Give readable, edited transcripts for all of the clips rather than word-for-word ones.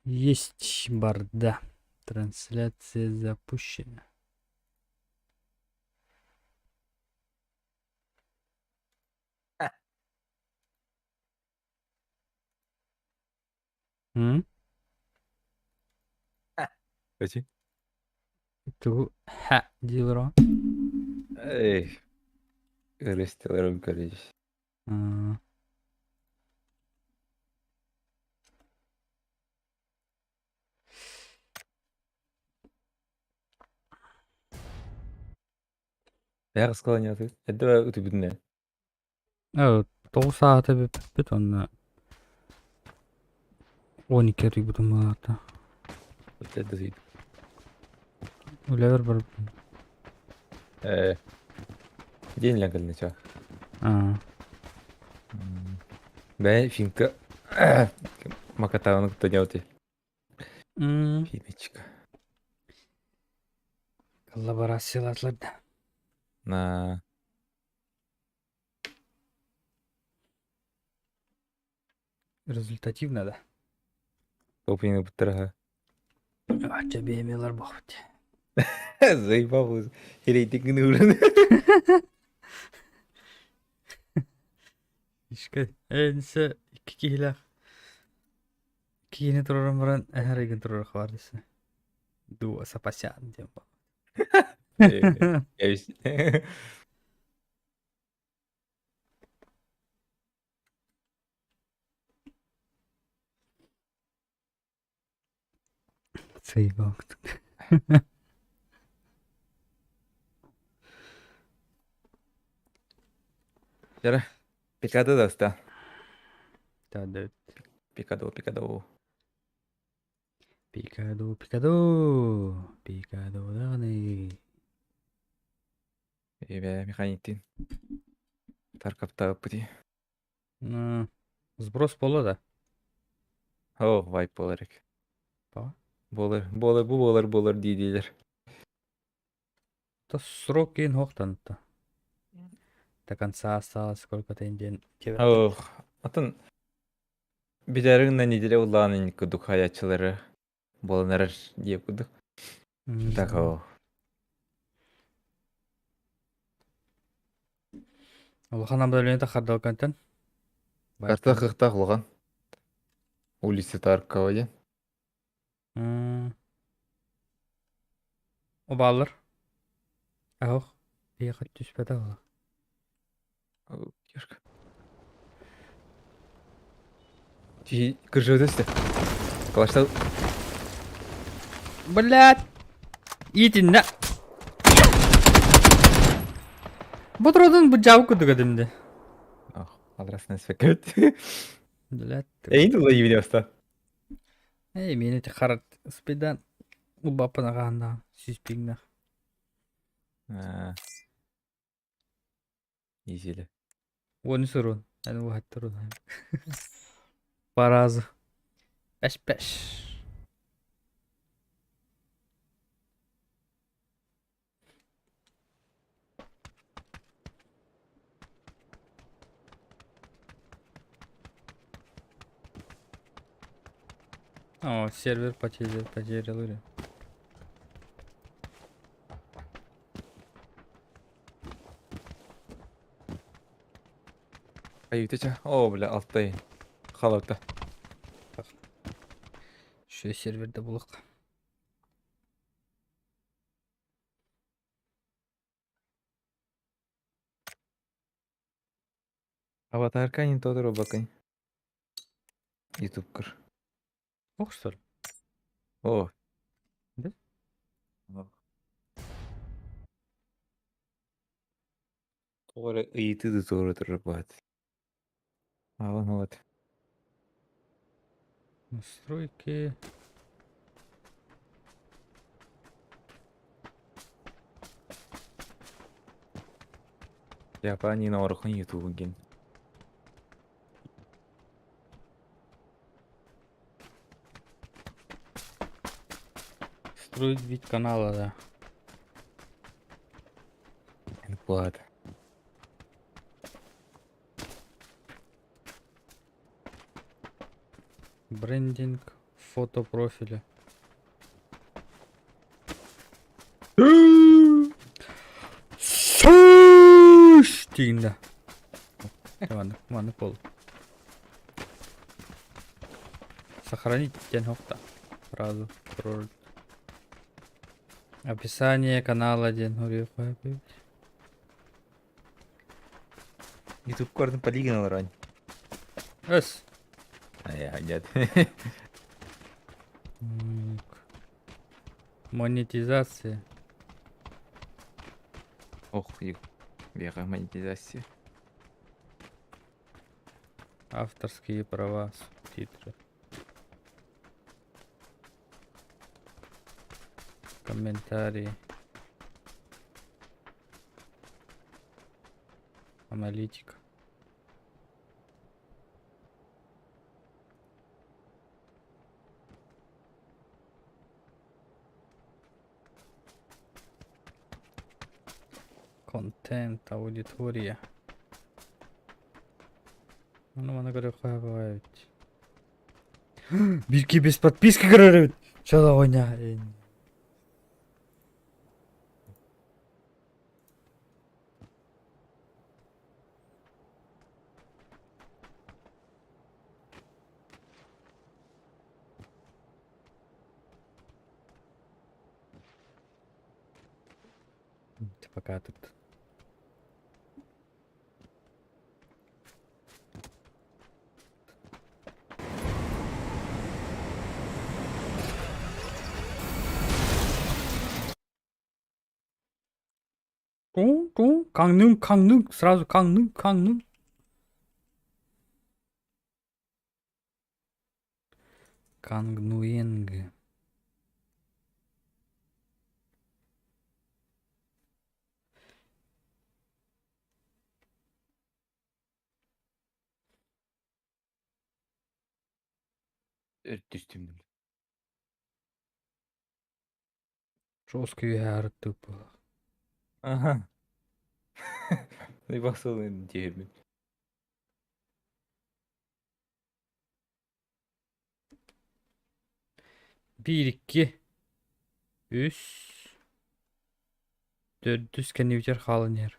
Есть барда. Трансляция запущена. М? Эти? Тугу ха дииллэр Эй, ырыстыларым көрүс. Аа. Бэҕэ склоняты. Эдде утубүтүнэ. Тоҕус саата бүппүт уонна 12 утуйбутум буолаата. Үлэбэр барбытым. Э, день лягал чё? Аа. Бэ, финка. Макатауны кытта делать. Финочка. Коллаборациялаатылар да. На. Результативно да. Топины буттараха. Ача биэмилэр бохпут. Заебал. Рейтингini уран. Ишке энсе икки киһилээх киини тураран баран эһэр игин турар хабар десе. Дуо сапасян диэн ба. Заебал. Жара, пикадо даста. Да, Пикадо, пикадо. Пикадо, пикадо. Пикадо даҕаны. Эбэ, механиктин. Таркаптааппыти. Сброс буолла да? О, вайп буолар эк. Ба? Буолар, буолар, бу буолар, буолар дии-диилэр. То срок киин хуохтанта. До конца осталось сколько-то день. Ох, атын бүтэрин на неделя улаан кудук хаячылары буолан эрэр диэп кудук. Так о. Улахан обновление хардалкантан. Карта хыхтах улахан. Улица Таркова диэн. Убааллар. Аһох. Биэхэ түспэтэ була. Кешка. Кыржыгы түсті. Калаштал. Блядь! Итиннэ. Бу туратын бу жабы курдук этимди. Ах, адресный спекет. Блядь. Эй, дула еве оста. Эй, мени ти харат спидан убаппын агаанда сүүспиҥнэх. Изили. Уону сурун. Эн уһаттырун. По разу. Пэш-пэш. О, сервер потерял, потерял или? Айытыча. О, бля, алтай. Халата. Еще серверде булык. Аватарка не тот робоконь. Ютубкар. Ох, что ли? О. Да? Тоҕо ыйытыы да туора турар баат. Аҕын вот. Настройки. Японияны орхон ютубун Строить вид канала, да. Плат. Брендинг. Фото профиля. Сүүш тиинде. Маннык, маннык бол. Сохранить диэн хохта. Сразу. Описание канала диэн Ютуб көрдүм полигон олорон. Өс. Ай, нет. Монетизация. Ох, бега монетизация. Авторские права, субтитры. Комментарии. Аналитика. Контент, аудитория. Ну, маны көрүөххэ баҕайбыт. Биирки без подписки көрөр эбит. Чё хуйня? Ты пока тут. Ку-ку, Каннын, Каннын, сразу Каннын, Каннын. Кангнуенг. Түстүм. Жесткий үһэ тупо. Ага. Басылын диэбин. Биир, икки, үс, төрдүс кэннибитигэр хаалан иһэр.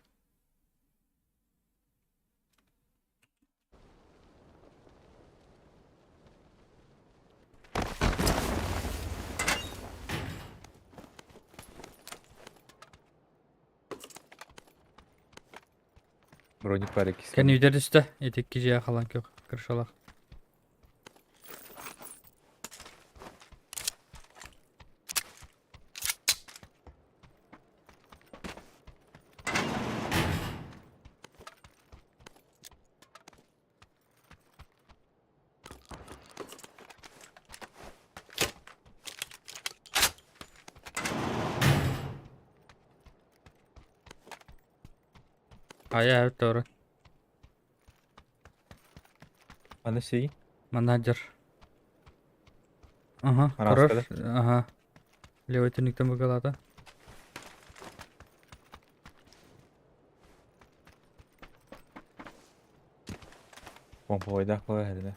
Броник баар иккис. Кэннибитигэр түстэ, ити икки дьиэ хаалан көх крышалаах. Хайа эбит Аны сей. Менеджер. Ага, Араска көрөр. Ага. Левый түннүктэн быгалаата. Помповойдаах буолар эрэ.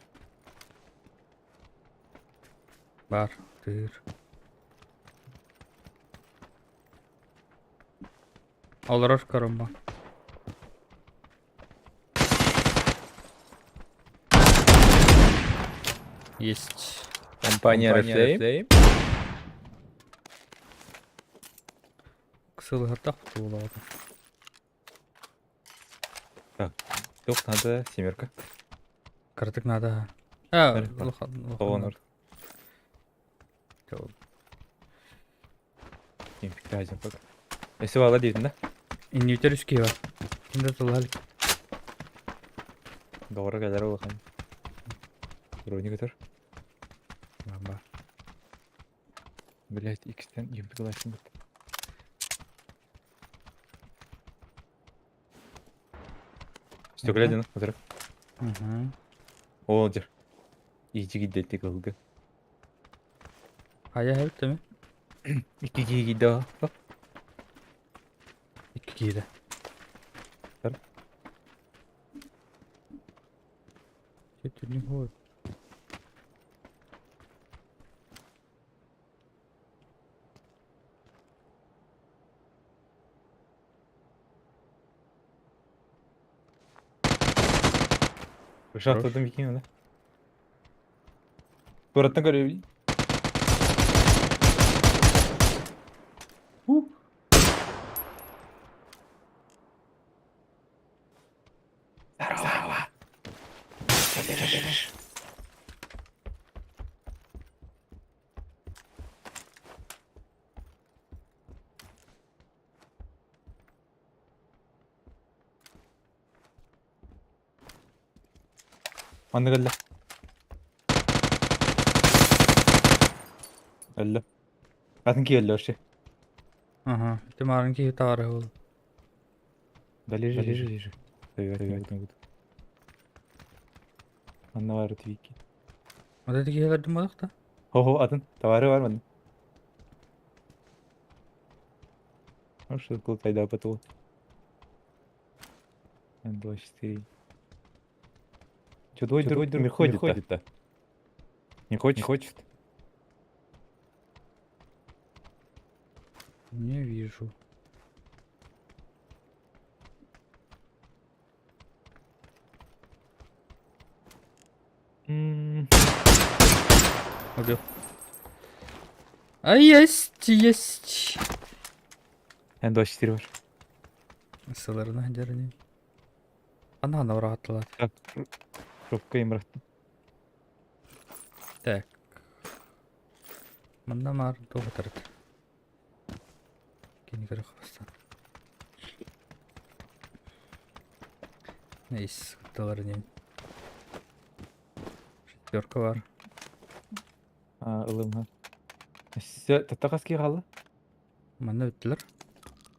Бар. Тыыр. Олорор көрөм Есть. Компания Oriflame. Кысылыһартах туолаата. Туох надо семерка. Кыратык надо. А, Бэр, улахан Тоҕон улахан. Өссө баала диэтин да? Иннибитэр үс киһи бар. Ким да тыллаһа илик. Доҕоро кэлэр улахан. Броник өтөр. Баар. Блять, икстен юмпик ылааччым бит. Стекле ден өтөр. Мгм. Ол дер. Ичи гиддетти кылгы. Хайа эбит ми? Икки киһи киирдэ. Икки киирэ. Бар. Түннүк хуой. Шахтадым икки гына. Куораттан көрөбүн. Здорово! Что лежишь? Маннык өллө. Өллө. Атын киһи өллө вообще. Ага, ты маленький товары был. Да лежи, лежи, лежи. Добивать не буду. Манна баар твики. Вот это киһилэр думалах да? Хо-хо, атын. Товары бар манна. Ну что тут пайда потол. Н24. Че, твой друг не ходит-то? Не хочет? Не хочет. Не вижу. Убил. А есть, есть. Н24 бар. Сыларына дерни. Ана урааттылар. Так, шопка имраттым. Так. Манна маар туохутарыт. Кини көрөх бастан. Ис кутталар нем. Шестерка бар. А, ылымха. Все, таттақас ки қалды? Манна бүттүлэр.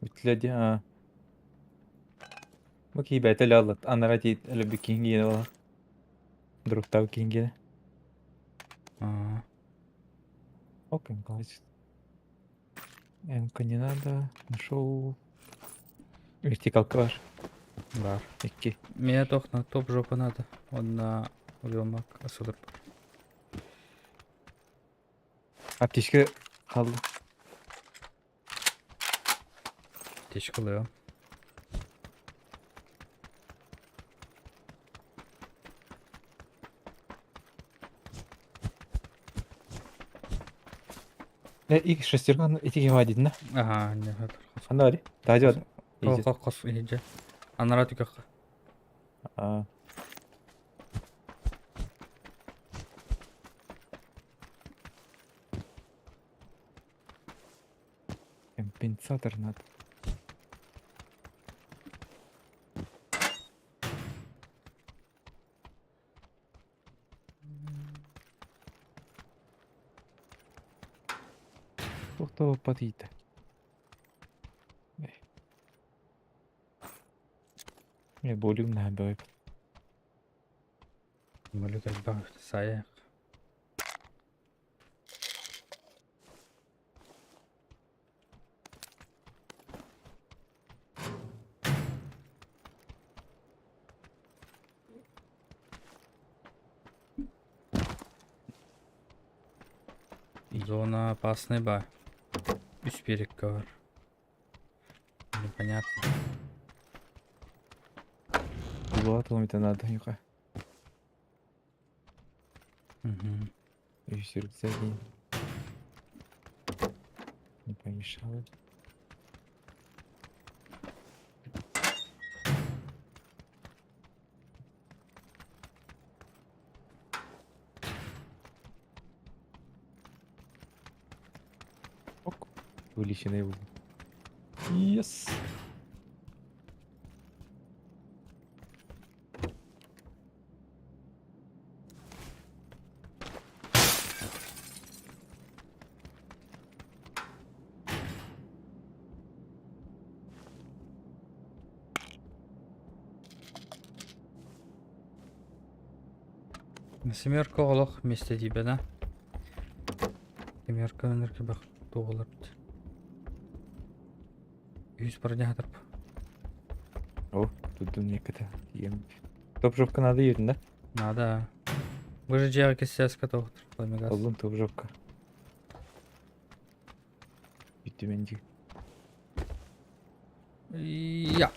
Бүттүлэр дии, аа. Бу киһи бэйэтэ өлө алла, анараа тиийт өлөрбүт киһиҥ гиэнэ буолар. Друктаабыт киһиҥ гиэнэ. Аа. Окей, Николаевич. МК не надо, нашел. Вертикалка бар. Бар. Икки. Меня тохна топ жопа надо. Он на убил асылыр. Аптечка қалды. Течкалıyor. Э, ик шестерка ити кема дейін да? Ага, не хатыр. Қандай бар? Тағы бар. Қос қос қос иһирдьэ. Анараа түгэххэ. А. Компенсатор надо. Туох патита. Э, болюм наһаа бөҕө Малюк элбэх сайах. Зона опасный ба. Үс берекке бар. Непонятно. Булат это надо юка. Угу. Үс рюкзак Не помешало. Ок. Увеличенный его. Yes. Семерка олох вместе тебе, да? Семерка өнөркө бах туолар. Үс броня хатырп. О, тут некто. Топ жопка надо едет, да? Надо. Вы же дьиэҕэ киссээскэ тоохтур пламегас. Оллун топ жопка. Бүттүмэн Я.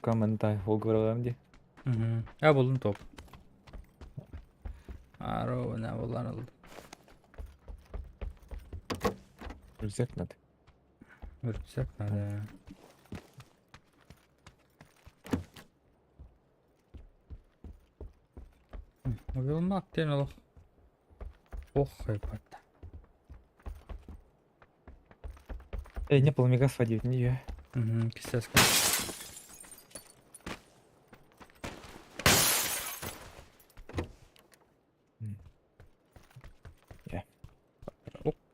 Комментай холгоралам ди. А булдум топ. Аро, на булан алды. Рюкзак надо. Рюкзак надо. Уйулмак диэн олох ох хайбат. Эй, не полмега сводить, не я. Угу, кисеска.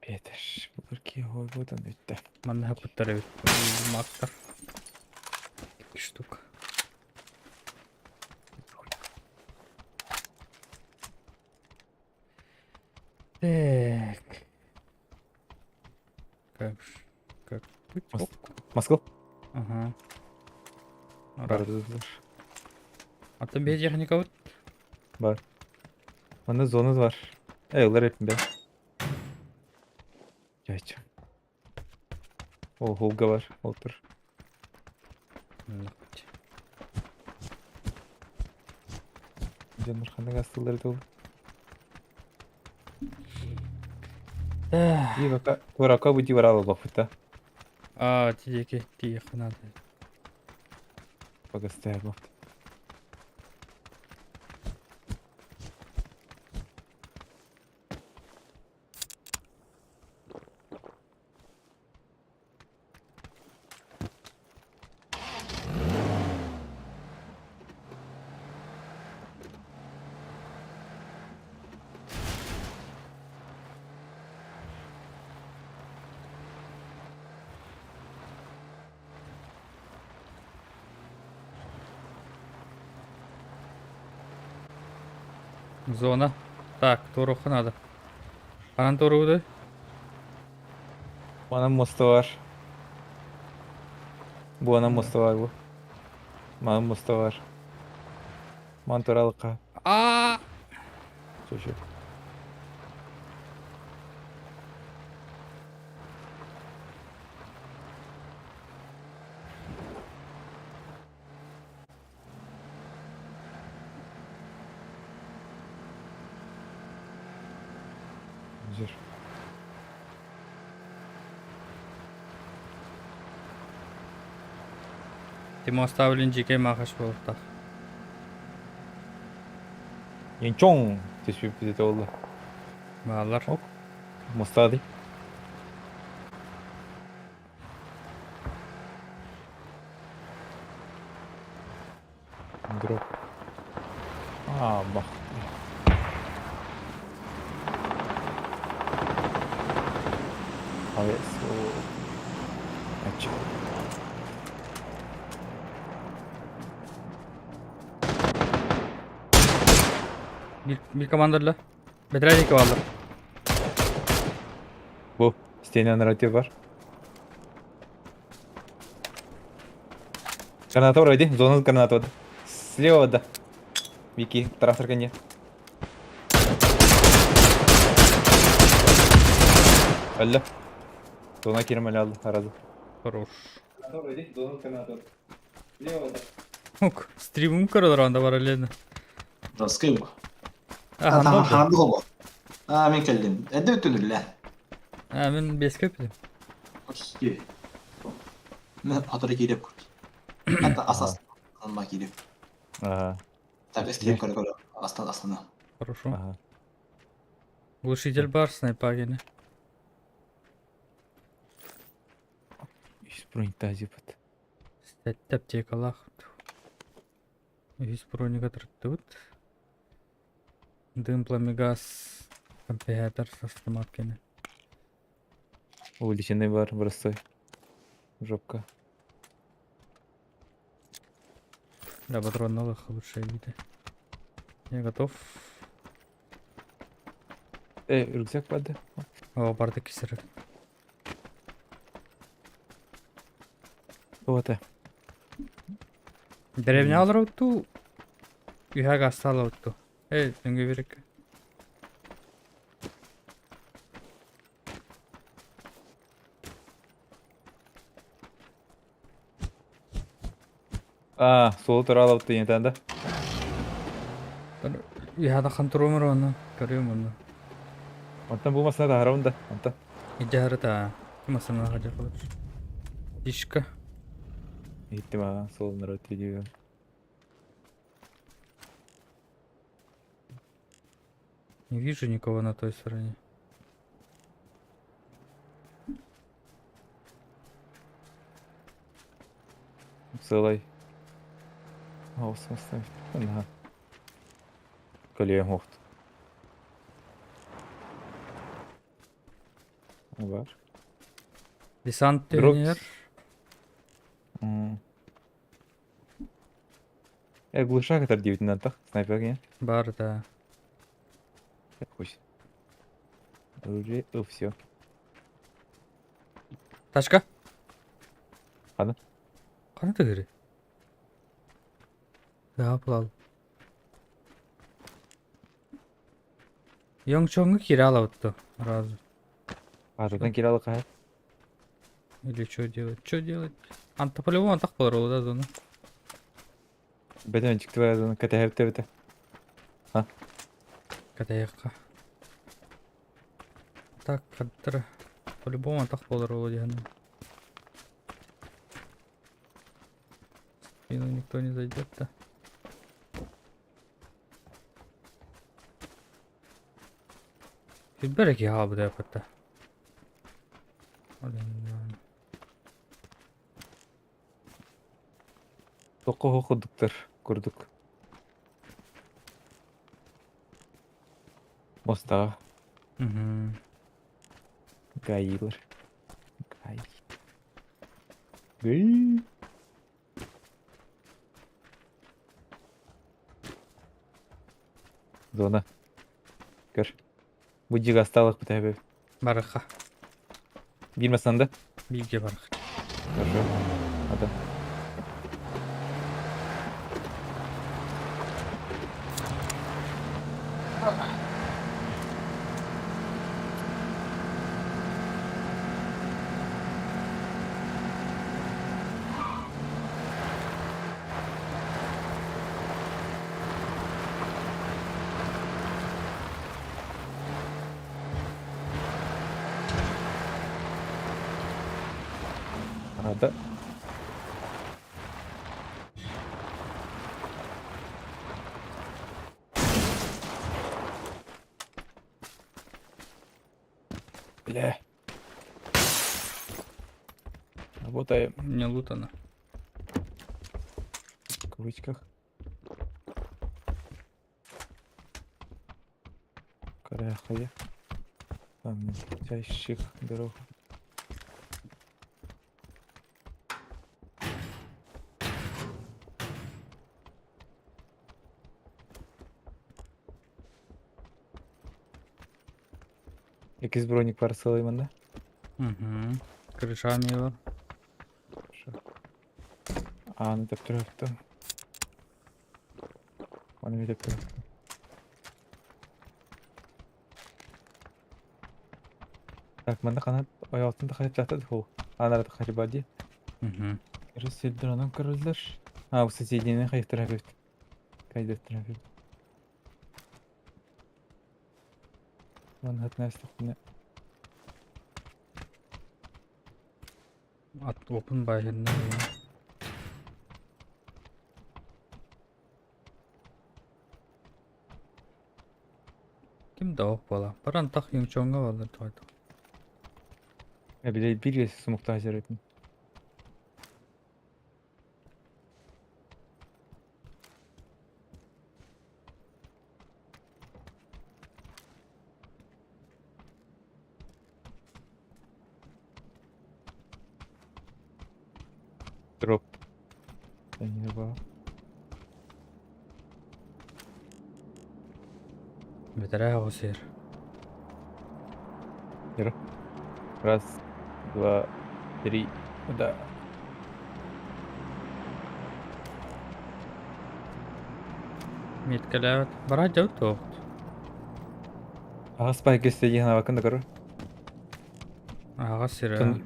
Петер, булырки хойбутан үтте. Манна куттар эбит. Уйулмактар. Икки штука. Так. Как, как быть? Мас- Москва? Ага. Бар. Атын бе техника вот. Бар. Манна зона бар. Эй, улар эпин бе. Жайчы. О, холга бар. Отур. Дьоннор ханнык астылар дол. И пока курака бути барала бахута. А, тиеки, тиех надо. Пока стоят бахут. Зона. Так, туруха надо. Анан туругуду. Манан моста бар. Бу анан моста бар бу. Манан моста бар. Ман туралыкка. А! Чөчө. Жүр. Тимо оставлен жеке махаш болуктах. Янчоң түспүп бизде болду. Баалар. Оп. Моста ди. Дроп. А, бах. Авес. Ача. Bir командалар. Бедрәдики баллар. Бу стена нарратив бар. Граната вроде, зона граната. Слева, да. Вики, трактор коне. Алла. Зона кирмали алды, аразы. Хорош. Граната вроде, зона граната. Слева, да. Ок, стримум көрөлөр анда параллельно. Раскыйм. А, ханда Ханды болу. А, мен келдим. Эдде өтүнүрле. А, мен беске өпүдүм. 32. Мен атыры кирип көрдүм. Hatta asas алма кирип. Ага. Так, стрим көрө көрө. Астан астана. Хорошо. Ага. Глушитель бар, снайпа гене. Үс броньта зипат. Аптекалах. Үс броника тут. Дым, пламегаз, компьютер со автоматками. Увеличенный бар, простой. Жопка. Да, патрон новых лучшие виды. Я готов. Эй, рюкзак падает. О, бардак кисер. Вот. Деревня алыр ту. Үйәг асталы ту. Эй, түнге берек. А, суолу тураалабыт ийэтэн да. Яда хантурумар оны, көрүм оны. Онтон бу масына таһарабын да, онтон. Идьаарыта, масына хадьа болар. Дишка. Иһиттим аа, суол народ видео. Не вижу никого на той стороне. Сылай. Оос Наһаа. Көлүйэм уохт. Бар. Десант тренер. Э, глушак этэр диэбитинэн тах, снайпер киһи. Бар, да. Пусть. Оружие, о, все. Тачка. Хана? Хана тыгыры? Да, плал. Йонгчонгу киралабытты сразу. Аатытан киралы хаһар. Или что делать? Что делать? Анта по-любому атах болар ол да зона. Бэтэн дьиктибэ зона кэтэһэбит эбитэ. А? Кэтэһиэххэ. Так, хаттара. По-любому атах болар ол диэн. В спину никто не зайдет-то. Билбэт киһи хаалбыта эппэтэ. Токко курдуктар курдук. Мостаҕа гаилар. Гай. Гай. Зона. Көр. Бу дьиэгэ астаалык бүтэһэбит. Барыха. Биир масанда. Бииргэ барых. Хорошо. Ата. Ата. Бля. Работаем. Не лутано. В кавычках. Карахая. Там чащих дорог. Якийсь бронік парсили мене. Угу. Крыша мила. Що? А, не так трохи. Вони не так трохи. Так, манна ханан ойоҕоттон тахарыптаахтар дуу? Аанара тахарыба дии. Угу. Рассельдронан көрөллөр. А, бу соседнини хайыктара эбит. Кайдаттара эбит. Манна хатнаастахпына. At open by херня. Ким да ох буола. Баран тах юҥчоҥҥо буоллар тоҕойдо. Били биир сумуктаах дьарытын. Дроп. Я не Бэтэрээ оҕус сир. Раз, два, три. Да. Миткэлээбит. Бараа дьабыт туох. Аҕас спайк истиһин абакын да көрөр. Аҕас сирэ.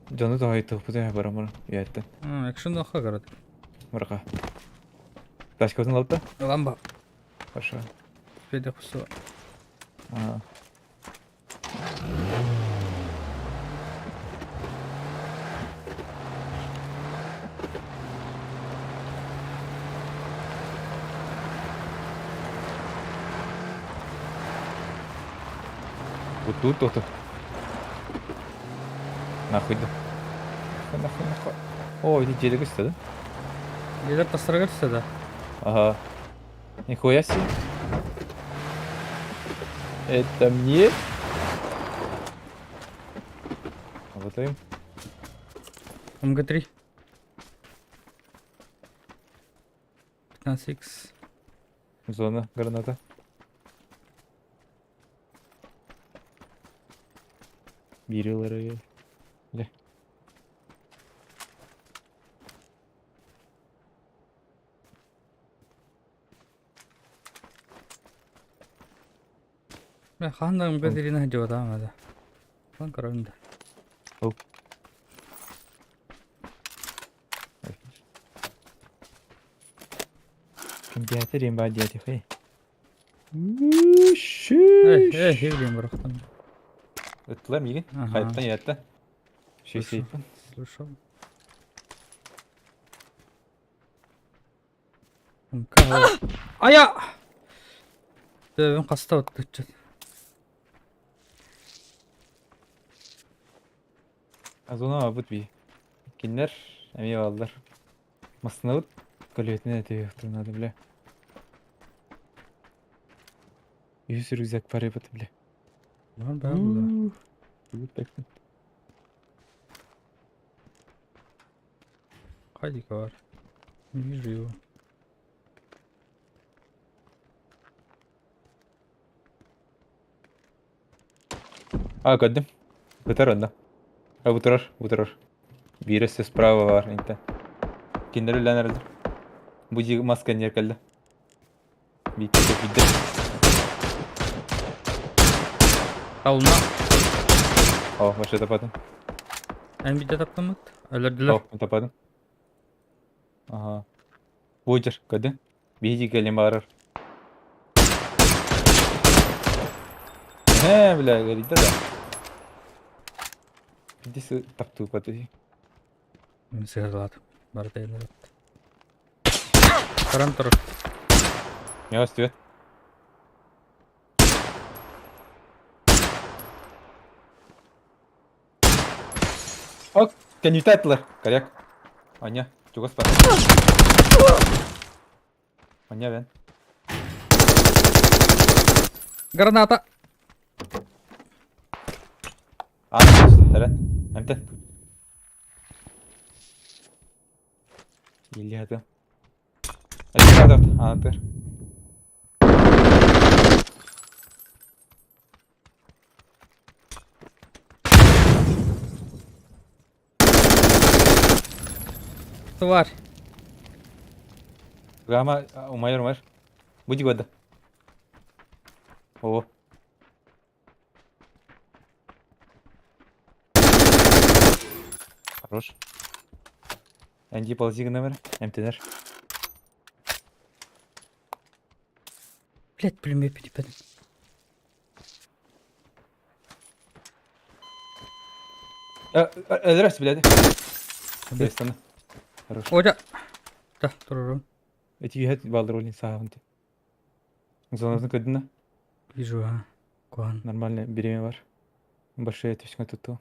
Дьону тоһойтуохпутун барамыр үйэттэн. Экшн охха көрөт. Мыраха. Тачкабытын ылалта? Ылан ба. Хорошо. Федя кусу. Ага. Вот тут вот. Нахуй да. Нахуй, нахуй, нахуй. О, ити дьиэлэ көстө да? Дьиэлэр тастарыгар түссе да? Ага. Нихуя себе. Это мне? Работаем. МГ-3. 15х. Зона, граната. Бири ылары. Бля. Бля, хаһан да МГ-3-ни сылдьыбатаҕым этэ. Ылан көрөбүн да. Ол. Ким диэтэ баа диэтэ хэй. Эй, эй, хирдиэн бырахтан. Ыттылар миигин. Ага. Хайаттан иһэтте. Шесть Слышал. Умка. Ая! Төбөм хаста оттуччут. Азона бабыт би. Кинилэр эмиэ бааллар. Массыынабыт көлүөтүнэн этиһиэхтэрин наада бля. Үһүс рюкзак барыйбыт бля. Бар баар буолуо. Бүгүт Хайдика бар. Не вижу его. А, көрдүм. Бытар онно. А, бу турар, бу турар. Биир өссө справа бар инте. Кинилэр үлэлээн эрэллэр. Бу дьиэ мас кэннигэр кэллэ. Биирдэ биирдэ. Ална. О, вообще тападым. Эн биирдэ таптаммыт. Өлөрдүлэр. О, мен тападым. Ага. Буйдер, көрдүң? Биһиги кэлин баарар. Ээ, бля, горит да. Иди с таптуу ты. Мин сыһырлаатым. Барыта эллэр. Каран турар. Я вас Ок, кэннитэ Коряк. Аня, чугас бар. Аня бен. Граната! А, эрэ. Эмтэн. Илья Аатыр. Тварь. Гама умайар умайар. Буди года. О. Хорош. Энди ползи номер. Эмтенер. Блять, пулемет перепадет. Здрасте, блядь. Соответственно. Хорош. Оля. Да, туруру. Эти ехать балдыр саҕанты. Зонатын көрдүнэ. Вижу, а. Куан. Нормально береме бар. Большие түскө тутту.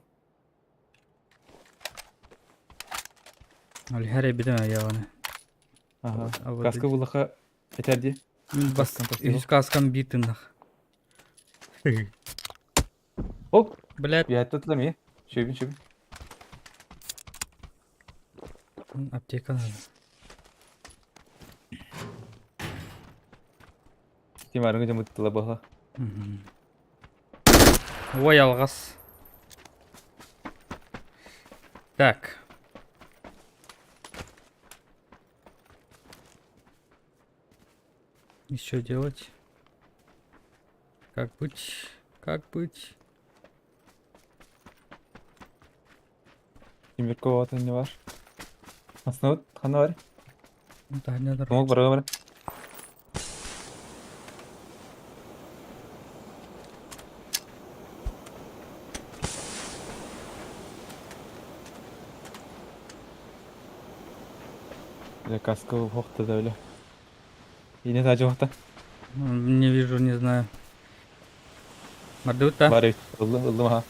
Ол хәрэ бидем аяганы. Ага. Каска булаха этерди. Бас үс каскам бир тыннах. Оп. Блядь. Я тут ми. Шөбүн шөбүн. Аптека надо. Тимарыңы жамыттыла баха. Ой, алғас. Так. И что делать? Как быть? Как быть? Тимиркова не бар. Основы хана бар. Смок барыга бара. Бля, каска уохта да бля. Ине таажы уохта. Не вижу, не знаю. Мардыбыт да? Бар эбит. Ыллым, ыллым аха.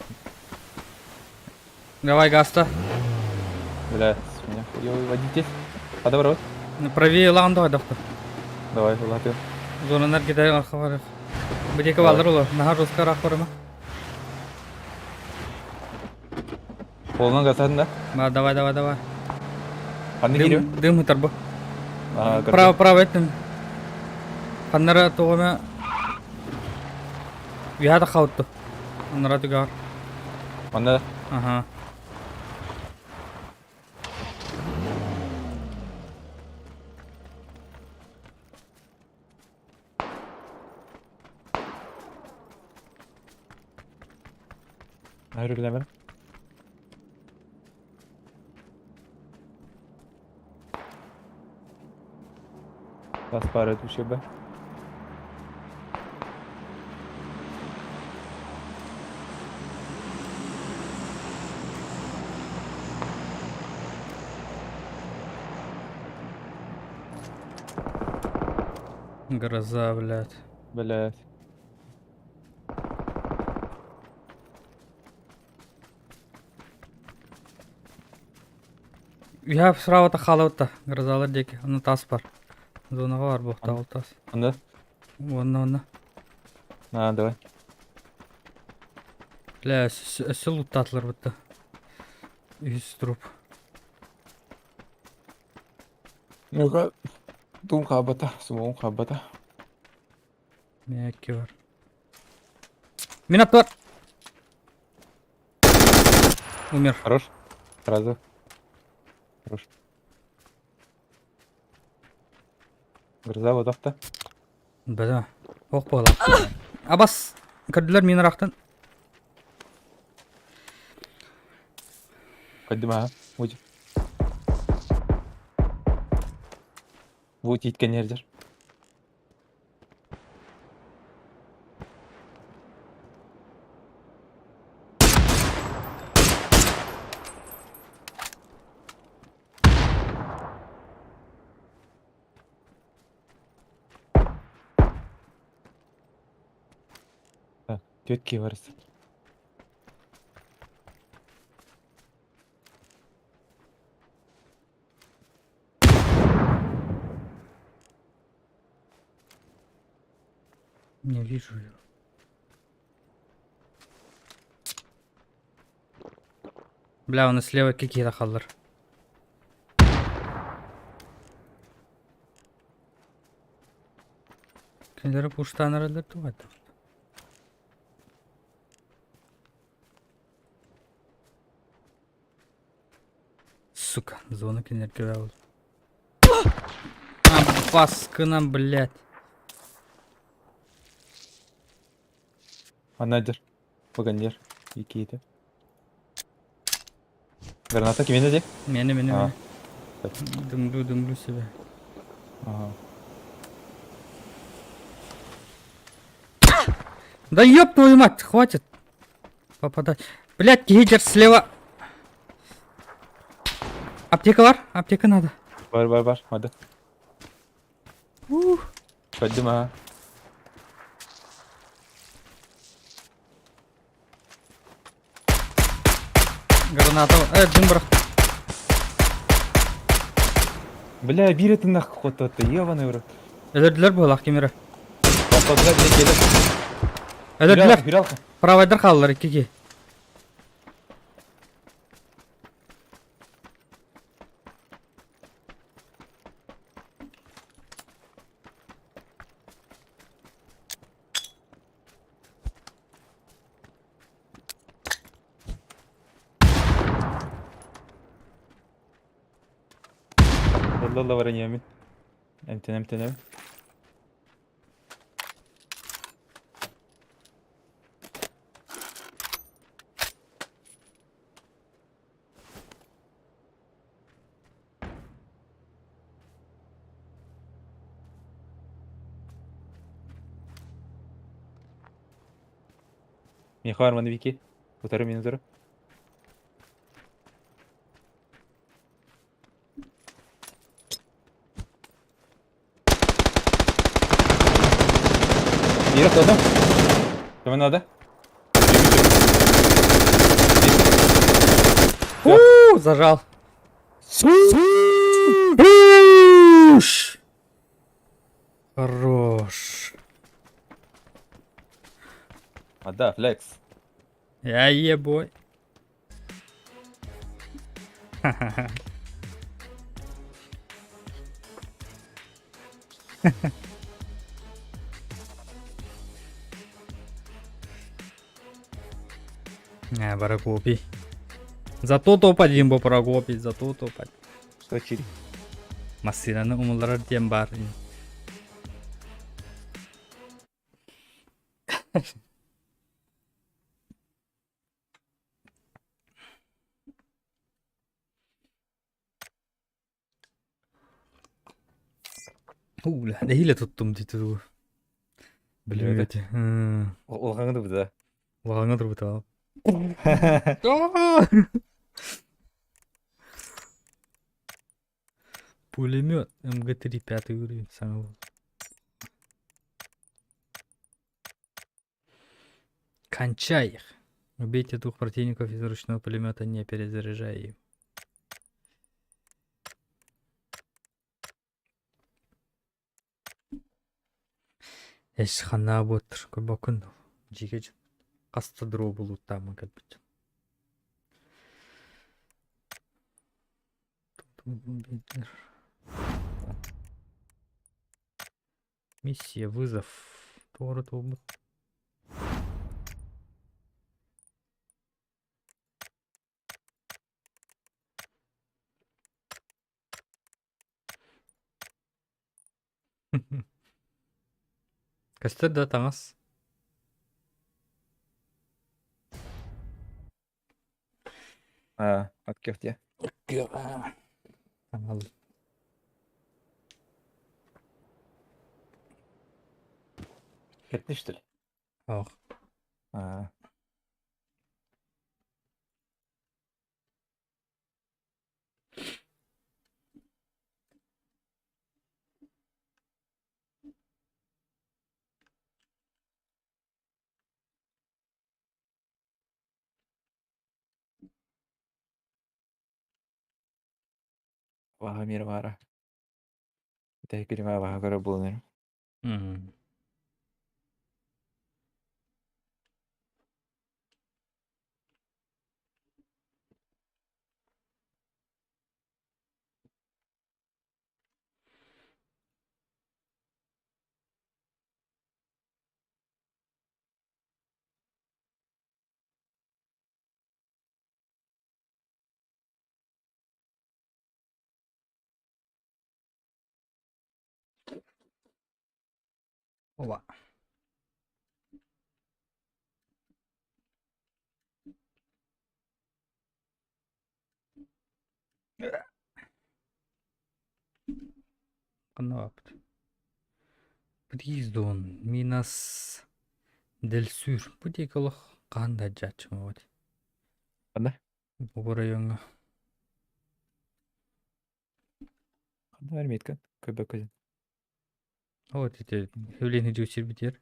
Давай гаста. Бля, с меня хуёвый водитель. Хада барабыт? Правее ылаҕын давай доктор. Давай, ылаатыам. Зонанар китай архаварых. Бдека Давай. баллар олар. Наһаа жестко араах барыма. Полынан газатын да? Ба, давай, давай, давай. Ханна кириө? Дым, дым ытар бу. Аа, көрдүм. Право, право эттим. Ханнара туҕуна Үһэ да хаутtu. Аннара түгар. Манна да. Ага. Наһыр билэмэн. Бас баар үчүгэй. Гроза, блядь. Блядь. Үһэ справа хаалыбыт грозалар диэки. Онно таас бар. Зонаҕа бар буохтаах ол таас. Онно? Уонна онно. А, давай. Бля, өссө луттаатылар бытта. Үһүс труп. Ну-ка, туум хаабата, сумугум хаабата. Мээкки бар. Мин аттыбар! Умер. Хорош. Сразу. Хорош. Гроза вот Бля. Ох буола. Абас! Көрдүлэр мин ырахтан. Көрдүм аха. Мучу. Бу тииткэн иһэрдэр. Так, түөрт киһи барыс. Не вижу его. Бля, он слева какие-то халлар. Кинилэри пуштаан эрэллэр дуо хайдах? Сука, зона кинилэргэ баар Паскынан, блядь. Манна дьэр. Погонер. Икиитэ. Граната кимиэнэ дии? Миэнэ, миэнэ, А. миэнэ. Дымлю, дымлю себе. Ага. Да ёб твою мать, хватит попадать. Блядь, гейдер слева. Аптека бар? Аптека надо. Бар бар бар. Hadi. Ух. Көрдүм ha. Граната. Дым бырах. Бля, биир этиннэх хототто, ебаный в рот. Өлөрдүлэр буолах кимире. Хототла бile келip. Өлөрдүлэр. Биралка. Правайдар хааллар икки Ылла бар эмин. Эмтен эмтен эм. Миэхэ бар маны Вики. Утары мин утары. Биир охтоодум. Көмө надо. У, зажал. Уш! Хорош. А да, флекс. Я ебой. Не, Прокопий. Зато топ-1 бу Прокопий, зато топ-1. Что чири? Массыынаны умулларар диэн баар. Уу, нэһиилэ туттум дии туу. Билбэт. Улахаҥҥа турбута. Улахаҥҥа турбута. Пулемет МГ-3 пятый уровень саҥа Кончай их. Убейте двух противников из ручного пулемета, не перезаряжая их. Эс ханаа буоттар көрбөккүн дуо? Дьиэгэ хаста дрообулууттааммын кэлбит. Миссия вызов. Туора туолбут. Көстөр да таҥас. А, откех дии. Таҥал. Кэттин что ли? Ох. А. Ваха мир баара. Бүтэһик ваха көрөр буолан Оба. Ханна бааппыт? Приздон Минас Дель Сүр. Бу диэки олох хаһан да дьааччымабыт. Ханна? Бу оройуоҥҥа. Ханна бар метка? Көрбөккө. Вот ити Хөвлени дьүүсирбитигэр.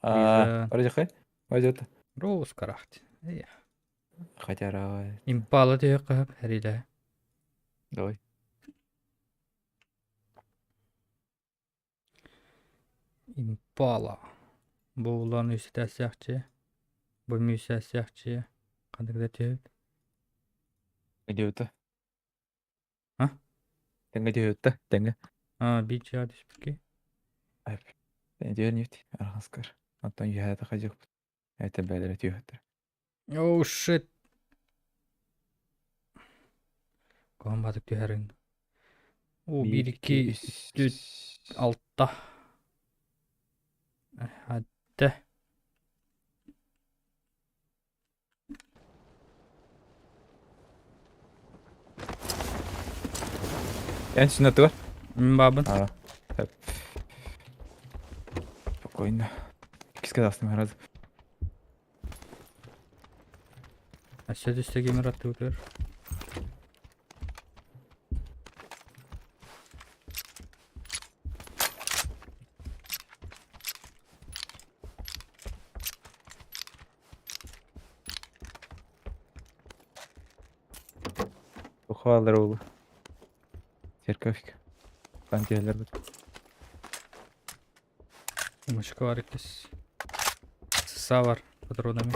А, вроде Пойдет. Роуз карахт. Хотя ра. Импала төһө хэрилэ. Давай. Импала. Бу улаан үсэтээсиэхчи. Бу мүсээсиэхчи. Ханнык да түһэбит. Где А? Тэҥҥэ түһүттэ, тэҥҥэ. А, биир чаа түспүккэ. Түһэр нефть, арҕаскар. Оттон үөһээ тахадьыахпыт. Это бэлэрэ түһүттэр. Oh shit. Куһаҕан баатык түһэрин. Оо, биир, икки, үс, алта. Хатта. Эн сүннэтигэр? Мин баабын. А, Спокойно. Иккискэ тахсым сразу. Өссө түстэ кимир аттыбытыгар. Ухваллар уолу. Церковь. Пантиялар бит. Мышка бар иккис. Сыса бар патронами.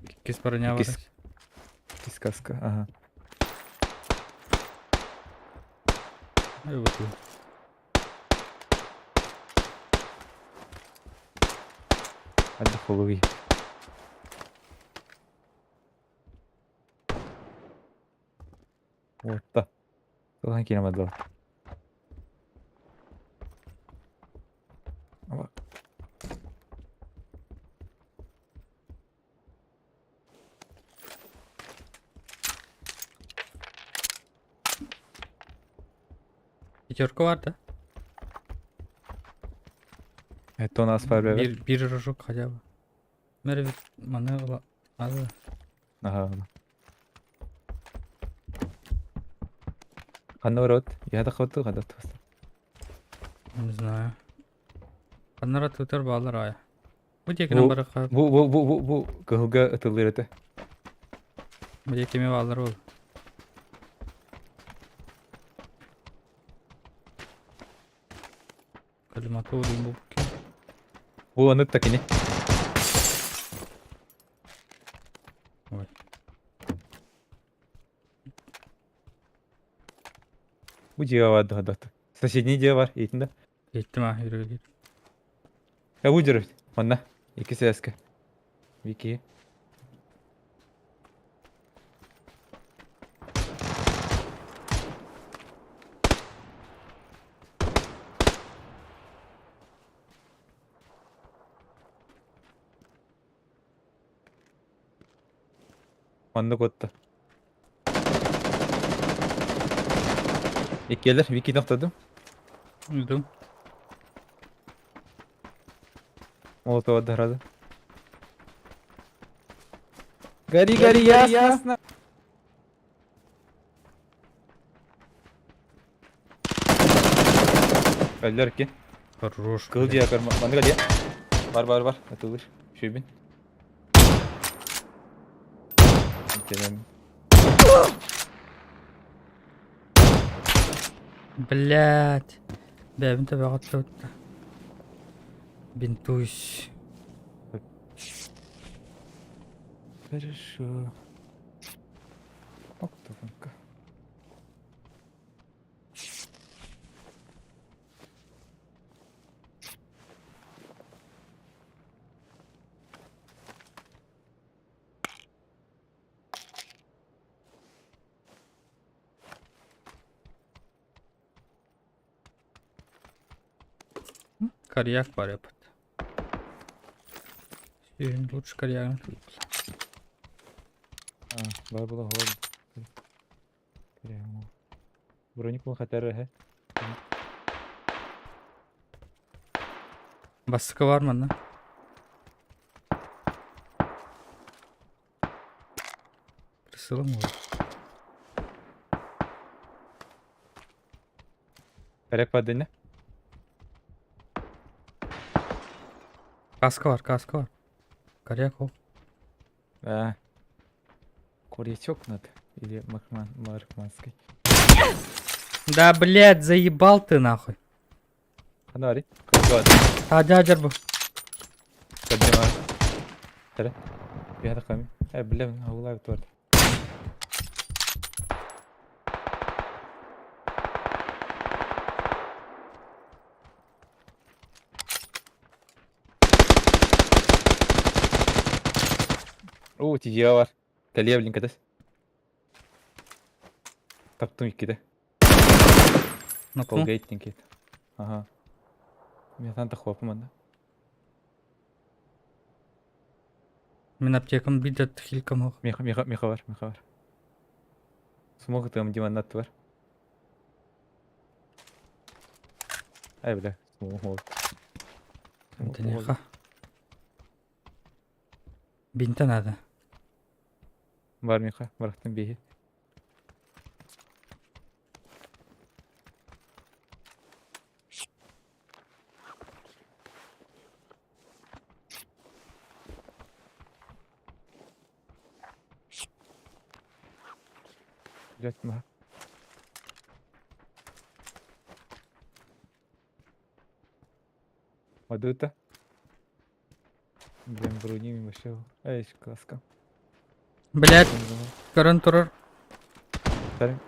Иккис броня бар. Иккис. Иккис каска. Ага. Ай вот. Отдохолуй. Уотта. Тухан киирэн бардылар. Аба. Пятерка бар да? Это у нас бар Бир, бир рожок хотя бы. Мэр маны ыла алы. Ага. Ханна барабыт? Я да хабыттыы ханна туста. Не знаю. Ханнара тутар баалар аайа. Бу диэкинэн Бу барыахха бу бу бу бу бу кыһылга ытыллыыр этэ. Бу диэки эмиэ бааллар ол. Коллиматорий бу Бу аны такини. Ой. Бу дьиэ бар да Соседний дьиэ бар, иитин да. Иттим а yürü Я бу дьиэ Манна. Икки сээскэ. Вики. Манна куотта. Иккиэлэр Вики тохтодум. Иду. Молотова сразу. Гори, гори, ясно. Өллөр ки. Хорош. Кыл дьиэ көр манныга дьиэ. Бар бар бар. Атылыр. Шүйбин. Кэлэн. Блять. Бэбин төбөҕө тутта. Бинтуюсь. Хорошо. Октаванка. Коряк бар yapıt. Сүйін лучше корягын. А, бар була голод. Прямо. Броник был хатар һэ. Басқы бар манна. Присылым ғой. Коряк падыны. Каска бар, каска бар. Коряк ол. А. Корячок надо. Или Маркман, Маркманский. Да, блядь, заебал ты нахуй. Хана барый. Кырган. Та бу. Поднимаю. Тәрә. Я такой. Э, бля, аула тварь. О, тиге бар. Кәлия, блин, кәтәс. Таптым иккиде. Нокун. Колгейт кет. Ага. Мен танта хлопым анда. Мин аптекам бидет хилкам ох. Меха, меха, меха бар, меха бар. Смог там диван бар. Ай, бля, смог, мол. Антонеха. Бинтэ надо. Бар миха, барахтан биһи. Блять, ма. Мадута. Блин, бруни вообще. Эй, класска. Блять, көрөн турар.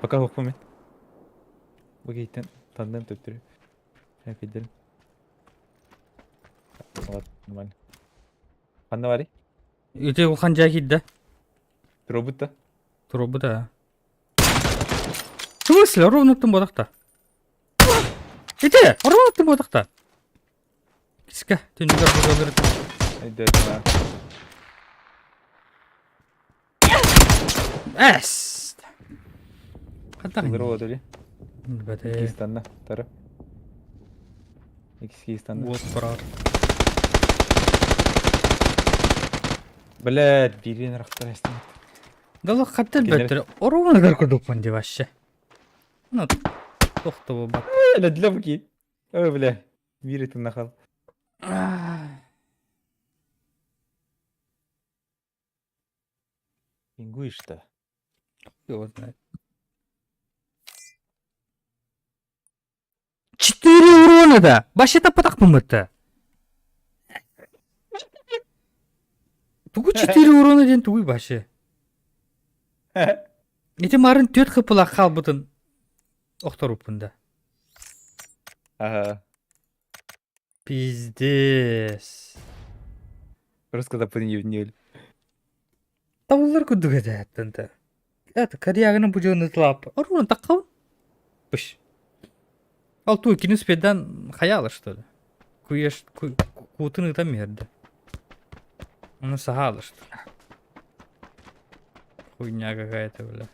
Пока хохпум. Бу кейтен тандем төптүрү. Кэйдерим. Нормально. Ханна барый? Ити улахан дьаа киирдэ. Турбут да? Турбут аа. В смысле? Ровно тым бодахта. Ити! Ровно тым бодахта. Киска, түннүгэр бугалыр. Өйдөөтүм Эс! Хантан? Здорово, Доли. Билбэтэ. Иккистанна, тары. Иккистанна. Уот барар. Блядь, биирин рахтар эстен. Дала хаттар Кинилэр- бэттэр оруобуна курдукпун дии вообще. Ну, тохтобо бат. Для буки. Ой, бля. Биир итин нахал. Пингуишта. Его знает. Четыре урона да! Вообще-то потахпым это. Тугу четыре урона диэн тугуй вообще? Ити марын түөрт хыпылах хаалбытын охторуппун да. Ага. Пиздец. Просто когда не Табыллар курдук этэ да. Это корягынан бу дьону тлап. Оруон таккабын. Пыш. Ал ту кини успедан хаяла что ли? Куеш куутун ытан миэрдэ. Оны сахала что ли? Хуйня какая-то, бля.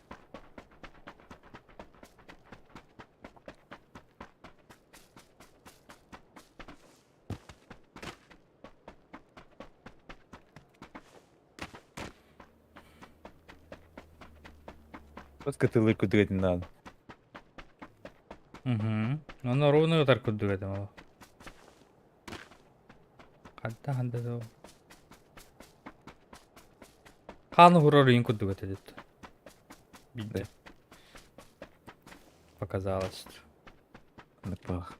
Просто ты кудыгать не надо. Угу. Ону ровно ытар курдук этим ол. Ханта ханта да. Хааны хурар ыйын курдук этэ дит. Биирдэ. Показалось. Неплохо.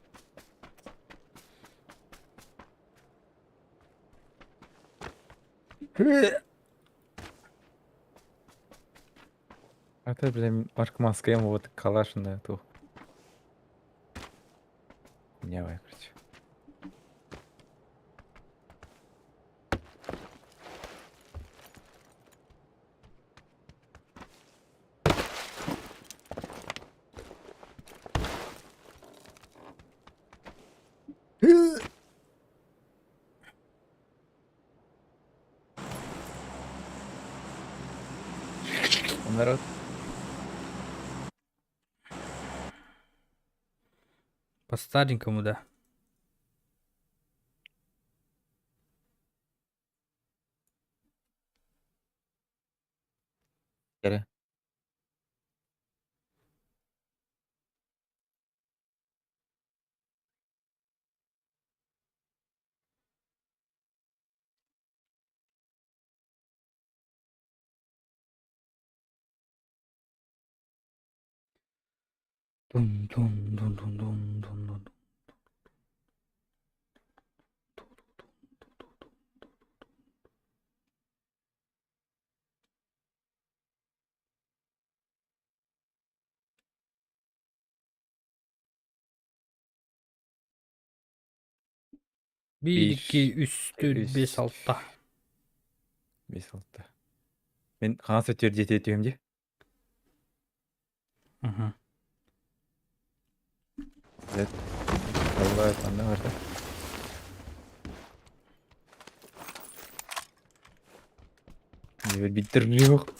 А ты, бля, Марк Москве, вот калаш на эту. Не, короче. Народ. По старенькому, да. Кэрэ. Дун дун дун дун дун дун дун. Биир, Биир, икки, үс, төрт, үс. биэс, алта. Бес алта. Мен хаҥас өттүгэр дьиэтигэр түһүм дии. Угу. Алла анна барда. Биттер жоқ.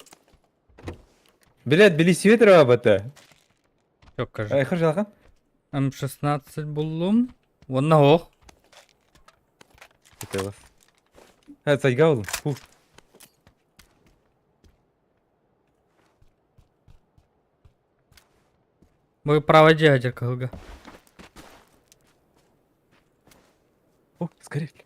Блядь, били свет работа. Чок кажи. Ай, хыр М16 буллум. Уонна ох. Это вас. А, сайга болдум. Фу. Бу право дьиэ дьэ кыһылга. О, сгорели.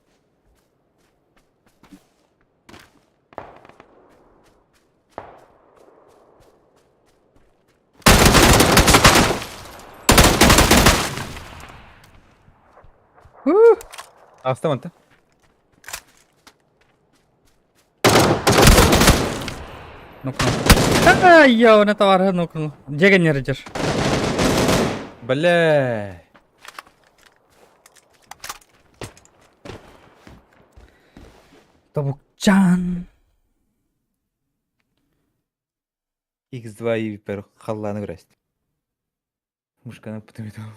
Ааста манта. Нокнул. Ай, я товара нокнул. Дьиэ нердер. Бля. Тобукчан. X2 и per халлааны көрөст. Мушканы пытымит ол.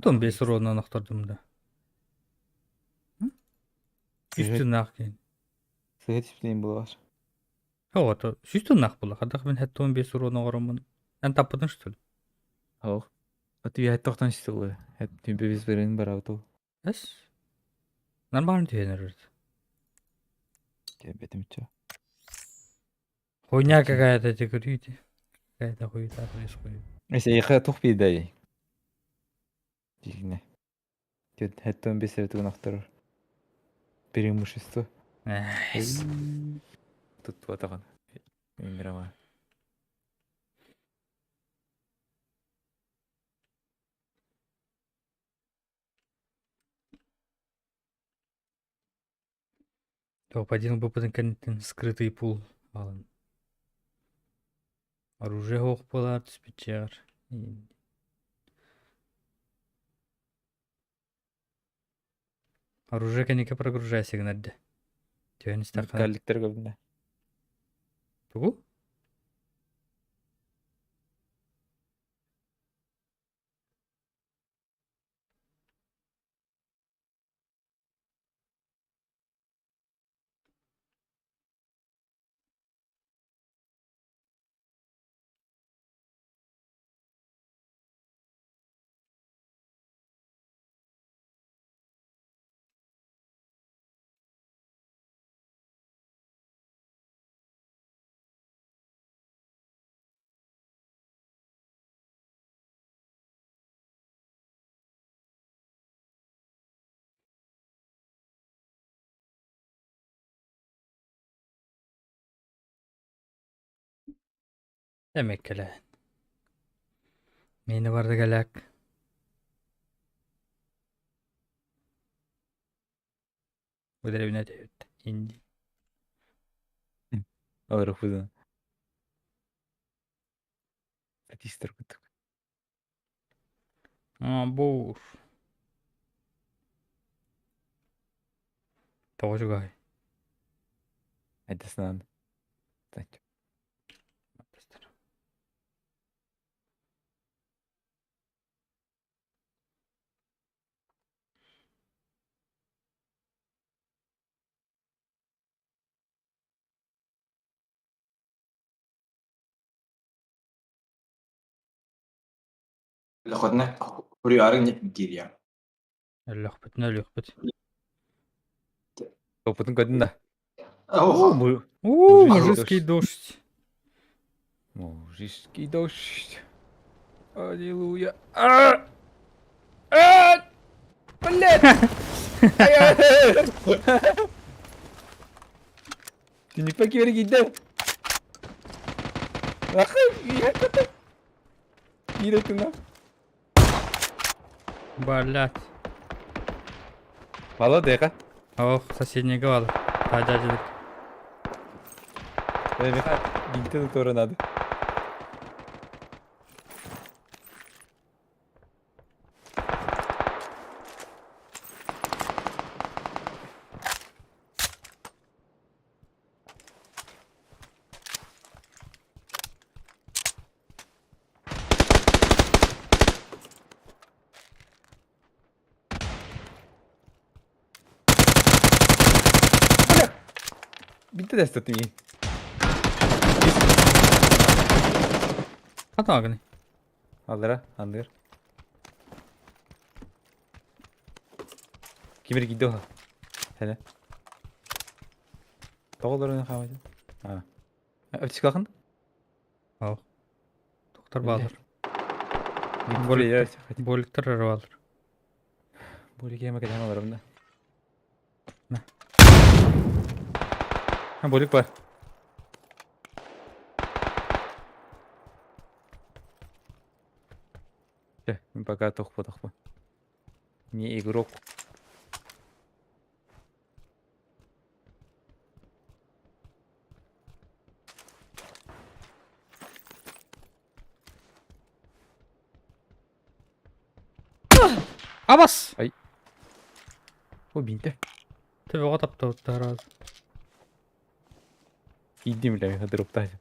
Том бес уруонан охтордум да. Үс тыыннаах киһин. Сыһыт испитин булар. Ото сүүс тыыннаах буолла. Хадах мин хэт том бес уруон оҕороммун. Эн таппытын что ли? Ох. От үйэ тохтон истилы. Эт түбэ бис берин барабытыл. Эс. Нормально түһэн эрэр. Кэбетим чё. Хуйня какая-то эти көрүүтэ. Какая-то хуйта происходит. Эсе эйхэ тух бидай. Дигне. Түт хэттон бис эртугун охторор. Преимущество. Эс. Тут туатаган. Инграма. Топ-1 выпадын кэнниттэн скрытый пул аҕалан. Оружие суох буолаар түспүччэҕэр. Оружие кэнникэ прогружайся гынар дэ. Түһэн истэххинэ. Калликтер көбүнэ. Тугу? Эмэккэлээн. Миэнэ барда кэлээк. Бу дэриэбинэ этэ Инди. Олорохпутун. Статистер курдук. А, буур. Тоҕо чугаһый? Айдасынан. Өлөххүтүнэ суруйаары киириэм. Өллөхпүтүнэ өлүөхпүт. Опытын көрдүн да. Оо, Уу, Мужицкий мужицкий дождь. Мужицкий дождь. Аллилуйя. А! А! Блядь! Ты не покер кийдэ. Киирэтина. Блядь. Молодеха. Ох, соседнего баар. Таадьаадьылык. Миха, бинты тоже надо. Бинты даст от меня. Хатаагыный. Аллара, андыр. Кимир кийдэ оха. Хәле. Тоҕолорун хаамайдын. А. Аптечкалаахын? Ол. Доктор баалар. Болик. Боликтар эрэ баалар. Болик ема кэтээн олоробун да. На. А, болик бар. Чэ, пока тохпо-тохпо. Не игрок. Абас! Ай. О, бинте. Төбөҕө таптабыттар аз. Иди, бля, дроптайся.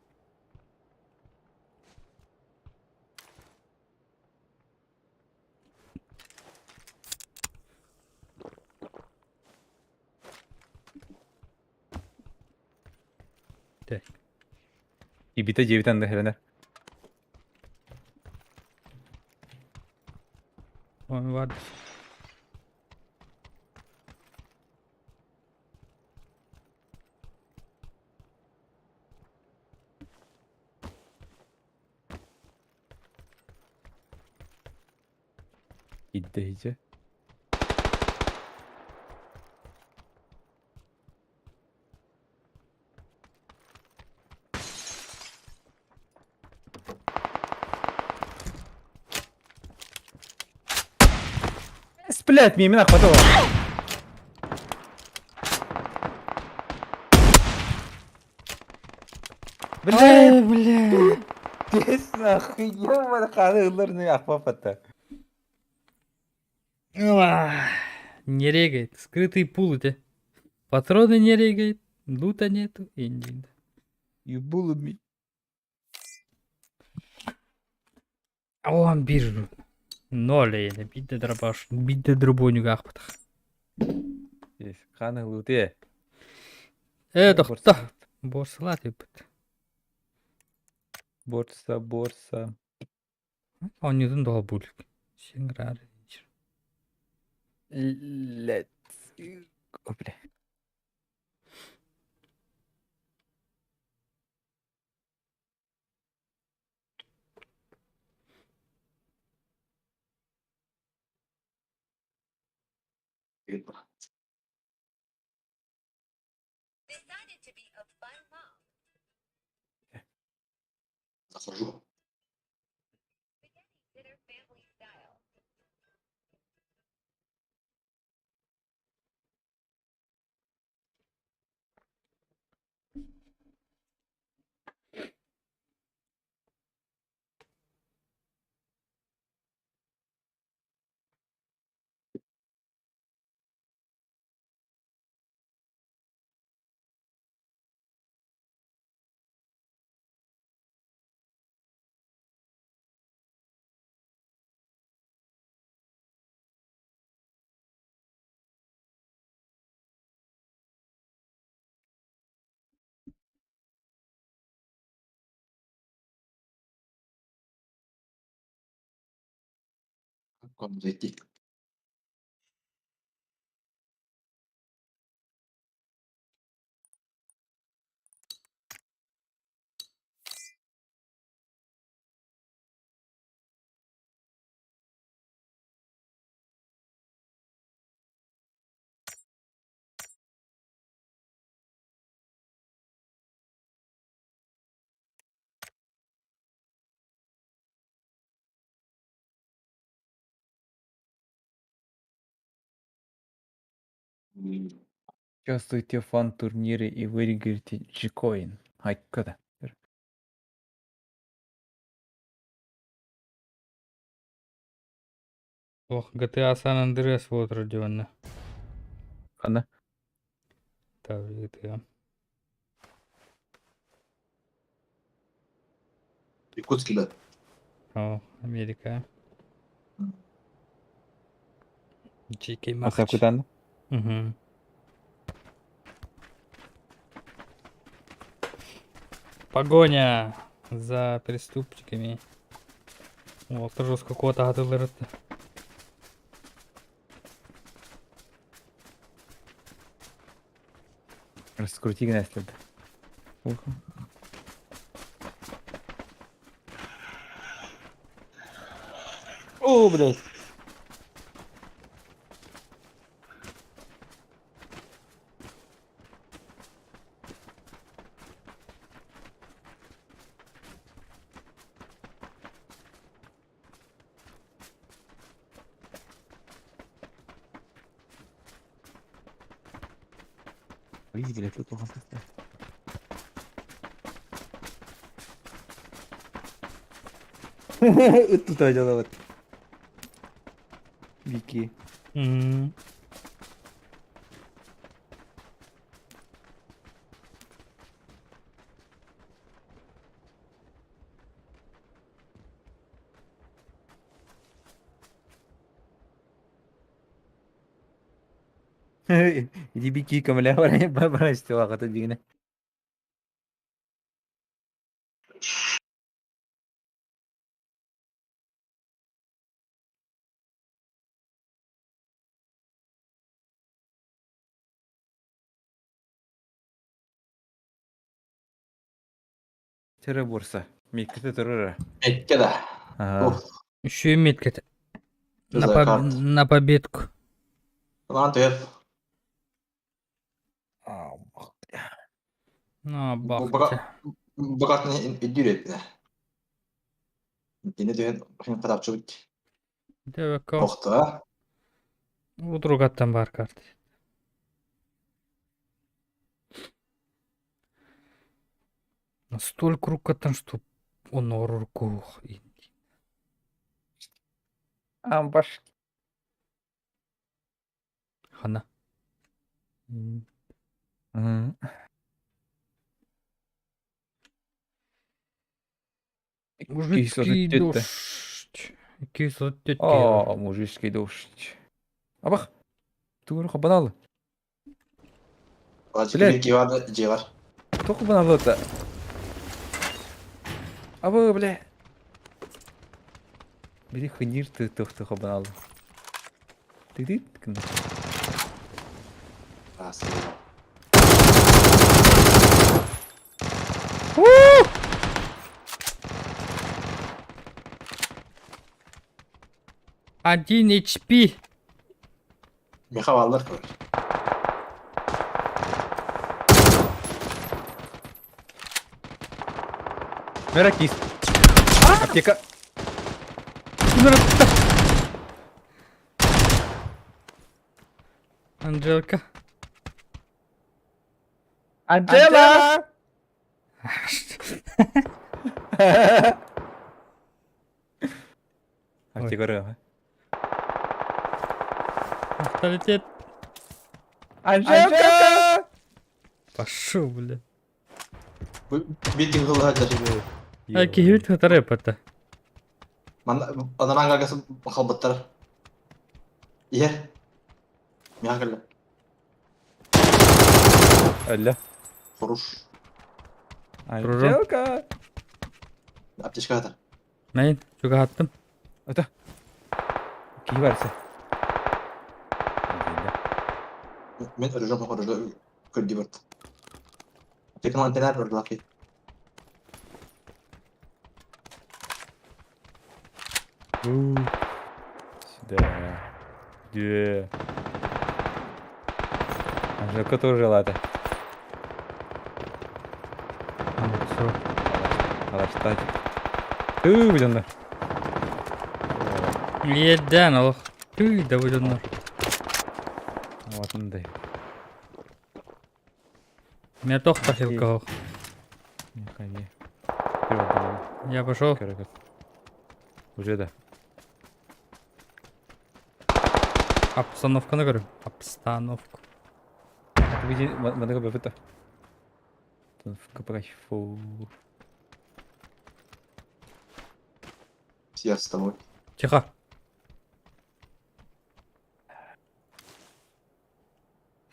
Тэ. Ибитэ дьиэбитэ анды хэрэнэр. Он var. Иддэһичэ. Блять, миимин ахпата Ай, бля. Кес нахуй, ё-моё, ханы ылларны ахпапата. Не регает. Скрытые пулы те. Патроны не регает. Лута нету. Индин. You bullied me. Он бир. Ноль енді. Бидде дробаш. Бидде дробонюга ахпатах. Есть. Ханы луте. Э, тохто. Борсала типпит. Борса, борса. Онньутун тоҕо булик. Синграр. Let's go, бля. Захожу. Как вам зайти? Участвуйте в фан-турнире и выиграйте G-Coin. Айкада. Ох, GTA San Andreas вот родионна. Хана. Так, GTA. Якутский, да. О, Америка. GK Асап Махач. кутан. Угу. Погоня за преступниками. О, жестко кота атылырытты. Раскрути гнеслед. Ухо. О, блядь. Видели, тут Ыт дьалабыт. Вики. Иди Вики көмөлөһө баран истиэҕэ дигинэ. Тере бурса. Микките турар. Мекке да. Ага. Еще меткет. Что На, за поб- карта? на победку. Ладно, төп. На Бу бахте. Бу картаны идүр этне. Итини түһэн хин катапчыбыт. Девеко. Тохта. Удругаттан бар карта. Настолько рукаттан, что он руку. Амбаш. Хана. Мужицкий дождь. Кислотет. О, мужицкий дождь. Абах. Тугу хабанал. Блядь. Кивады жегар. Тоқ банал-то. Абы, бля. Бери хынир ты тохты хабанал. Ты ты Раз. Один HP. Меха баллар көр. Меракис. Аптека. Анжелка. Анжела! Аптека ырыа. Авторитет. Анжелка! Пошел, бля. Бу битин кылыһа А киһибит хатары пата. Манна анаран халбаттар. Иһэр. Меха кэллэ. Алла. Хоруш. Анжелка! Аптечка хатар. Мен чугахаттым. Ата. Киһи барса. Мен өрөжөм хоружда көрдү барт. Аптеканы антеннер бар лаки. Сюда. Де. Анжелка тоже лата. Все. Алаштать. Тыы буденна. Еден алох. Ты да буденнар. Вот ондай. Меня тохта хилка. Не. Я пошел. Уже да. Обстановку говорю. Обстановку. Манага бэбэта. Кайфу. Я с тобой. Тихо.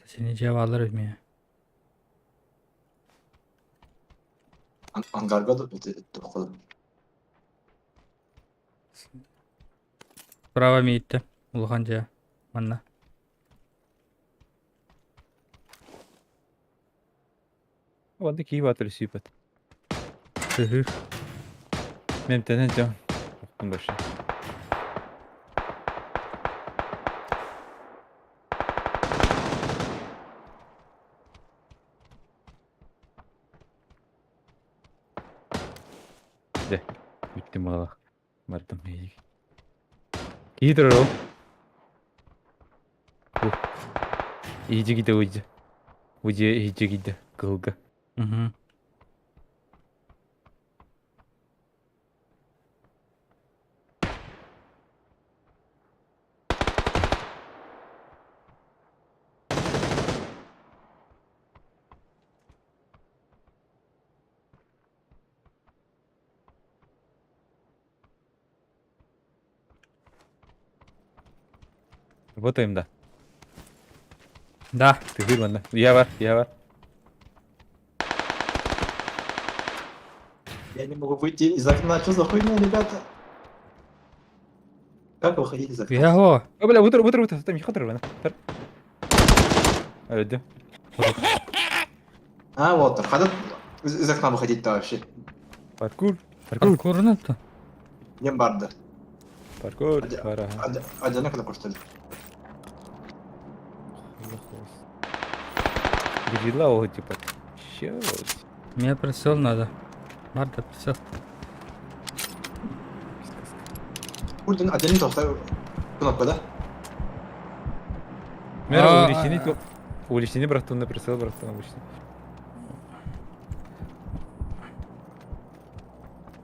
Сeni cevaplar меня. Ангарга да тоққы. Право миитте. Улахан жа. Манна. Онда киіп атыр сүйпет. Түһү. Мен тәнен жам. Оқтым башы. Дьэ, бүттүм баҕалаах. Бардым эйиги. Киһи турар ол. Бу. Иһдьи киирдэ уйдьа. Бу дьиэ иһдьи киирдэ кыһылга. Угу. Работаем, да. Да. Тыһыыр манна. Я бар, я бар. Я не могу выйти из окна. Что за хуйня, ребята? Как выходить из окна? Яго. О, бля, утро, утро, утро, там хатыр бана. Тар. Öldü. А, вот, когда из окна выходить-то вообще? Паркур. Паркур. Паркурнуту. Не барды. Паркур. Hadi. Пара. Одинаково что ли? Грила о типа. Щас. Мне прицел надо. Марта, прицел. Buradan adelini topla. Кнопка, да? Мера А, увеличение увеличение братан на прицел братан обычно.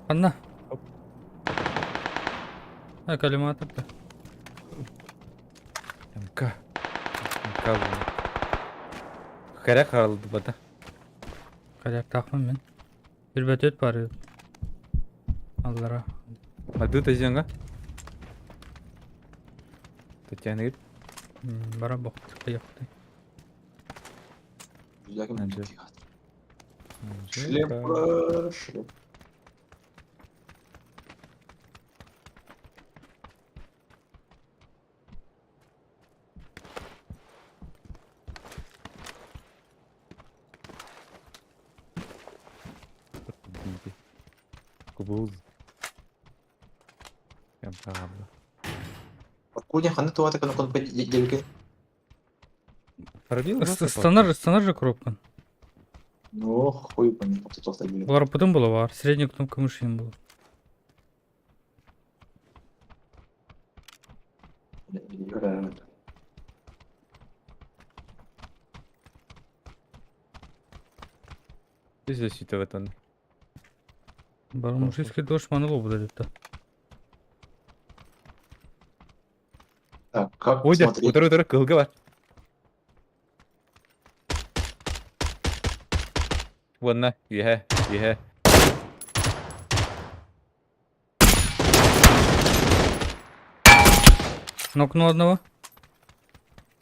Анна. Оп. А, коллиматор да. МК. МК була. Харя харалды бата. Калyak тахмын мен. Bir бөтөт бар. Аллара. Аду тазянга. Татьяна говорит. Бара бок кыякты. Анжел. Шлем, шлем. Кубуз. Правда. Откуда ханы туа так кнопка делки? Пробил? Станар, станар же коробкан. Ну, хуй по ним, кто толстой Булар потом было бар. Средняя кнопка мыши им было. Здесь защита в этом. Бар мужицкий дождь маныло будет это. Так, как Ой, смотреть? утро, утро, кылга бар. Вонна, еhe, еhe. Нокнул одного.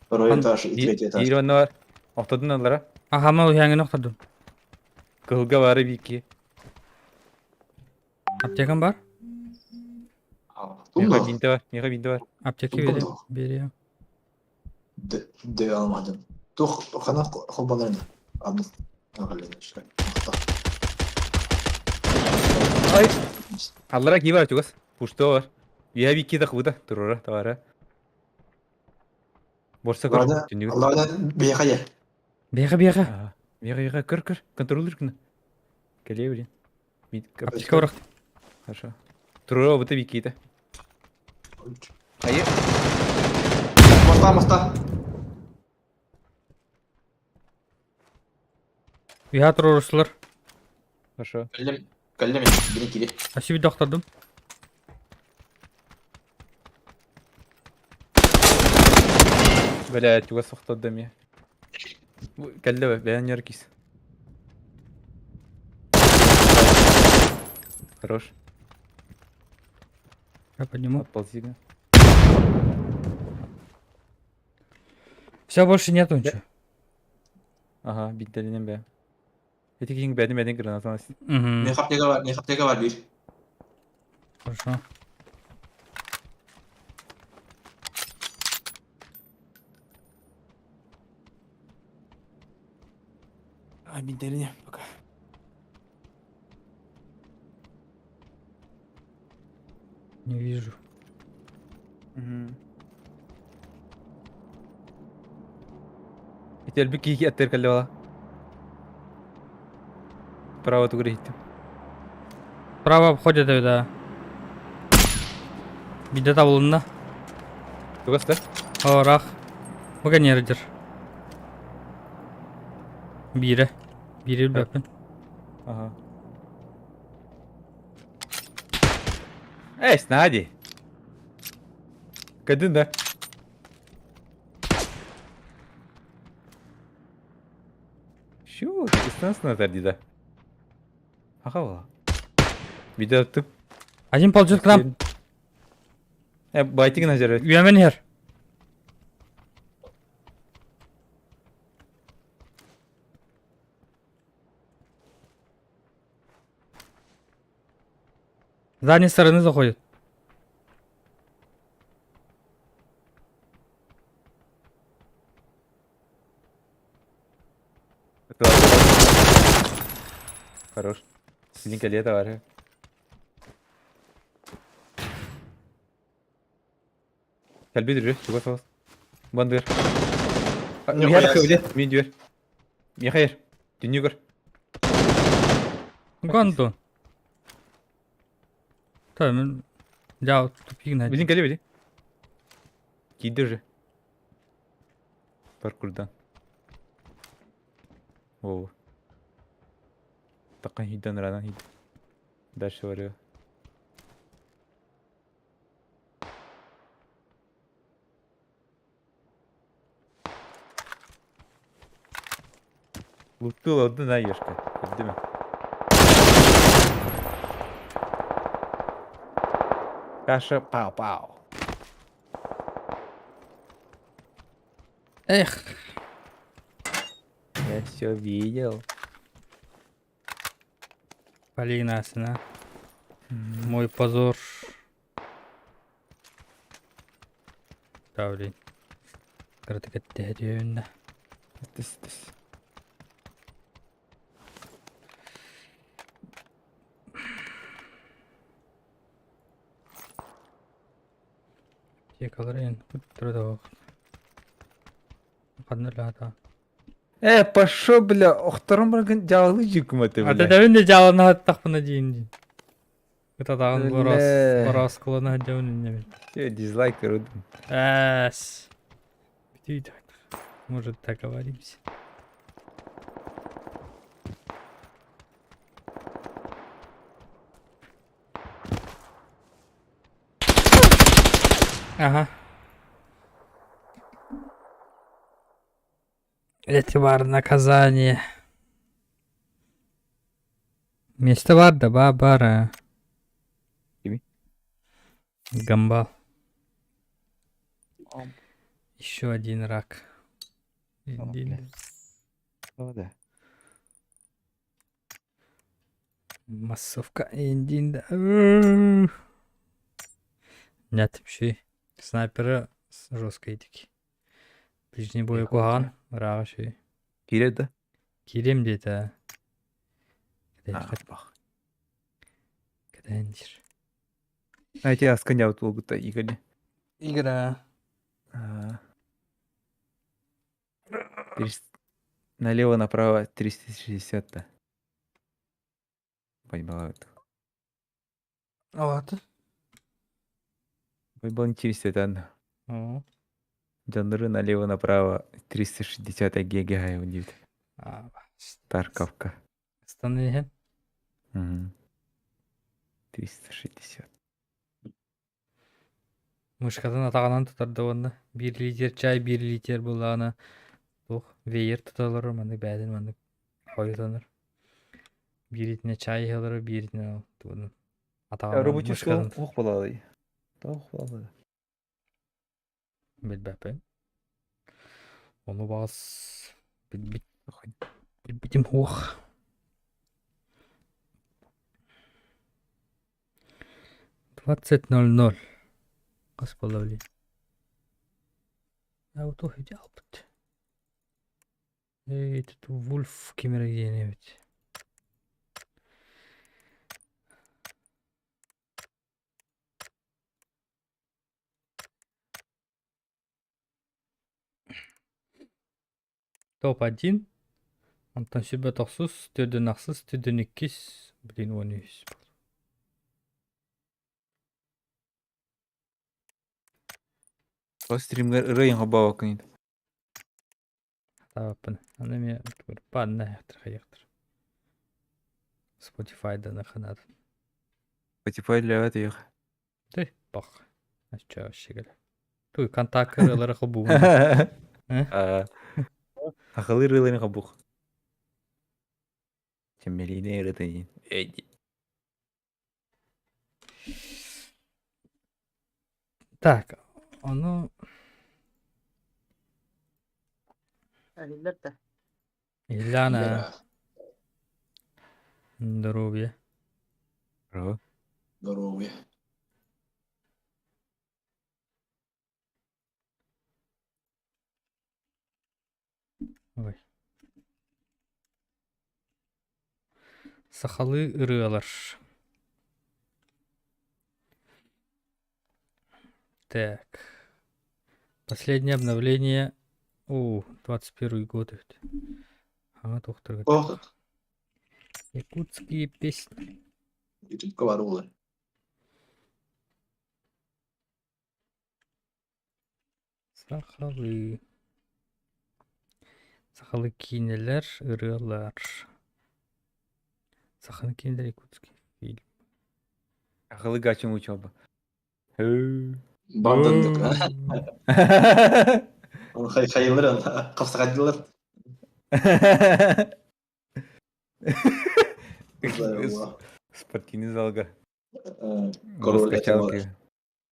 Второй этаж и третий этаж. Иир онно бар. Охтодун аллара. Ага, мал яңы ноктадым. Кылга бары бики. Аптекам бар? Меха бинте бар, меха бинте бар. Аптеки берем. Берем. Д алмадым. Тух хана холбаларына. Абны. Ай. Аллара ки бар чугас. Пушто бар. Еhe бики да худа турура тавара. Борса көр. Алларда бияха Бега, бега. Меха еhe көр көр. Контроллер кына. Келе блин. Аптека барак. Хорошо. Турура бута бики да. Айы. Моста, моста. Уя турурусулар. Хорошо. Каллем, каллем, бини кири. Аси доктардым. Бля, чугас охтодым я. Кэллэ бэйэн яркис. Хорош. Я подниму. Отползи. Все, больше нету ничего. Ага, бинтелинен бэ. Эти кинг бэдин бэдин граната. Угу. Не хаптега бар, не хаптега бар бир. Хорошо. А, бинтелине пока. Не вижу. Угу. Эти альбы кики аттер каллева. Право тугур хиттим. Справа обходит да. Биде табылынна. Тугас да? Орах. Бу нердер. Биирэ. Биири билбэппин. Ага. Эй, Снади! Кадын да? Şu дистанцияны да. Ага. Видео туп. Один ползет к нам. Байтигин ажар. Үөмэн иһэр. С задней стороны заходит. Хорош. Линка лето бар. Кэлбит үрү, чугас соҕус. Бандыр. Нихуя Миэхэ себе. биле, мин дүөр. Миэхэ ер. Түннүгөр. Гонду. Та, мен дьаа тупигин Билин кэле били. Киирдэ уже. Паркурдан. О. Такан хиддан ранан хид. Дальше варю. Лутыл одна наешка. Değil mi? Каша пау-пау. Эх. Я все видел. Полина сына. Мой позор. Да, блин. Кыратык эттэһэ Тыс тыс. Аптекалар эн ханна лаата. Пошел, бля, охторон баргын дьаалы дьүкүмэте, бля. Ата дэвин де дьаалана хаттахпына диин дии. Кытатаҕын борос Бля. бороскулана сылдьабын иннебин. Все, дизлайк рудым. Эс. Бүтүй Может, договоримся. Ага. Это бар наказание. Место бар да ба бара. Кими? Гамбал. Еще один рак. бля. Да. Массовка Индин. Нет, вообще. Снайпера жестко идики. Ближний бой куһаҕан, ырааҕа үчүгэй. Киирэр да? Киириэм диэтэ. А, бах. Кэтээн диир. А эти асканяут буолбута Игорь. Игра. А. Налево-направо 360-то. Поебала это. Ладно. Поебал не 400, О. Дьоннору налево-направо 360 ГГ диэбит. А, Тарковка. Станы иһэн. Мгм. 360. Мышкатын атаҕынан тутарда уонна биир литр чай, биир литр буоллаҕына туох веер туталлар маннык бэйэтин маннык хойутанар. Бииритинэ чай иһэллэр, бииритинэ тугунан атаҕынан Роботический мышкатын ох буолалый. Ох буолалый. билбэппин. Ону баҕас билбит билбитим суох. 20:00. Хас буолла билигин? А туох идеалбыт. Эй, тут Вульф ким эрэ диэн эбит. Топ-1. Онтон сүбэ тохсус, төрдүн ахсыс, төрдүн иккис, блин, уон үс. Ол стримҥэр ырыа иҥ холбообоккун Хатаабаппын. Аны эмиэ баанна хайыахтар. Spotify-дан ханаатын. Spotify лэбэт ыйых. Ты бах. Ачча вообще Туй контакт ырыалары холбуубун. Сахалыы ырыаларын холбух. Чэмэлиинэ ырыатын Так, ону Иһиллэр да. Ильяна здоровье. Здорово. Здоровье. Ой. Сахалыы ырыалар. Так. Последнее обновление. О, 21 год. Ага, доктор. Ох, Якутские песни. Ютубка бар буолар. Сахалыы. Сахалыы киинэлэр, ырыалар. Саханы киинэлэр якутский фильм. Сахалыы гачым учоба. Бардандык. Хайылар хапсаҕайдылар. Спортивный залга. Король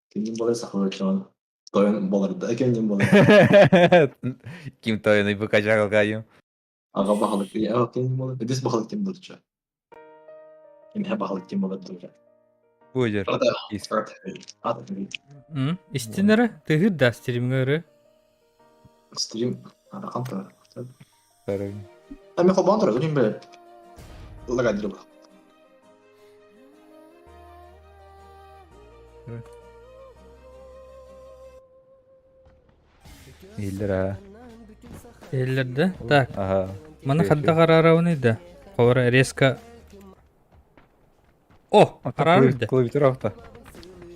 Кимнин болар сахалар чоон. Тойон болар да кимнин болар. Ким тойону бу качалгайым. Аҕа баһылык аҕа кимнин болар. Үдүс баһылык ким болар Имһэ баһылык ким болар дура. Буйдер. Истиннere тыһыр да стримҥэ Стрим арахан турар. Ами холбоон турар, күнүм бere. Лагадыр бу. Иһиллэр аа. Иһиллэр да? Так. Аха. Маны ханна қараарабыный да? Ховара резко... О, араар да. Клавиатура авто.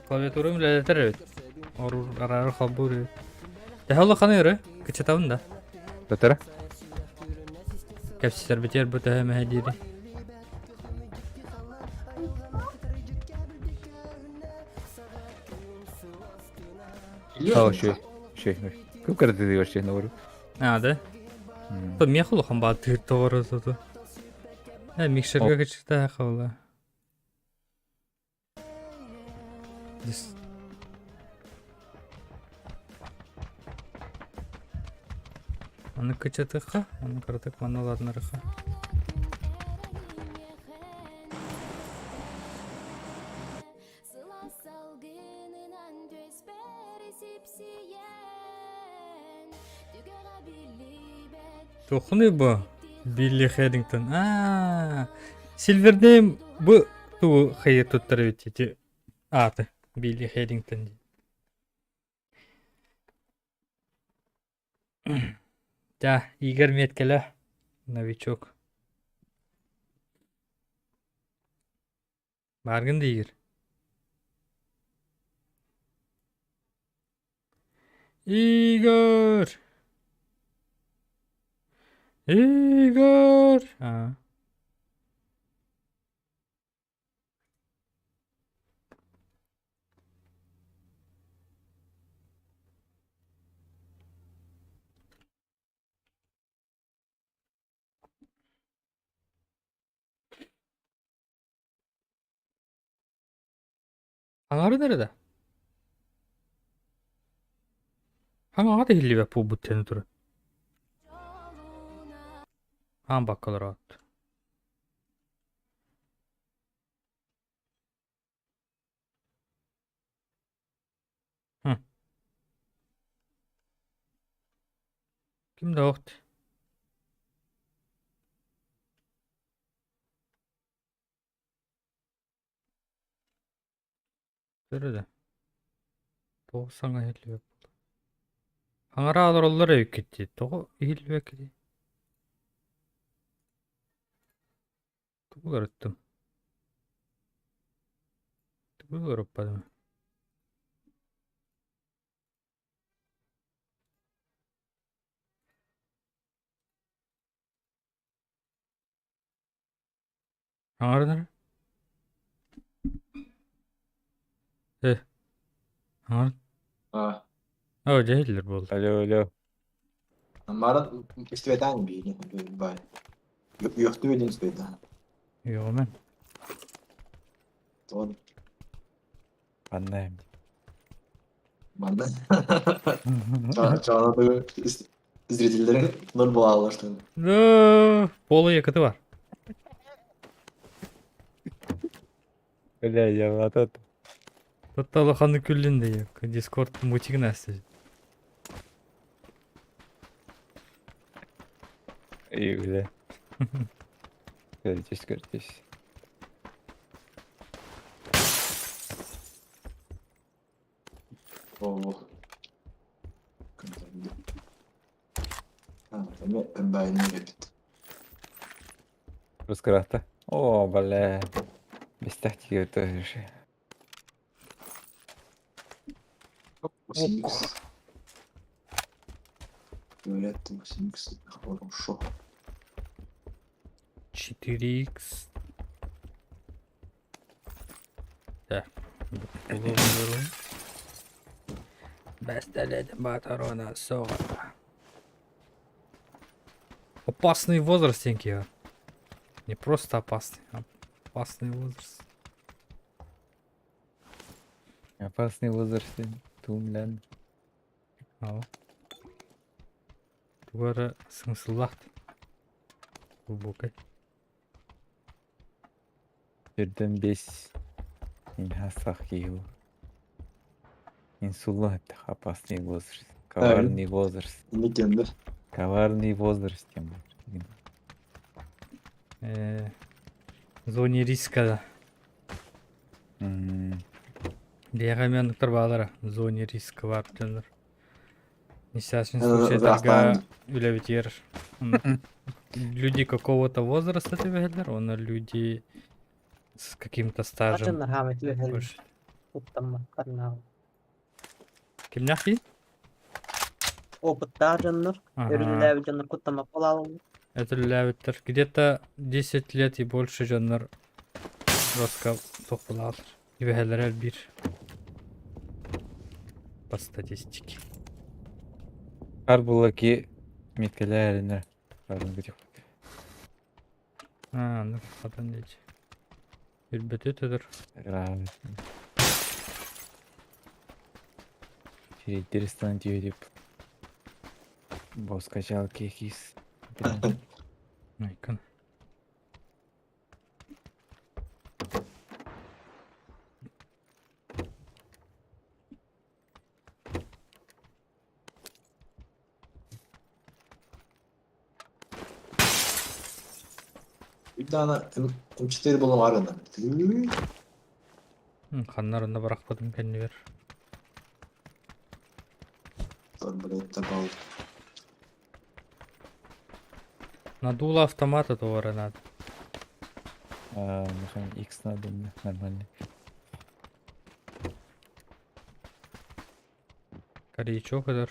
Клавиатурам үлэлэтэр эбит. Орур араары холбуур эбит. Төһө улаханы ыры? Кычатабын да. Татара? Кэпсэтэрбитигэр бу төһө мэһэйдиирий? О, шөй. Шөй. Көп кырды вообще наоборот. А, да? То мех улахан баа тыыр тоҕоро тоту. Э, микшерге кычыта хабыла. Аны кычатыха, аны кыратык маналарнарыха. Туоххунуй бу? Билли Хэрингтон. Аа, Сильвернейм бу тугу хайы туттар эбит ити ааты Билли Хэрингтон диэн. Да, Игорь Меткеле, новичок. Бааргын да Игорь? Игорь! Игорь! Аа. Аҥаарын эрэ да? Хаҥаҕа да иһиллибэт буолбут диэн турар. Аан баккалар аат. Ким да охт. Көрө да. Тоҕо саҥа иһиллибэт буолла. Хаҥара олороллор эбиккит дии. Тоҕо иһиллибэккитий? Тугу уларыттым? Тугу уларыппатым? Аҥарынар. Э, аҥар. А, Оо, дьэ иһиллэр буолла. Алло, алло. Марат истибэтээн биһиги бай. Үөхтүү диэн истибэтээн. Үөҕүмэн. Тоҕо Ханна эм. манна чаана зрительлерин ноль буолаллар. Да, Пола якыты бар. Бля, я вот это. Тут улаханнык күллүн да Дискорд мутигин аста. И, бля. Көрдүс, көрдүс. Оо. Эмиэ комбайнер эбит. Рускрата. О, бля. Бестах тиге тоже. 8х. Говорят, 8х хорошо. 4х. Так. Бэстэлэт батарона соҕа. Опасный возраст, Енки. Не просто опасный, а опасный возраст. Опасный возраст. Тумлян. Ау. Тугара сыңсыллахт. Глубокой. Жерден бес. Инхасах его. Инсулла это опасный возраст. Коварный возраст. Легенда. Коварный возраст. Тем более. В зоне риска да. Биэҕэ баалара в зоне риска баар дьоннор. Несчастный случайдарга үлэбитигэр люди какого-то возраста түбэһэллэр, уонна люди с каким-то стажем больше. Кимнээх дии? Опыттаах дьоннор, өрүллээбит дьоннор куттаммат буолааллар. Өтүллээбиттэр. Где-то 10 лет и больше дьоннор роска суох буолааллар. Түбэһэллэрэ элбиир. По статистике. Хар булаки меткэлээринэ барын А, ну хатан диэчи. Үрбөтү төдөр. Перестань деп. Босс качал кекис. Айкын. Bir tane M4 bulalım arada. Ханнарына бырахпытым кэннибэр. Арбалет табал. На дуло автомата товара надо. А, X надо мне, нормально. Коричок ыдыр.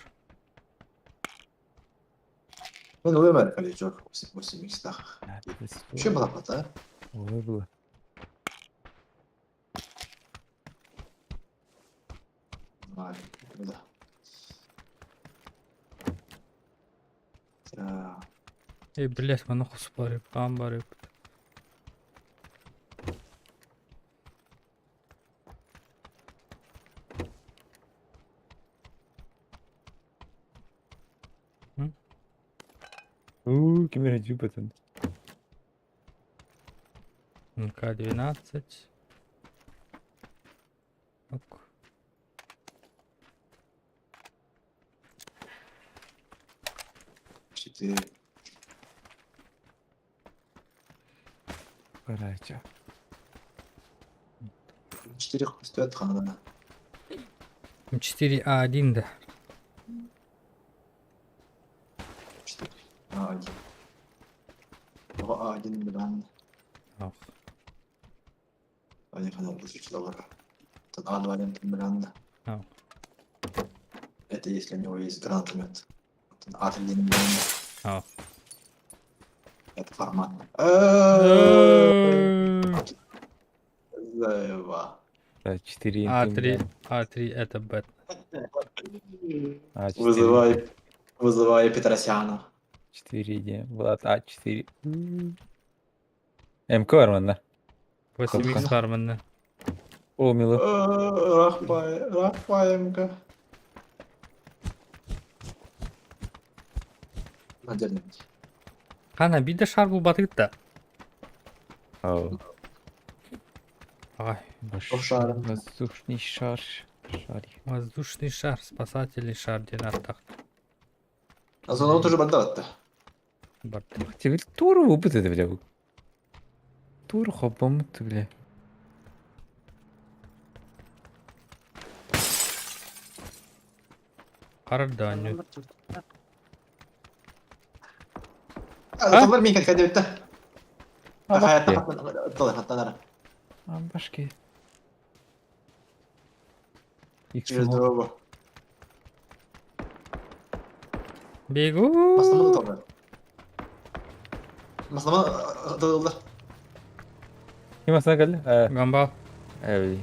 Ну, ну, вымер коричок. 8 х. Вообще была плата. Ой, было. Да. Так. Эй, блядь, маны хос барып, кан барып. У, кемере жупатын. МК-12. Ок. 4. Короче. 4 стоит ханана. М4А1 да. 4. А1. А1 билан. Ох. Один ханан долларов. А2 билан. Ох. Это если у него есть гранатомет. А3 билан. Ох. Это формат. Ева. 4 А3, А3 это Б. А4. Вызывай, вызывай Петросяна. 4 иди. Влад А4. МК бар манна. 8х бар манна. О, мило. Рахпай, Рахпаемка. Надежно. Хана биде шар булбатык да. О. Ай, Шар. Воздушный шар. Шарик. воздушный шар, спасательный шар диэн аттах Азонов тоже бардаватта. барда. Тебе туру выпыт это, бля. Туру хопом ты, бля. Карданю. Аталар мин кәдә битте. Башки. Хатталар, хатталар. Башки. Через дорогу. Бегу. Маслама да талар. Маслама талар. Ким асына кэллэ? Гамбал. Э,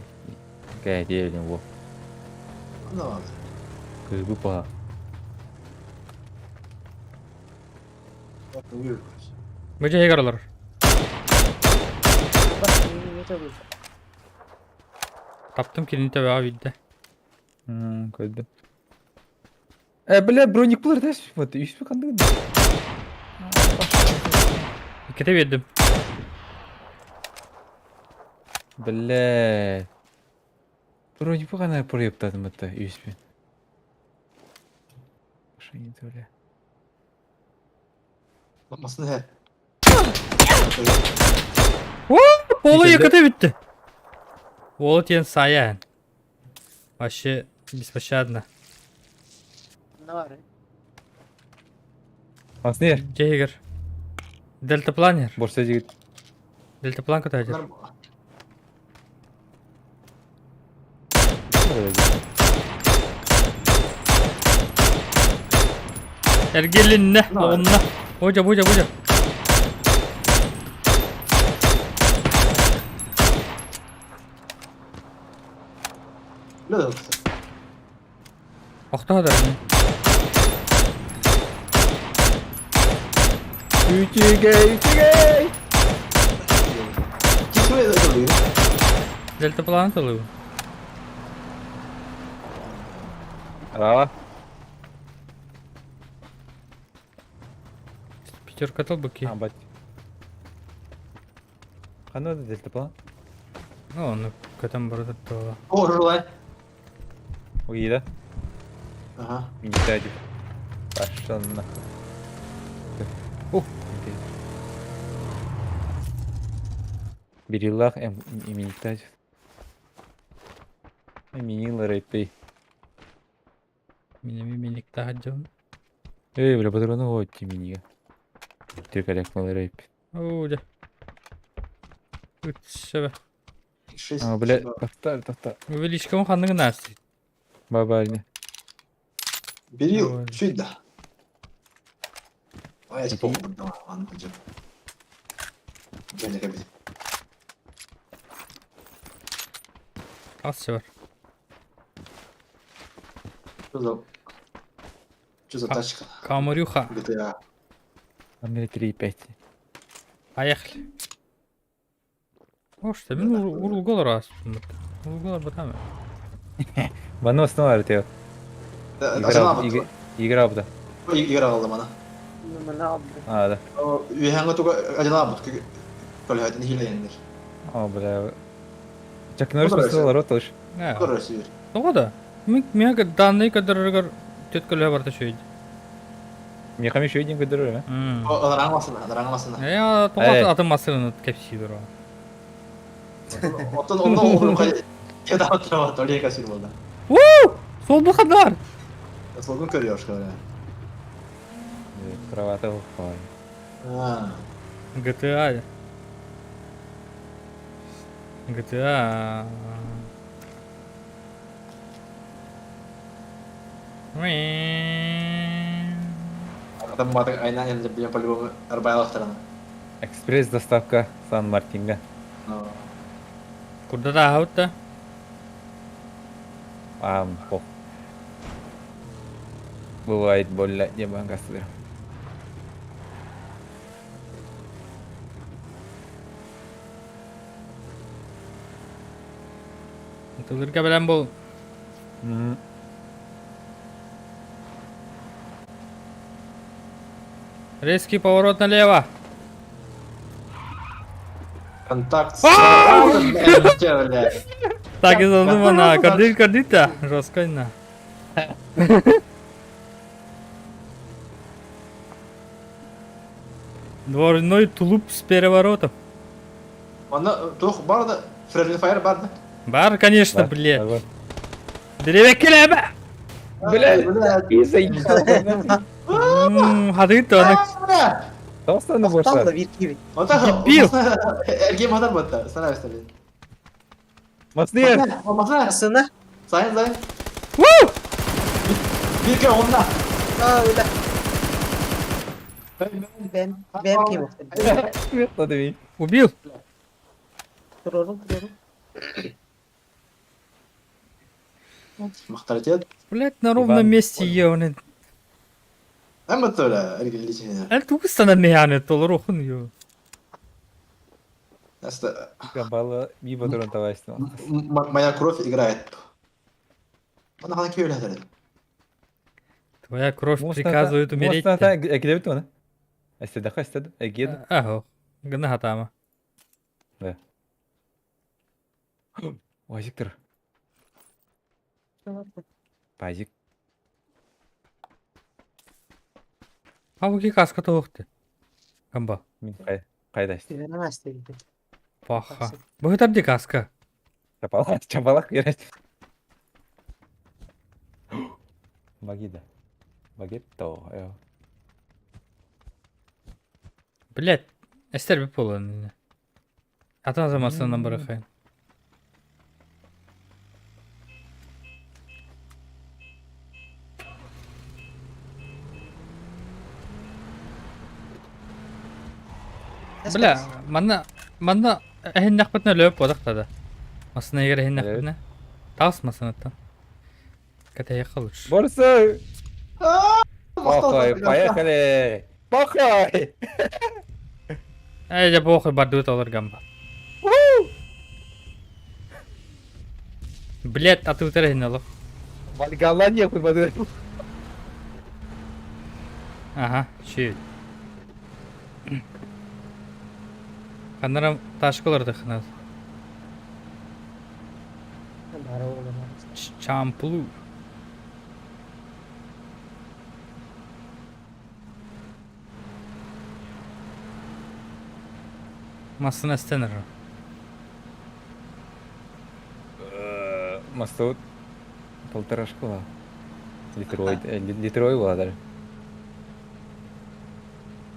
кэ диэбин во. Ну, Кыгы па. Бу дьэ олор. Таптым кинини төбөҕө биирдэ. Мм, көрдүм. Э, бля, броник булар да, вот, үспү кандыгын. Иккитэ биэрдим. Бля. Броник бу гана проептадым это, үспү. Шайын бля. Масын һә. Ола Иккитэ. яката бүттэ. Ола тиэн саян. Вообще беспощадно. Масын ер. Дьэ Дельтапланер. Борса жигит. Дельтаплан көтөөдөр. Эргилиннэ, оҕунна. Божа, божа, божа. Бля, Охтоо да. Үчүгэй, үчүгэй. Кисү это Дельтаплан толугу. Рава. Пятерка толбуки. А, бать. Ханна да дельта план? Ну, он көтөн барда то. О, желай. Уйда. Ага. Минитадик. Пошел нахуй. О, Бериллах иминитадик. Минила рейпей. Минеми миник тахаджон. Эй, бля, патроны вот минига. Ты коллег мал рейп. Оо, дьэ. Үтсөбө. 6. А, бля, тафтар, тафтар. Увеличка ханныгы нәрсе. Бабальня. Берил, Ой. чуть да. Ой, я Окей. типа, давай, ладно, пойдем. Дядя кабин. Ас бар. Что за... Что за А. тачка? Камарюха. GTA. А мне 3,5. Поехали. О, что, мин урулголар ас. Урулголар батамы. Вано снова ты. Игра, Игра, игра, Игра алдым ана. А, да. Үһәңгә туга ажана бут. Көлһәтен хиләйендер. О, бля. Чак Норрис Ну, давай, поставил рот лучше. Көрәсез. Тоҕо да? Мин миэхэ данные көрдөрөргөр түөт көлөһө барта үчүгэй. Мне хам еще один көдөрөр, а? Алар аңласын, алар аңласын. Э, Эй. тоҕо атын массыынаны кэпсиир о. Оттон онно олор кай кеда отра толика сир булды. Сол бу хандар. Солгун көрüyor şöyle. Кровата ой. Ha. GTA. GTA. Адам баты айна енді билен по-любому арбайлақтыраны. Экспресс доставка Сан-Мартинга. Курдат ааһабыт да? Аам, хох. Бывает больно, диэн баһан Тылырга бэлэм бол. Резкий поворот налево. Контакт с... Так и задумано. Кардит, кардит-то. Жестко на. Дворной тулуп с переворотом. Манна туох бар да? Friendly Fire бар да? Бар, конечно, блядь. Деревеккелеме! Блядь, и заебал. Хатыгыт оны. Тоқсаны борса. Дебил! Эргем хатар батта, становишься, блин. Масныер! Масна! Асына. Сайын, сайын. Вуу! Бирке онна. Aa öyle. Ben ben kim? Убил? Duralım duralım. Махтаритет. Блять, на ровном месте ебаный. Эм баттыра эргилличине. Эл тугустана механы толорохун ё. Балы би батырын табайсың. Моя кровь играет. Ана хана күйеле хәтер. Твоя кровь приказывает умереть. Экидебит оны. Эстеде хастеде. Эгид. Ахо. Гына хатама. Да. Уазиктыр. Пазик. Павуки каска тоқты. Камба. Мин кайда исте. Паха. Быгытар каска. Чапалак, чапалак берет. Магида. Багетто. Блять, эстер bir болан. Атын замасынан барахайын. Бля, манна манна эһиннэхпитинэ лөп бодахтада. Масына егер эһиннэхпитинэ. Таас масынаттан. Кэтэйэххэ лучше. Борсы! Похуй, поехали! Похуй! Эй, дьэ похуй бардыбыт олор гамба. Блять, атыытар эһинэ олох. Вальгалла нехуй бады. Ага, чуть. Ханарам ташкалар дыхнат. Чамплу. Массына стенер. Мастут полтора школа. Литровой, литровой была даже.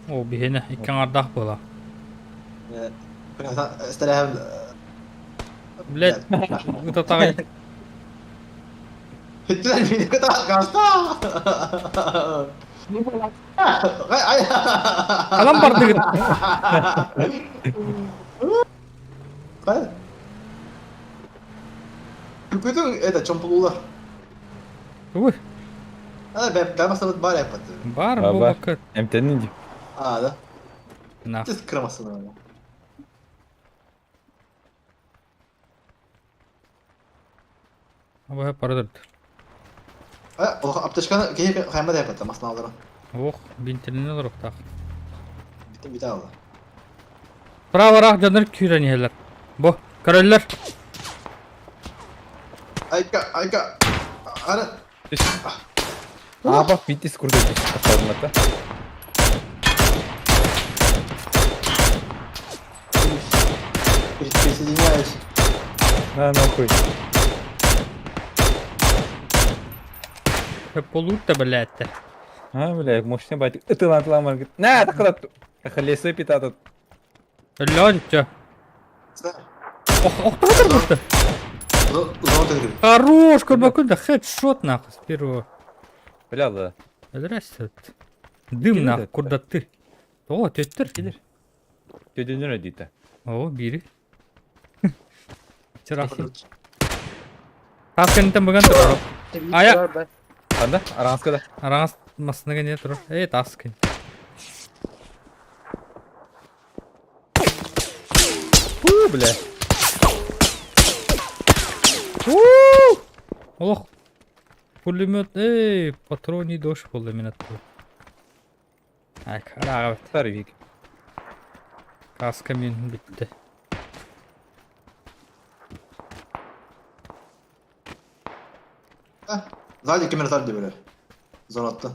О, биһиэнэ икки аҥардаах буола. Блядь, ытатаҕай. Алан бардыгыт. Это чомпулулар. Уй. Бар Бар бу Эмтенин ди. А, да. На. Кырамасын. Бу парадыр. Аптечканы кеһи хайма да япатты, масна алдыра. Ох, бинтелini олоруктаах. Битен бите алды. Праворах дьоннор күүрэн иһэллэр. Бу, көрөллөр. Айка, айка. Ара. А, бак битис курду. Тахтадым Присоединяюсь. На нахуй. Полутта, блядь. А, бля, мощный батик. Это ладно, ламар. На, так куда? Колесо пита тут. Өллөөн чё. Ох, ох, будто. Хорош, Курбакун, да хедшот нахуй с первого. Бля, да. Здрасте. Дым нахуй, курдаты. О, төттөр. Килер. Төдөнөр дита. О, бири. Чырахи. Таас кэнниттэн быган турар. Ая! Анда, араҥаска да. Араҥас массыына кэннигэр турар. Эй, таас кэнни. Фу, бля. Уу! Олох. Пулемет, эй, патроний дождь буолла мин аттыбар. Ай, арааҕа Старый вик. Каска мин бүттэ. Сзади ким эрэ дии бэрэ. Зонатта.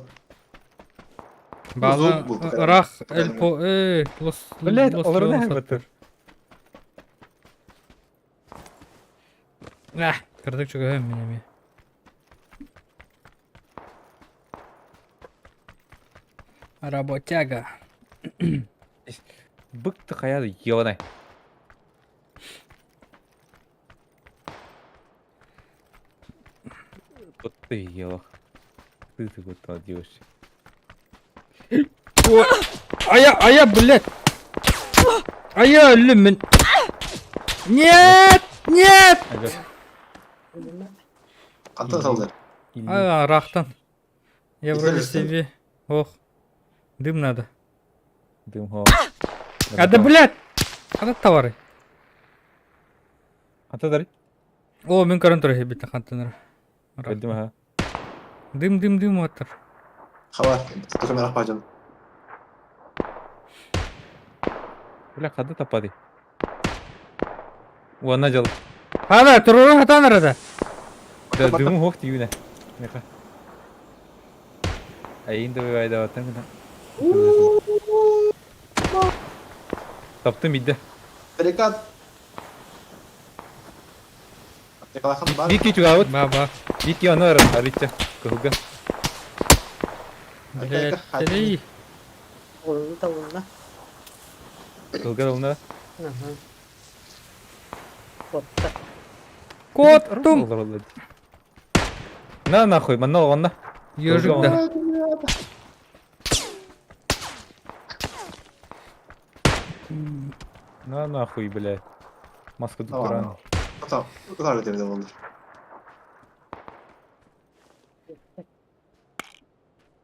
Баала ыраах элпо э лос Блядь, олорун эһэбэтэр. Ах, кырдык чугаһым мин эмиэ. Работяга. Бык ты хайа ебаный. Вот ты ела. Ты ты вот там делаешь. Ой, Ая, ая, блядь! Ая, өллүм мин. Нет! Нет! Ага. Хантан салдыр? А, рахтан. Я вроде себе. Ох. Дым надо. Дым хо. А да, блядь! Ханна товары? Ханта дары? О, мин көрөн турар иһибит хантанар. Көрдүм аха. Дым, дым, дым оттар. Хабар, документ баажан. Бля, хада тапады. Уонна дьыл. Хана, туруру хатан арада. Да, дымы хох тиюнэ. Меха. Айын да бывайдабаттан гына. Таптым идде. Перекат. Аптекалахан бар. Вики чугаабыт. Ба ба. Вики ону арын арычча. Кыһылга. Блядь, эй. Олуну табылна. Кыһылга да Котта. Коттум. На нахуй, манна оҕонно. Ежик да. На нахуй, блядь. Маска туран. Утар өтөбү болду.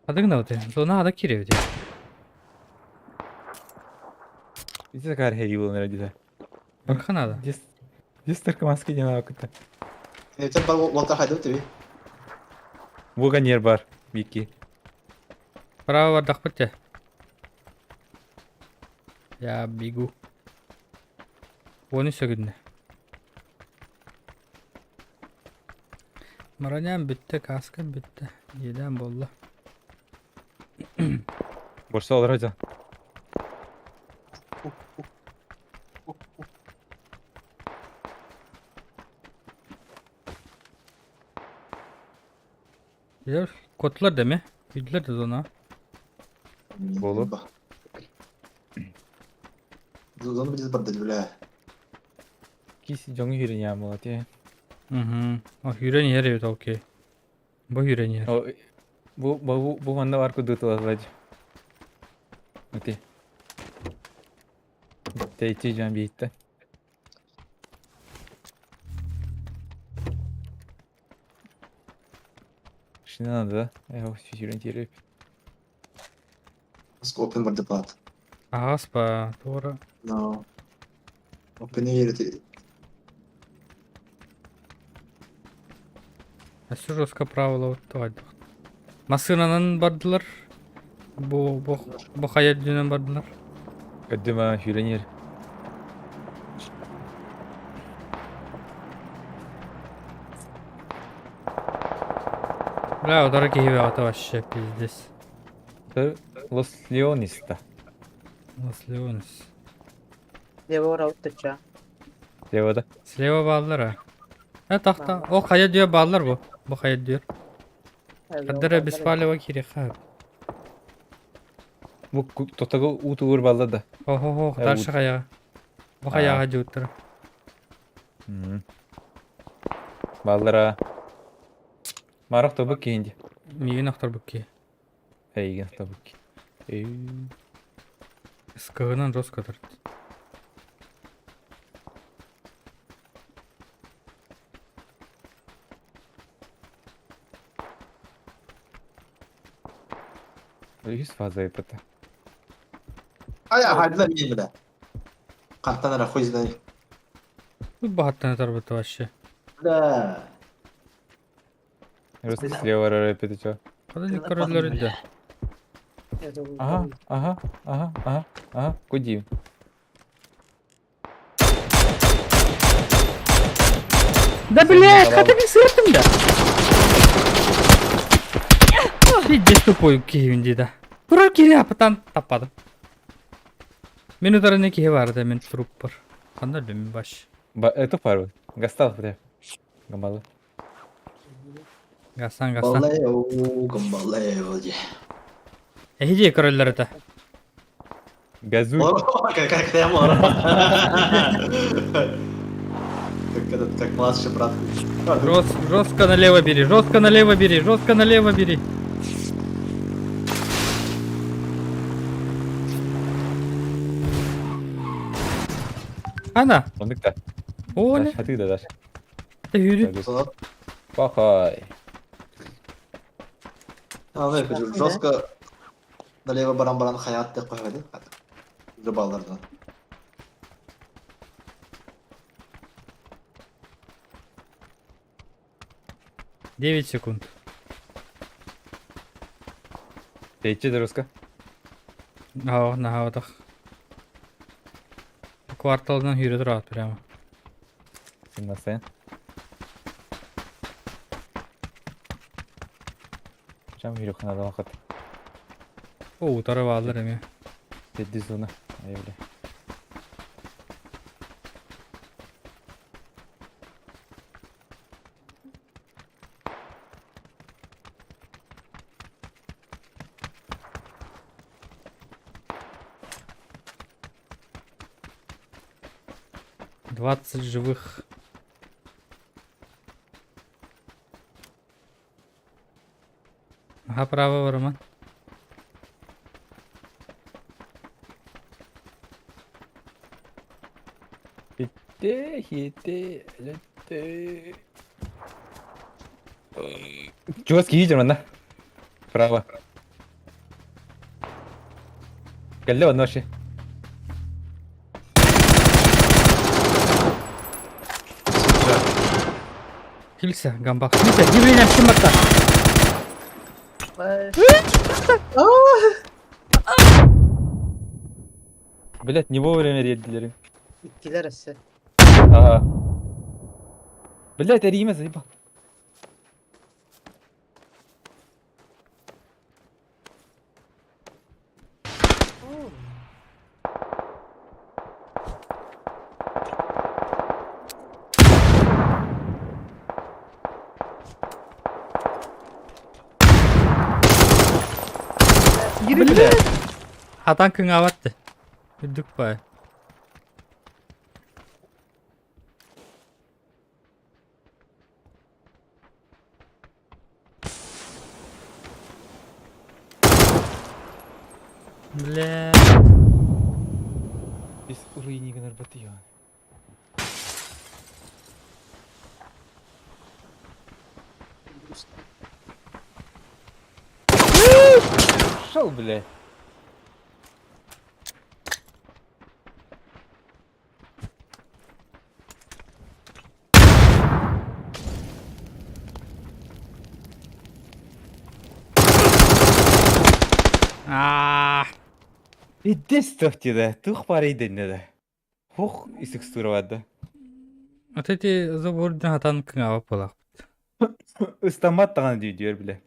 Хадыгна вот. Зона ада кире Иди такая хери был, наверное, Барха надо. Здесь здесь только маски не надо как-то. Нефтен бар уолтар хайдып теби. Буга нер бар, Вики. Право бардахпыт те. Я бегу. Оны сөгүннэ. Мараням бүттэ, каскам бүттэ. Иэдээн буолла. Борса олорор дьон. Дьэ, куоттулар да эмэ? Күйдүлэр да зона. Болу. Зону билиз бар бля. Кис дьоҥу үһүрэн буолла Угу. О, сүүрэн иһэр эбит окей. Бу сүүрэн иһэр. О, бу бу бу манна бар кудутулар Ити. Тэйти дьон биитте. Шинэ надо, да? Э, сүүрэн тиэреп. Open бар деплат. Аҕас ба, туора. No. Open ерити. Өссө жестко правило туһайдах. Массыынанан бардылар. Бу бу бу хайа үрдүнэн бардылар. Көрдүм аа, сүүрэн иһэр. Бля, удара киһи бөҕөтө вообще пиздец. Лос Леониста. Лос Леонис. Лево раут тыча. Левода. Слева бааллар а. Э тахта. О хайа диyor бааллар бу. Бу хайа диyor. Хаддара беспалево кириха. Бу тотага уу тугур балла да. Хо-хо-хо, Э, дальше хайаҕа. Бу хайаҕа дьууттара. Баллара. Марах тобук киһинди. Миигин охторбут киһи. Эйигин тобук. Эй. СКГ-нан жестко тарт. Үһүс фаза ыппыта. Ай, ахайдылар миин бля. Хантан эрэ хуй знает. Баһаттан ытарбыт вообще. Бля. Русский слева рэпит чё? Хада короллер да. Ага, ага, ага, ага, ага. Куди? Да блядь, хата би сыртым да. Пиздец тупой киһибин дии да. Турар киһи апатан таппадым. Мин утарыны киһи бар да мин труппар. Ханна өлдүм баш. Это пару. Гастал, бля. Гамалы. Гасан гасан. Балео, гамбалео, дии. Эһиги көрөллөр этэ. Газуй. Как, как я Как этот, как младший брат. Жестко налево бери, жестко налево бери, жестко налево бери. Ана. Оннук да. Оля. Хатыы да даш. Yürü. Пахай. Аны жестко налево баран-баран хаят деп қойған Рыбалардан. 9 секунд. Тэйчи дұрыска. Ау, наһаабатах. Кварталынан сүүрэ тураат прямо. Сымнасайын. Прям үйрөхханада вақыт. О, утары бааллар эмиэ. Тедди зона. Ай, бля. 20 живых. Ага, право, Роман. Хитте, хитте, хитте. Чугас киһи манна. Право. Кэллэ онно вообще. Хилься, гамба. Хилься, явление всем отца. Блять, не вовремя реддилери. Иккилэр өссө. Ага. Блять, эриимэ заебал. Бля. Хатан кыҥаабат Үрдүк баай. Бля. Без уруйни гынар батыйан. Шел, бля. Аа. Идес тохтида, тух пари дэннэ. Хух исыкстуровады. Вот эти забордын хатан кыҥаабат буолаахпыт. Ыстамат даҕаны дии бля.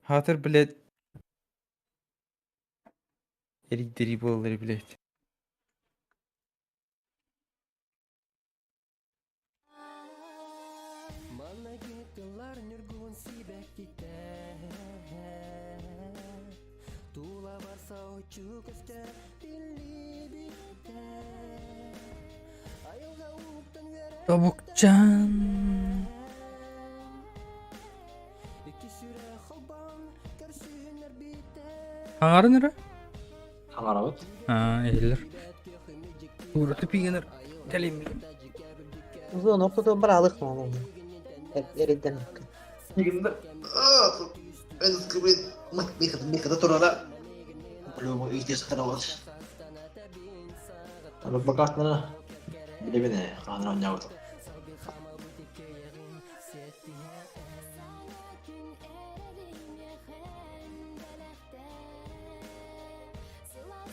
Хатыр, блядь. Эрийдэри буоллар, блядь. Тобукчан. Хаҥарын эрэ? Хаҥарабыт. Аа, иһиллэр. Уура тупигенер. Кэлим. Узун ортотун бар алых маа Эридden. Игінде. Турара Бакаатына билэбин ээ, хаһан оонньообутум.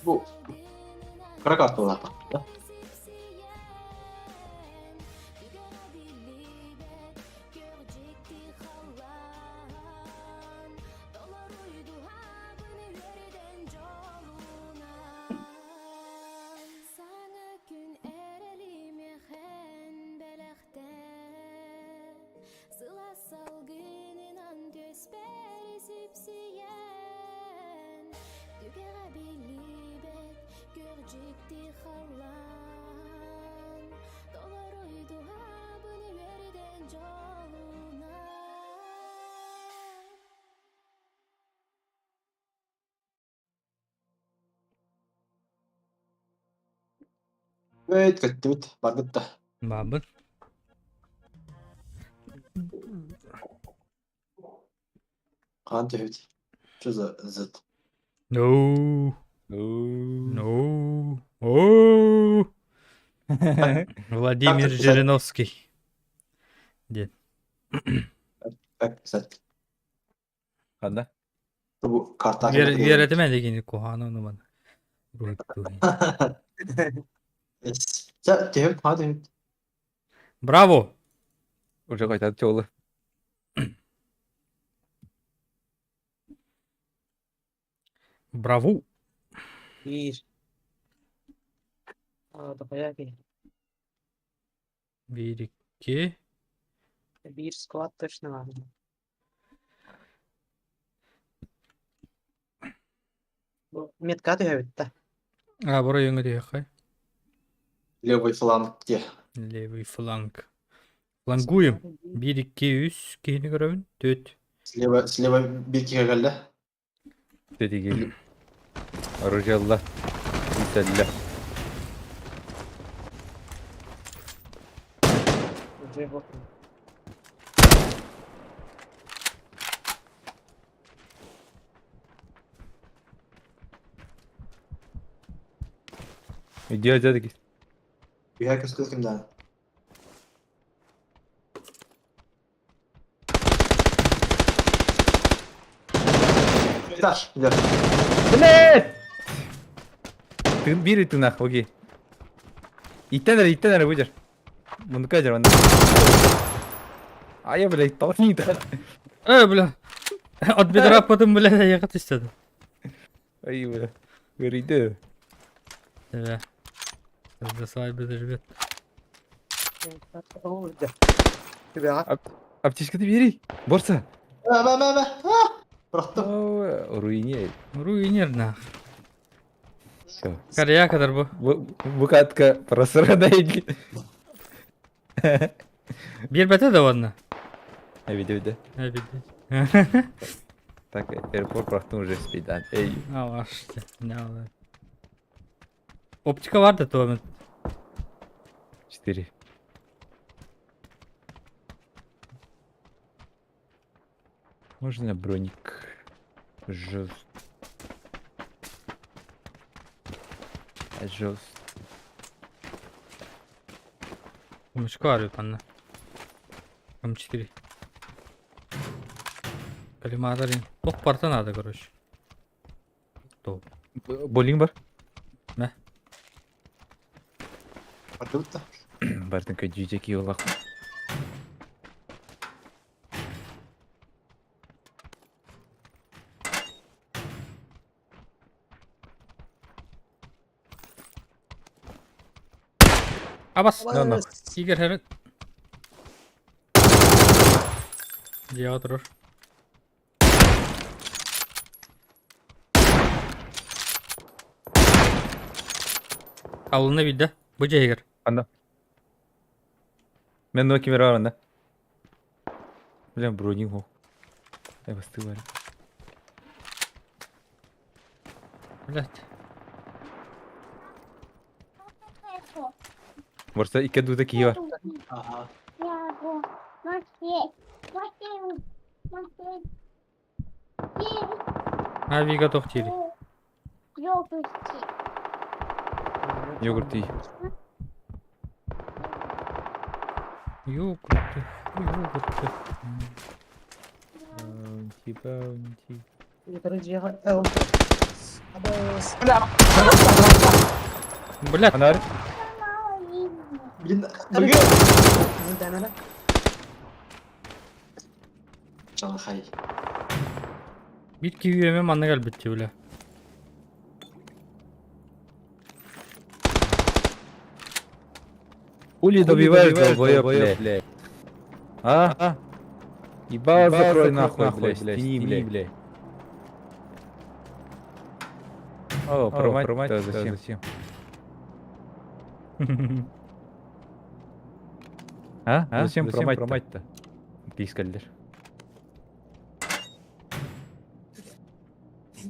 Бу кыра карталаах да? Өйт көттүбүт, барбыт да. Баабыт. Хаан түһүбүт. Что за зыт? No. No. Oh. Владимир Жириновский. Диэн. Как писать? Ханна? Бу карта Үөрэтимэ дегини куһаана ону маны. Чэ, түһүбүт, хаан түһүбүт. Браво! Уже қайтады жолы. Браво! Биир. Тоқойа киһи. Биир икки. Биир склад точно баар. Бу метка түһэбит да. А, бу райоҥҥа түһүөххэ. Левый фланг где? Левый фланг. Флангуем. Биир икки үс киһини көрөбүн. Төрт. Слева, слева биир киһи кэллэ. Тетиги. Оружие Үтэллэ. Уже вот. Иди дядя. Үһэ көстүл кимдään? Этаж, идет. Блядь! Ты бери ты нахуй, окей. Иттен эрэ, иттен эрэ будешь. Муннукка дьэр онно. А я, блядь, толкни да. Э, бля. От бедра потом, бля, ехать түстэ. Ай, бля. Говори, Да. До свадьбы доживет. Оо, да. Түбэҕэ. Аптечка ты бери. Борса. Мэ, мэ, мэ, мэ. Бырахтым. Руине. Руинер нах. Все. Карья кадар бу. Букатка просрана. Биэрбэтэ да уонна. Види, види. Эбит. Так, аэропорт бырахтым уже спидан. Эй. Алашты. Не Оптика бар да туомет. Четыре. Можно броник? Жест. Жест. Мышка бар панна. М4. Коллиматорин. Ох, парта надо, короче. Топ. Болинг бар? Мэ. Бардыбыт да. Бартын көдүйде киолақ. Абас. На, на. Игорь Хэрет. Дьиэҕэ турар. Алына билдэ. Бу дьиэ Анда. Мен но кемер бар анда. Бля, броник хо. Ай, басты бар. Блять. Борса икки дута киһи бар. Ага. А Вика туох диирий? Йогурт ий. Йогурты, йогурты. Баунти, баунти. Дьиэҕэ Абыс. Блядь, Анар. Блин, Дэмэлэ. Чалахай. Биир киһи үөмэ манна кэлбит дии бля. Хули добиваешь, долбоёб, блядь. А? Ебало закрой нахуй, блядь, стени, блядь. О, промать, зачем? А? Зачем промать-то? Пискальдер.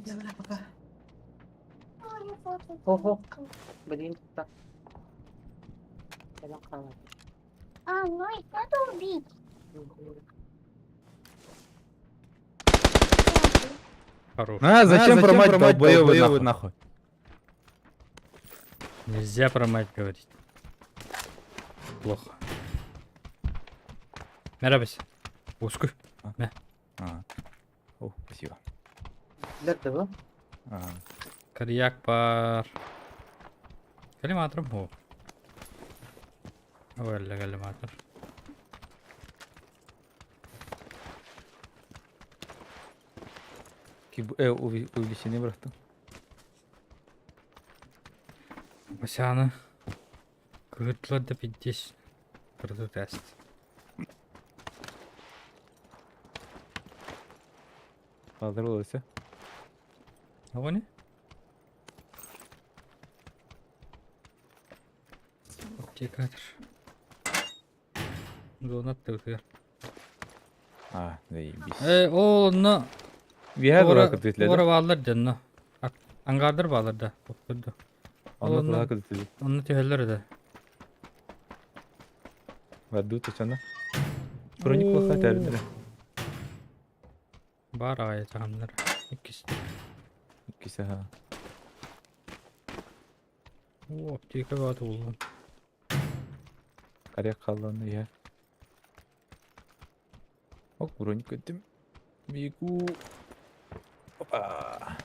Дэмэлэ пока. Хо-хо. Блин, так. Кэлэн хаалар. А, ну и надо убить. Хорош. А, зачем промать, долбоёбы, нахуй? Нельзя про мать говорить. Плохо. Мэрабас. Ускуй. А. О, спасибо. Билэр да бу? А. Карьяк пар. Коллиматором. О. Ой, коллиматор. Увеличение бырахтым. Васяна. Кыргытлар да пиздец. Кырды тест. Калдырылысы. А не? Аптекатор. Зона тылгыр. А, заебись. Э, ол онно Биһэ Ора тула кытытледі. ора бааллар дьонно. Ангаардар бааллар да. Оттурду. Онно Онно тула кытытледі. онно түһэллэр да. Ваду точно. Броник плохая тәрбиндер. Бар аҕай таһаннар. Иккис. Иккисе ха. О, аптека баат уллун. Карьяк қалланы я. Ок, броник өттім. Бегу. Опа.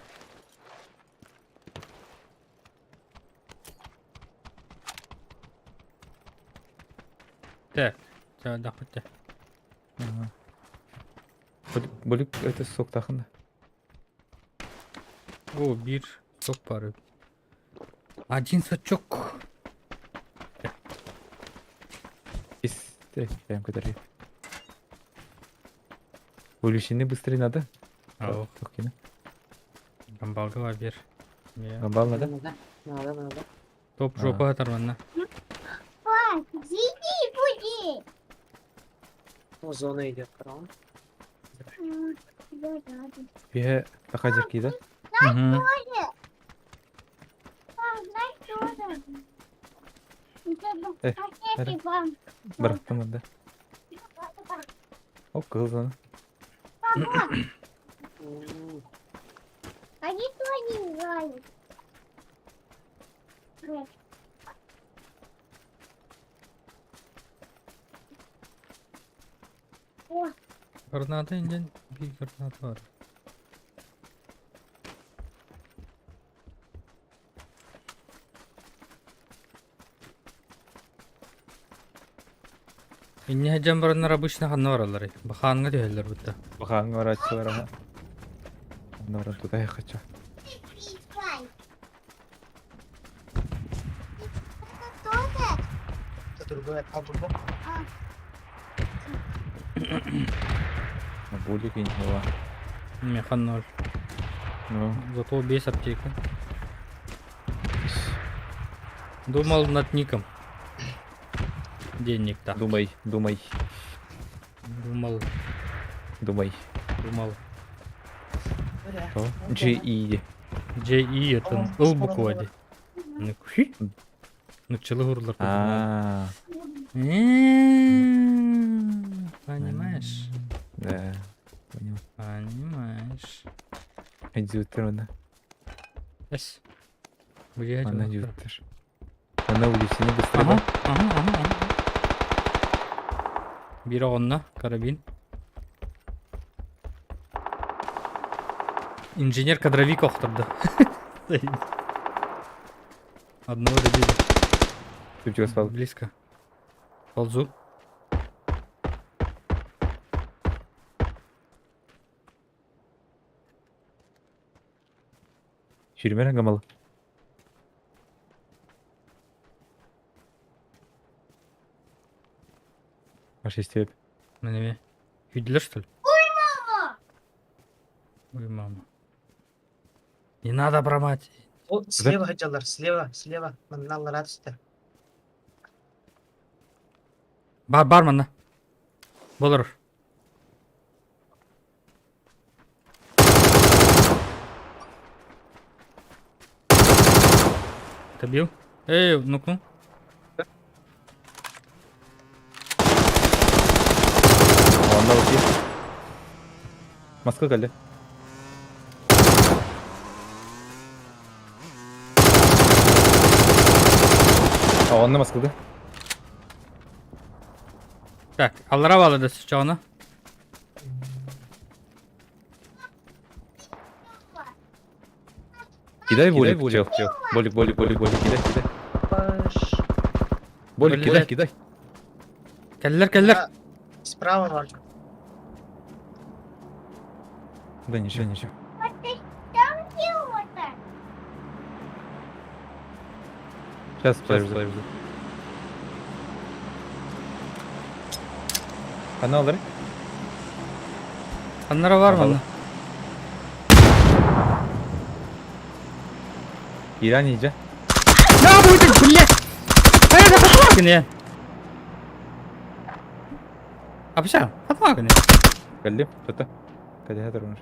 Так, дахытта. Ага. Бөлік это сок тахында. О, биир сок баар. Один сочок. Ис, прям который. Увеличение быстрее надо. Ау, Токина. гамбалга бер. Гамбал надо? Надо, надо, надо. Топ жопа атарманна. Пап, иди буди. Ну, зона идет, правильно? Бе тахажа кида. Угу. Пап, знаешь, что это? Э, Бырахтым да. Оп, кызыл. Они тоже играют. О, Граната инден, бир граната бар. Инне жан бараннар обычно ханна бараллар. Баханга түһэллэр бутта. Баханга барачылар аха. Норан туда я хочу. пипай. Это тоже? Это другое, а другое. На булик и не Механ ноль. Ну. Зато без аптека. Думал над ником. Денег-то. Думай, думай, Думал, думай. думал. Что? G E. J E это ыл буква ди. Ну, хи. Ну, челы урлар. А, Понимаешь? да. Понял. Понимаешь. Дьиэттэр онно. Эс. Бу Манна дьиэттэр. Манна уличный быстрее. Ага, ага, ага, ага. Биир оҕонно, карабин. Инженер кадровик охторду. Одного добили. Чуть спал. Близко. Ползу. Сүүрүмэр гамал. Ашистеп. Мин Видели, что ли? Ой, мама! Ой, мама. Не надо про мать. О, слева хотеллар, слева, слева. Манна аллараа түстэ. Бар, бар манна. Болор. Добил? Эй, ну-ка. Онно окей. Москва кэллэ. А онно Москвада. Так, аллара баалар чоҕуна. Кидай болик, чел. Болик, болик, болик, болик, кидай, кидай. Паш. Болик, кидай, кидай. Кэллэр, кэллэр. Справа бар. Да ничего, ничего. Вот ты там делала-то? Сейчас, подожди, подожди. Ханна олар? Ханнара бар манна. Иран иже. На будет, блядь! Хайа да хатмагын Апша, хатмагын. Кэллим, что-то. Кадеха турунар.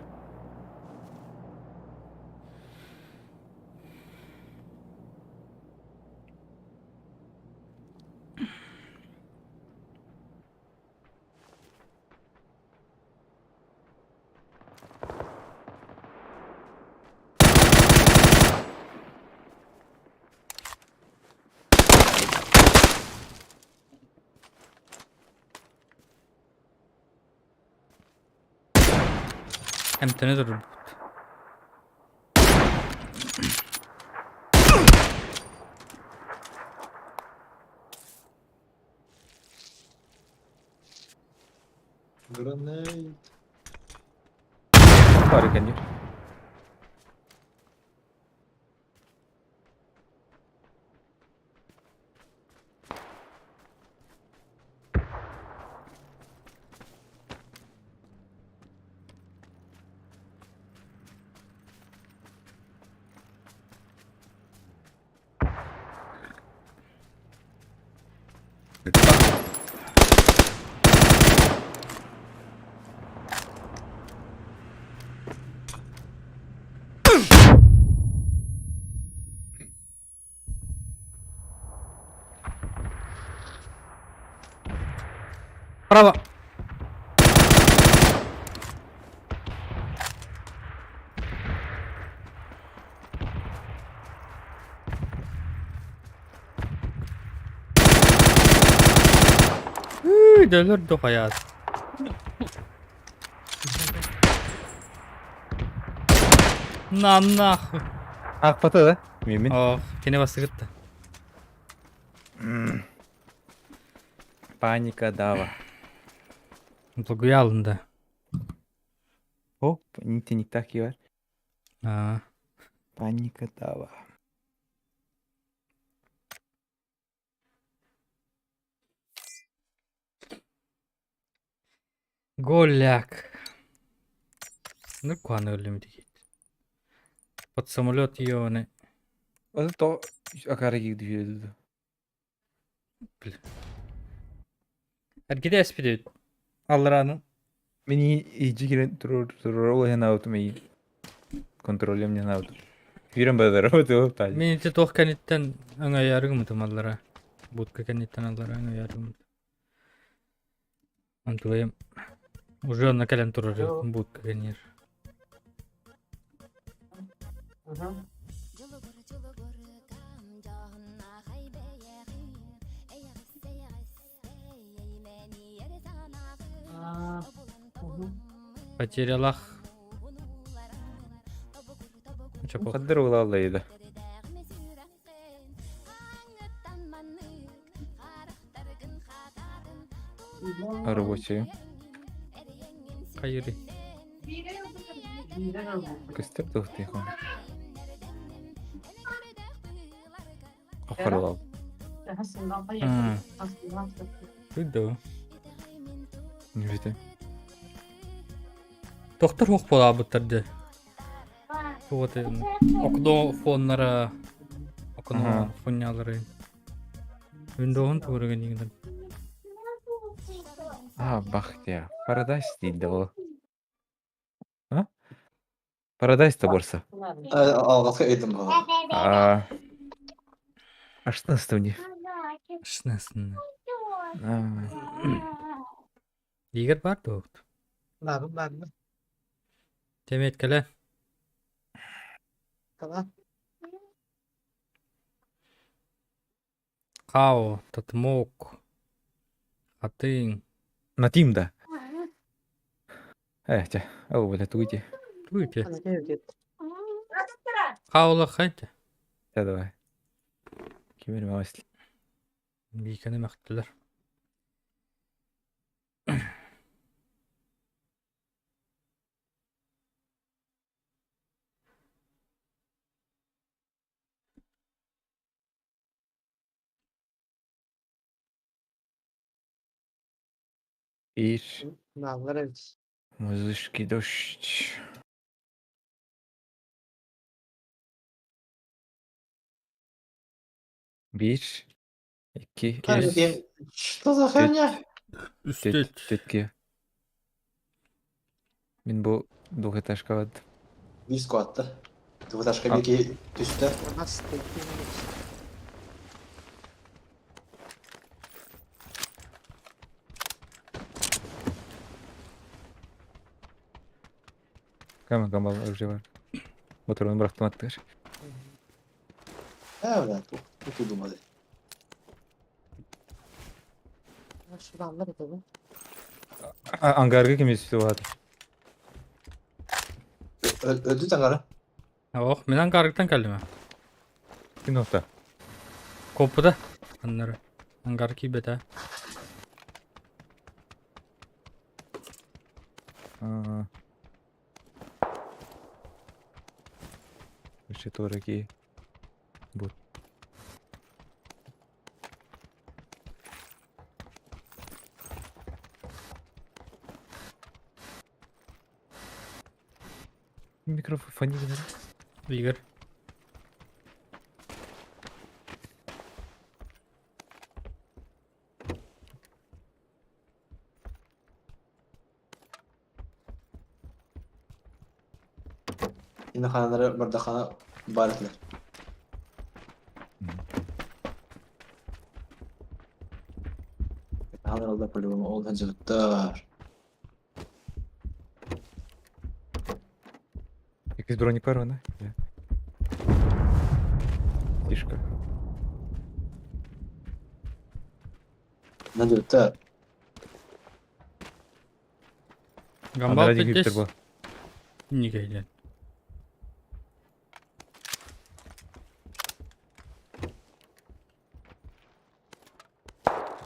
Эмтэнэ турбут. Grenade. Бары кэннир. Право. Өлөр дохаят. На нахуй. Аахпата да? Мимин. Ох, кини бастыгытта. Паника дава. Долгуйа алынды. Оп, нитеник бар. Аа. Паника дава. Голяк. Ну, куаны өлүм дигит. Под самолет ёны. Ол то акара кийди. Эргиде эспиде. Алларанын. Мин иджи кирен турur турur ол хен аутум и контролем не аутум. Бирен бадар өтө тал. Мин ити туох кэнниттэн өҥөйөрүгүм аллара. Будка кэнниттэн аллара өҥөйөрүгүм. Онтуйум. Уже онно кэлэн турар будка кэннир. Угу. А, угу. Потерялах. Чапок. Хаддар улааллайда. Рабочие. Хайыры. Көстөр туохтуйхан. Хохоролол. Күдө. Нүбүтэ. Доктор хуох буолаабыттар дии. Вот окно фоннара окно фоннялары. Windows туураган иҥэн. А, бахтия. Парадайс дейді ол. А? Парадайс таборса. Алғашқы өйдім бұл. А. Аштын Шнасны. Игорь бар дуут. Бабы, бабы. Темет кэлэ. Кала. Као, Татмок, Хатынь. Натим да. Э, чэ, ол бля тугути. Туйте. Ана кәйү Каола хайте. Чэ, давай. Кимер мамас. Бииканы махтылар. Ир. Наллар эбит. Музычки дождь. Бир. Икки. Үс. Что за херня? Үстет. Тетке. Мин бу двухэтажка бад. Бис атты. Двухэтажка беки түсті. Нас Кама камал уже бар. Моторун бырахтым аттыгар. Э, тут думали. Шуланнар это бу. Ангарга кем үстү бар. Öldü таңгары. Ох, мен ангарыктан кэллим. Кин охта. Коппуда. Аннары. Ангар кийбэтэ. Еще тораки. Вот. Микрофон фонит. Игорь. Yine хананары бардахана бар этилер. Ханаралда по-любому ол ханжыгыттар. Якийсь броник порвана? Тишка. Ханжыгыттар. Гамбал Андра здесь. был. Не кайден.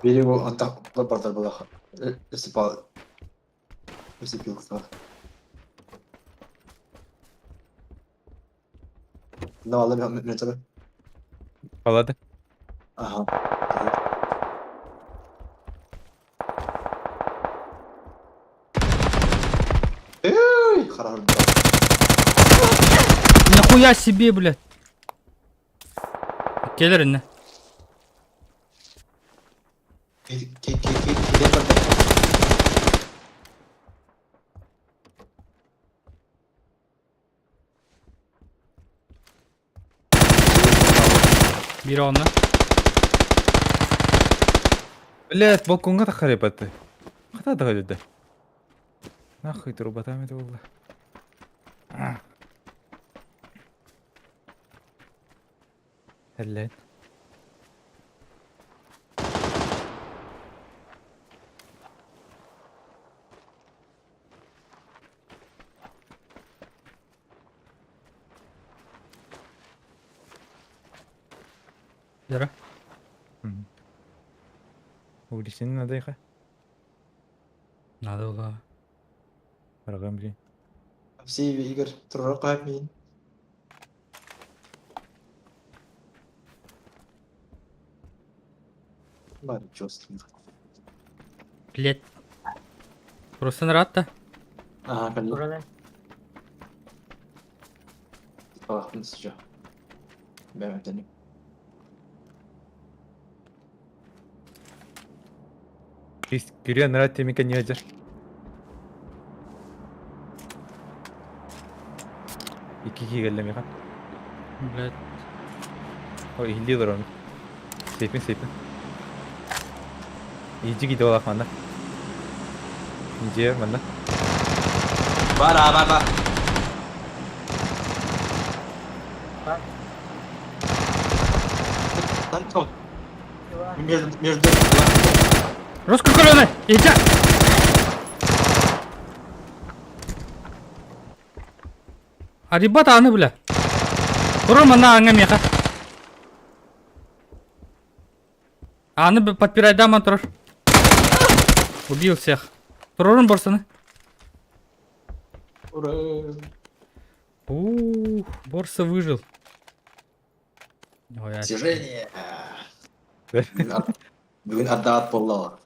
Берегу антах бардар была. Усыпал. Усыпил кто. Ну, ладно, мен тебе. Палады? Ага. Эй, хорошо. Нахуя себе, блядь? Келер инне. Ке ке ке ке Бири онно. Блять, балконга тахар епатты. Хата да өдө. Нахуй трубатам это было. Эллээн. Дара. Уличный надо ехать. Надо было. Врагам блин. Все Игорь, турар мин. Бар, чувствую. Блять. Просто нарад-то. Ага, кэллим. Туран Алахпын сыча. Бэм эмтэним. Күрүөн нарад тимике не одер. Икки киһи кэллэ миэхэ. Блять. Ой, иһиллии олоробун. Сейпин, сейпин. Иһдьи киирдэ буолаах манна. Дьиэ манна. Бар, а, бар, бар. Бар. Там, Между, между... Раскрукалены! Иди! А ребята, аны бля. Рома на аңа меха. Аны подпирай да турар. Убил всех. Турорун борсаны. Ура! Ух, Борса выжил. Ой, Достижение! Бүгүн ардаат буолла.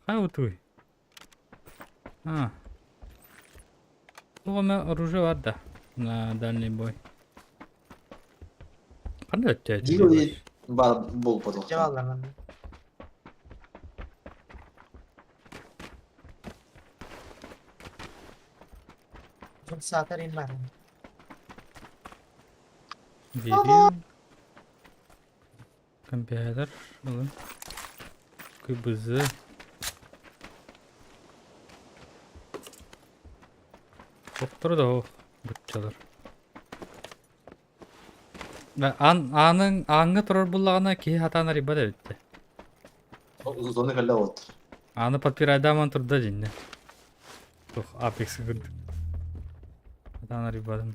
Хай вот вы. А. Ну, оружие да. На дальний бой. Ханна Дигл бар буолбатах. Дьэ манна. Саатар ин бар. Бери. Компьютер. Ылын. КБЗ. Доктор да ох. Бутчалар. Ан аның аңы турар буллагана киһи хатаан арыйбат эбит. Зоны кэллэ вот. Аны подпирайдаман турда дьиннэ. Тух Апекс курдук. Хатаан арыйбатым.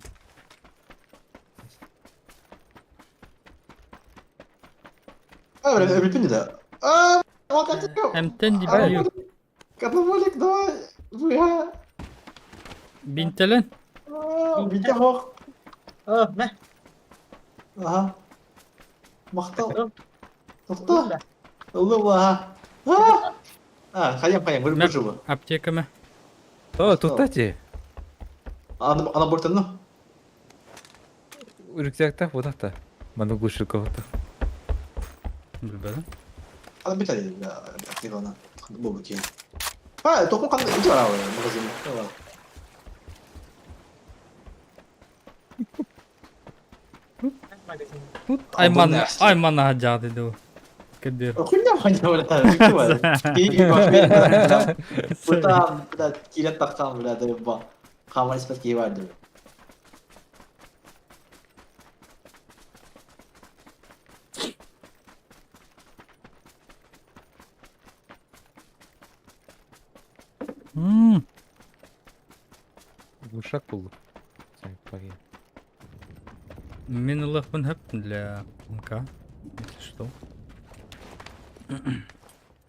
А, бля, да. А, вот это Эмтен дибию. Катаболик, давай. Бля. Бинтелен. Бинте мох. О, мэ. Ага. Махтал. Тохто. Ылла, ага. А, хайам, хайам, выживу. Аптека мэ. О, тут эти. Ана, ана бортан, Рюкзактах вот это. Манна глушилка вот. Билбэтим. Ана битали, бля, аптеканы. Бу киэн. А, тохун кандай ити бар магазин. Тут айман айман хаджады ду. Кедер. Хуйня хуйня, бля. Ки баш Бутан, бля, кирен тахсан, бля, да Хамар испет ки бар ди. Глушак был. Мин ылыхпын хөп для МК. Если что.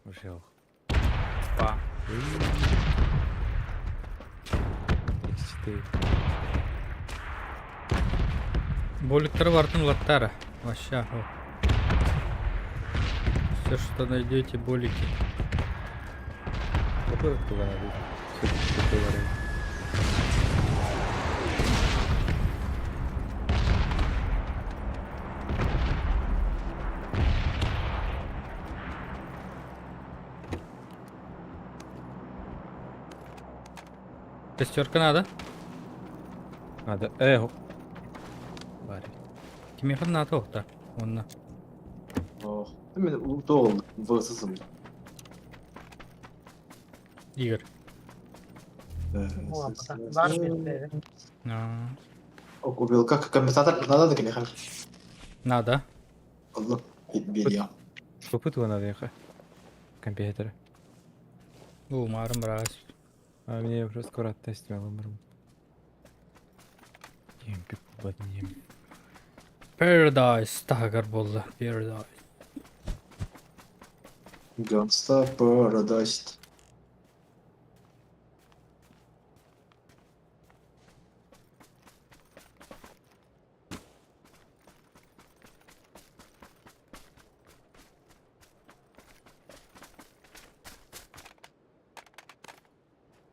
Вообще. Па. X4. Боликтар бартын латтара. Вообще. Все, что найдете, болики. Какой туда надо? Всё говорю. Шестерка надо. Надо. Эх. Бари. Кимиха надо охта. Онна. Ох, мен утол высысым. Игорь. Бар бит. А. Убил как компенсатор надо кимиэхэ? Надо. Ыллым. Биэриэм. Попыт надо компьютер. Уу, маарым быраас. А мне просто скоро тест барым. Емпик нем. Paradise таһыгар буолла. Paradise. Gangsta Paradise.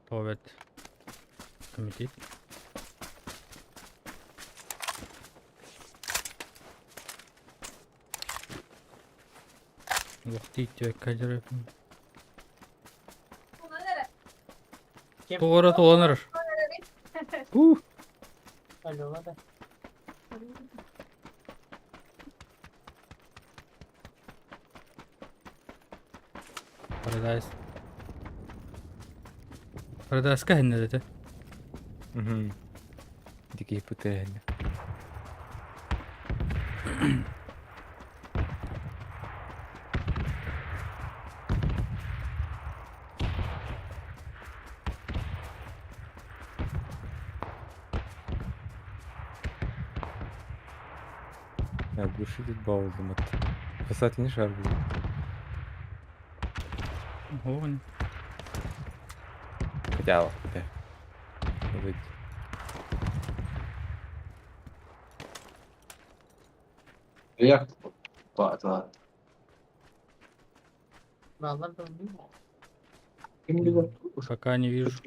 Тоҕо Комитет. Лохти кадерапин. Туора туоланар. Алло, да. Paradise. Paradise кэһиннэ дэтэ. Угу. Дикий путэ. Оглушитель баулым от. Спасательный шар был. Огонь. Хотя, да. Быть. Я Ба, Баллар да билбэт. Ким билэр? Пока не вижу.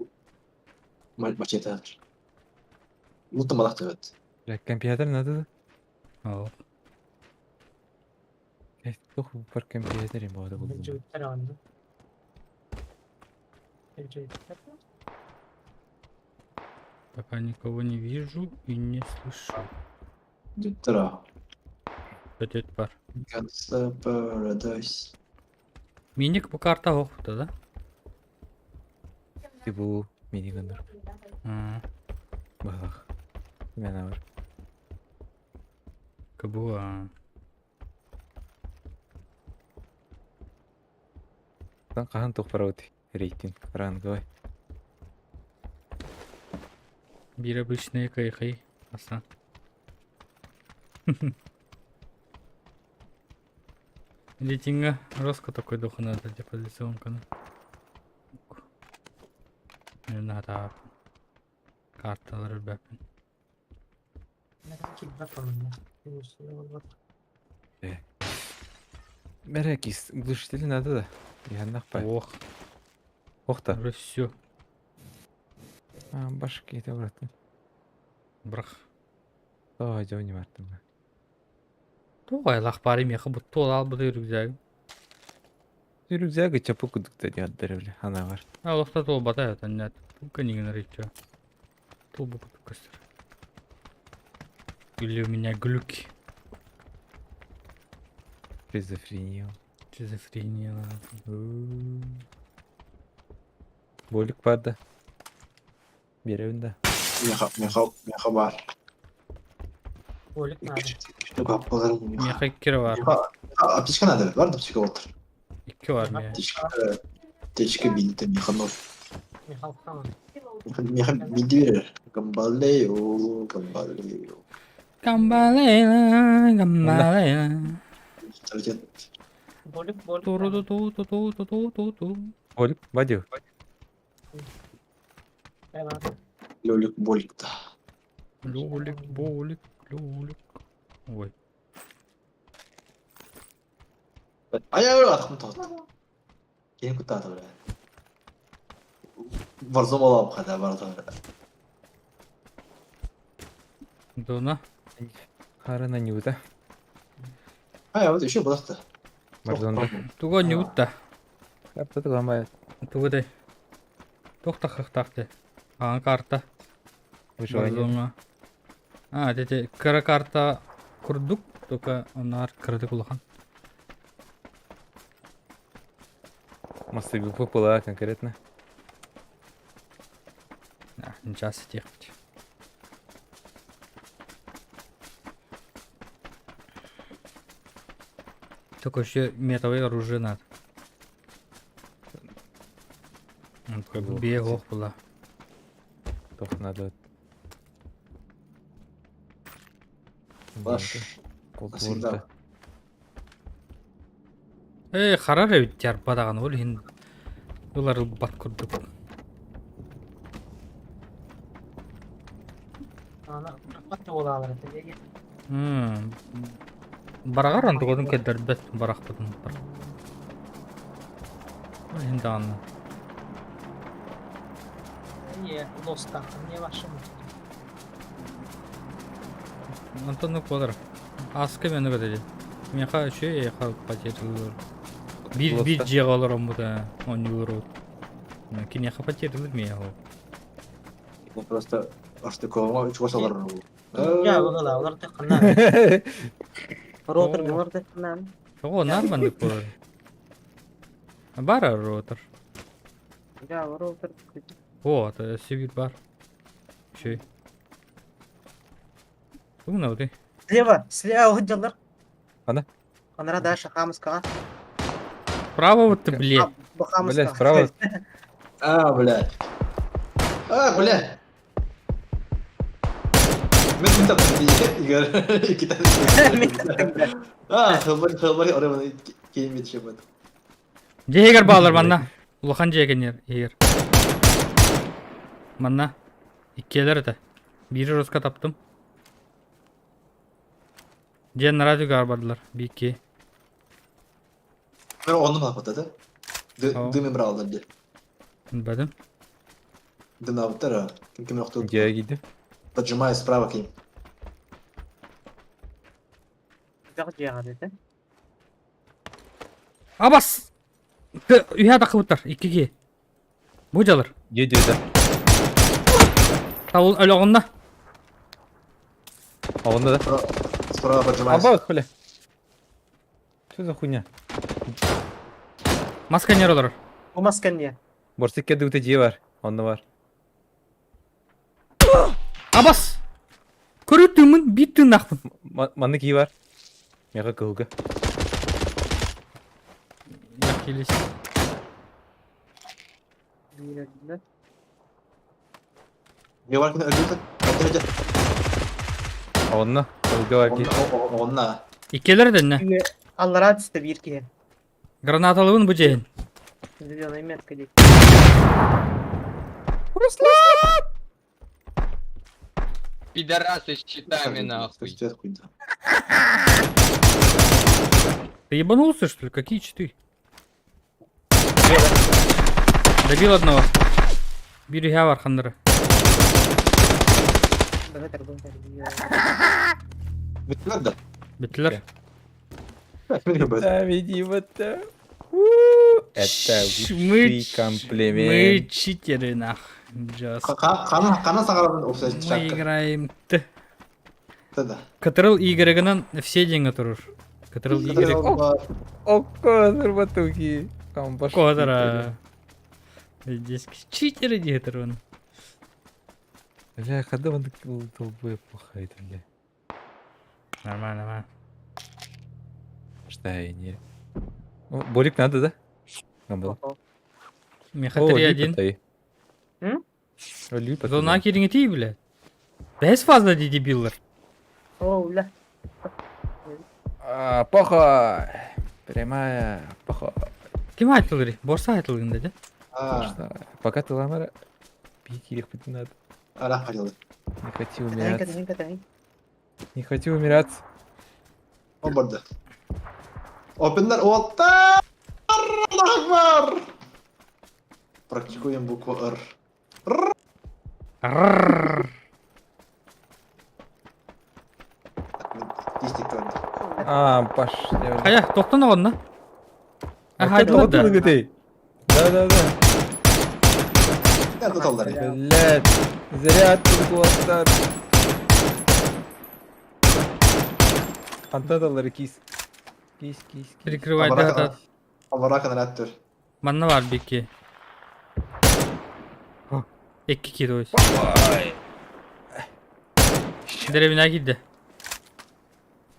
Мачете. Лутом алахтыбыт. Бля, компьютер надо. О, Блядь, тух бар компьютере болады булдым. Билдьибиттэр онно. Билдьибиттэр. Пока никого не вижу и не слышу. Дүттара. Өтөт бар. Gangsta Paradise. Миник бу карта охта, да? Ты бу миниганнар. А, Балах. Имена бар. Кабу, а. Там хаһан туох барабыт рейтинг ранговый. Биир обычные кайхай. Аса. Рейтинга Роско такой дух надо, типа лицевонка. Надо. Карталар бэпин. Килбэт онно. Билбэт. Бәрәкис, глушители надо да. Яннах па. Ох, Ох та. уже все. А, башки это обратно. Брах. Ой, дьон не бартым. Тугай лах барым яхы бу тол ал бу рюкзак. Рюкзак чапы кудукта диаддер бля. Ана бар. А лохта тол бата это нет. Тука не генерит. Тол бу костер. Или у меня глюки. Шизофрения. Шизофрения. Ладно. Болик бар да. Беребин да. Меха, меха, меха бар. Болик надо. Икки каппалар меха. Меха икки бар. Меха, аптечка надо, бар аптечка отыр. Икки бар меха. Аптечка, аптечка бинті меха ноль. Михал Хаман. Меха, меха бинті берер. Гамбалео, гамбалео. Камбалейла, камбалейла. Авторитет. Болик, болик. Туру надо. ту ту ту ту ту ту ту. Болик, бадю. Дай ладно. Лёлик болик да. Лолик, болик, лолик. Ой. Ай, ай, атқым тоғыт. Кейін күтті бля. Варзом алам қада барды. Дона. Харана нюта. Ай, вот еще бұлақты. Марзонда. Туга не утта. Карта тугамай. Тугудай. Тохта хахтахты. А, карта. Выживание. Барзоңа. А, дети, кыра карта курдук, только онар кырды кулахан. Массы была конкретно. А, ничего себе. Только еще метовое оружие надо. Бие ох была. Туох надо. Ваш Култуурда. Ээ, харар эбит дьарба даҕаны ол иһин ылар ылбат курдук. Бараҕар онтугутун көрдөрбөт барахпытын Ол иһин даҕаны. Онтон ну куолар. Аска мені көтөдү. Миэхэ үчүгэй эйиэхэ потерялар. Биир биир дьиэҕэ олороммут оонньуулар Киниэхэ потерялар миэхэ ол. Я просто Аштыковаҕа чугас олорор Ротор олордоххуна. Тоҕо наар маннык буолар? Баар ротор. Да, ротор. О, это Сибирь бар. Үчүгэй. Тугун Слева, слева уһуджаллар. Ана? Анара дальше хамыскаҕа. Право вот ты, блядь. Бу хамыскаҕа. Блядь, справа. А, блядь. А, блядь. Мен таптым Игорь. Мен таптым, блядь. А, хылбар хылбар орымын кийин бит Дьиэгэр баалар манна. Улахан дьиэ кэннигэр иһигэр. Манна. Иккиэлэр этэ. Биири роска таптым. Дьиэн радиогаар бардылар. Биикки. Мен оннум хаппыта да. Дымым бралдар ди. Билбэтим. Дымнабыттар ким ким охту. Дьиэ киирдим. Поджимаю справа ким. Дьиэҕэ Абас! Үһэ тахыбыттар, икки киһи. Бу дьалар. Дьиэ дьиэтэ. Табыл өлөҕүнна. Оҕунна да. Справа поджимаюсь. Аба, бля. Что за хуйня? Маска не олорор. Бу маска не. Борсик кэдүүтэ дьиэ бар. Онно бар. Абас! Көрүү тыыммын, биир тыыннаахпын. Манна кии бар. Миэхэ кыһылга. Келес. Не бар күнә өлбүтэ. Өтө Онно. Кыһылга бар кии. Онна. Иккилэр дэннэ. Аллараа түстэ биир киһи. Гранаталыбын бу дьиэһин. Зеленая метка диэки. Пидорасы с щитами нахуй. Ты ебанулся, что ли? Какие читы? Добил одного. Биир үһэ арханнары. Бүттүлэр да. Бүттүлэр. Да, видимо, это... Это Мы высший комплимент. Мы читеры, нах. Just. Хана саҕарабын офсайд Мы играем Т. Да. Катрыл Y-гынан все деньги турur. Катрыл Y. Окко, сырбатуки. Кодара. Здесь читеры дии Бля, когда он долбоеб плохая, бля. Нормально, нормально. Что я не... Ну, Болик надо, да? Нам было. Меха 3-1. Липа. Зона кириңити, бля. Бэс фаза ди дебиллар. О, бля. А, похуй. Прямая, похуй. Ким айтылыр? Борса айтылгын деди. Пока ты ламара, пить их надо. Ара хотел. Не хочу умирать. Не хочу умирать. О, Опеннер, оттар! Аллах Практикуем букву Р. Р. А, пошли. Хайа, тоқтон оҕонно. Ага, да. Да, да, да. Блядь, зря ты кулактар. Антадалары кис. Кис, кис, кис. Перекрывай, да, да. Абаракан раттыр. Манна бар бики. Экки кидойс. Деревня кидде.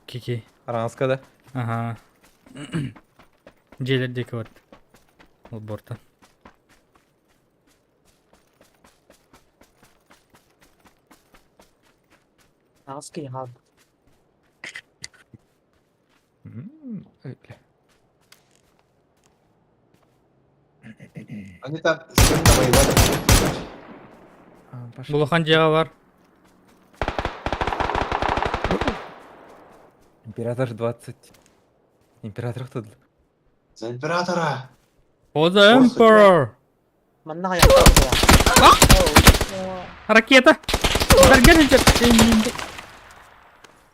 Кики. Аранска да. Ага. Дьиэлэр диэки барда. Олбуортан. Аҕыс киһи хаалбыт. Бля. Они там с кем-то воевали. А, пошли. Улахан дьиэҕэ бар. Император 20. Император кто? За императора! For the Орсы. Emperor! Манна хайахтаах Ракета! Бэргэн илдьэр.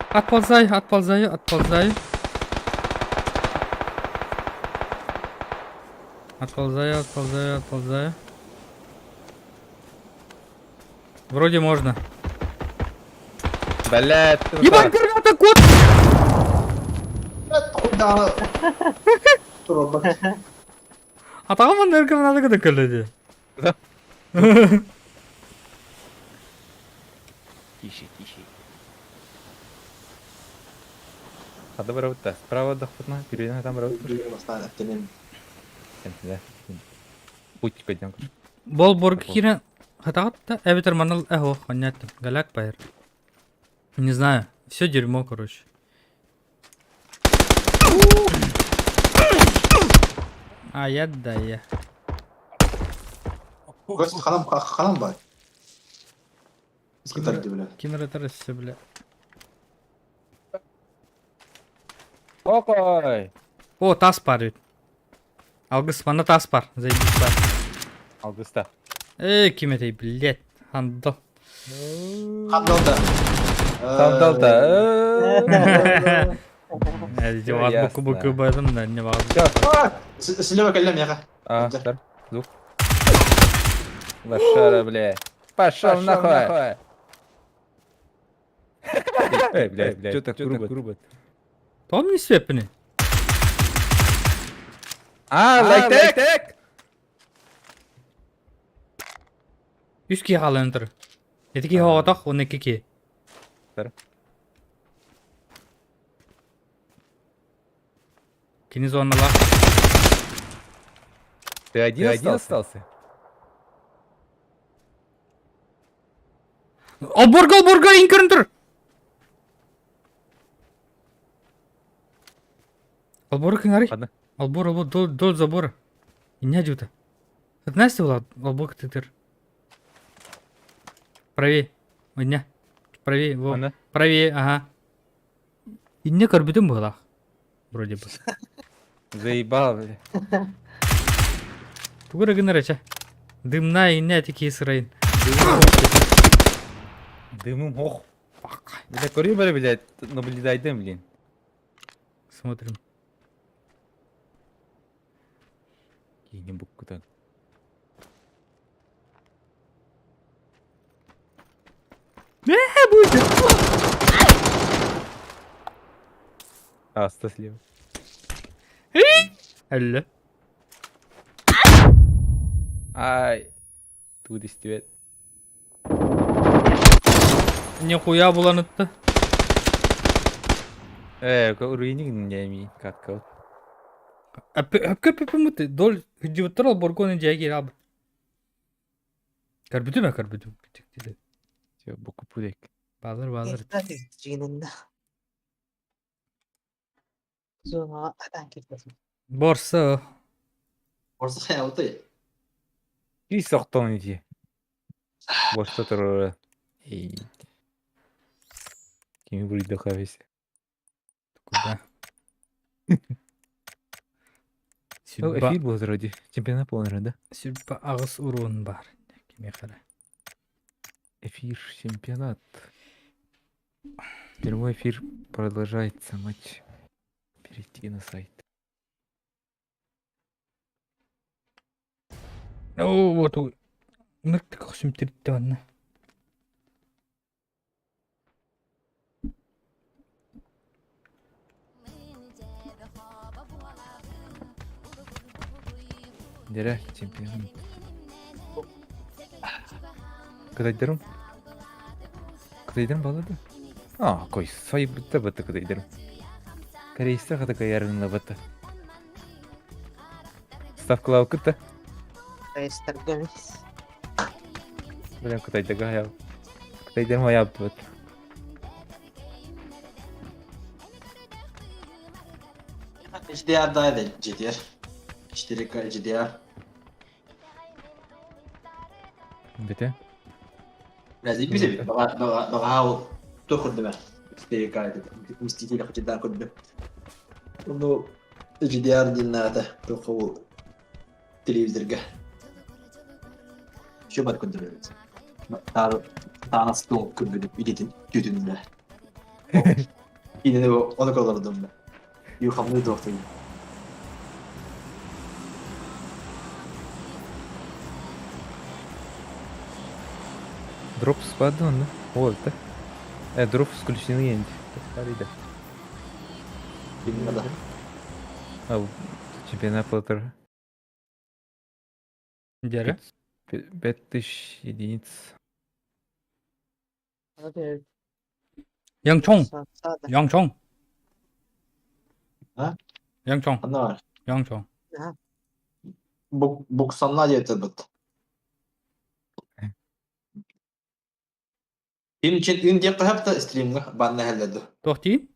Отползай, отползай, отползай. Отползаю, отползаю, отползаю. Вроде можно. Блядь, Ебать, граната, кот! Блядь, хуй даҕаны турарбат. Атаҕым манна граната гына кэллэ дии. Да. Тише, тише. Хада барабыт Справа отдохпутна, перейдем там барабыт. Бастаан эттенин. Да. Путь пойдем. Бол киирэн хатаҕат эбэтэр манал эһо хонньаттым галяк байар. Не знаю, все дерьмо, короче. А я да я. Гость ханам ханам бай. Скитали, бля. Кинератор все, бля. Окой! О, тас бар ведь. Алгыс, манна тас бар. Заебись бар. Алгыста. Эй, ким этэй, блядь. Хандал. Хандалда. Сандалда. Э, азбуку буквы бардым да, не важно. Всё. Слева кэллэ миэхэ. А, тар, звук. Лошара, бля. Пошел нахуй. Эй, бля, бля, что так грубо? Том не свепни. А, лайк Үс киһи хаалан турар. Ити киһи оҕотох, уонна икки киһи. Тар. Кини зоналаах. Ты один остался? Олбуорга, олбуорга, иҥ көрөн тур! Олбуорга кыҥарый. Ладно. Олбуор, олбуор, вдоль, вдоль забора. Инньэ дьута. Настя была, олбуор тытыр. Правее. Инньэ. Правее, во. Ана. Правее, ага. Инньэ көрбүтүм быһыылаах. Вроде бы. Заебал, бля. Тугу эрэ гынар эчэ. Дымная инньэ ити киһи сырайын. Дымым, ох. Бля, көрүө бля, блядь, наблюдайдым, блин. Смотрим. Киһини буккутан. Э, будет. Аста слева. Әллә. Ай. Тут истибэт. Нихуя булан ытта. Э, руиник не катка. Өпкө дол хыдьыбыттар олборгон дьиэ абы. Көрбүтүм көрбүтүм. Все, букупудек. Баалар баалар. Дьиҥинэн. Зонаҕа атаан киирбэтим. Борса. Орса хайалты. И сохтон иди. Вот что то Эй. Кими будет дохавись. Куда? Ну, Сүрбэ эфир был вроде. Чемпионат полный, да? Сүрбэ аҕыс урон баар. Кимиэхэ эрэ. Эфир, чемпионат. Прямой эфир продолжается матч. Перейти на сайт. Оо, вот Ынырык сүмтүрүттэ манна. Дерэ, чемпион. Кытайдарым. Кытайдарым балады. А, кой, сайбыта быты кытайдарым. Корейстар хата кыайарыҥнабата. Ставкалаабыккыт да? Корейстарга эмис. Блин, Кытайдарга хайаабыт. Кытайдарым хайаабыт. HDR daha da GDR. 4K HDR. Бүтэ. Biraz bir de баҕа туох курдума. 4K Мстители HDR курдук. Ну HDR диэн наада туох ол телевизорга. Еще бар көрдөрөбүт. Таанас туох көрбүтүм идетин түтүнүнэ. Кинини ону колордум. Юхамны туохтуй. Дроп спады онно. Ол да. Дроп включены енді. Барыда. Надо. А, чемпионат полтора. Дьэрэ. 5000 единиц. Яңчоң. Яңчоң. А? Яңчоң. Ханна бар. Яңчоң. Буксанна диэтэ быт. Ким Чен Ын диэххэ сөп стримҥа банна иһэллэр дуо? Туох диин?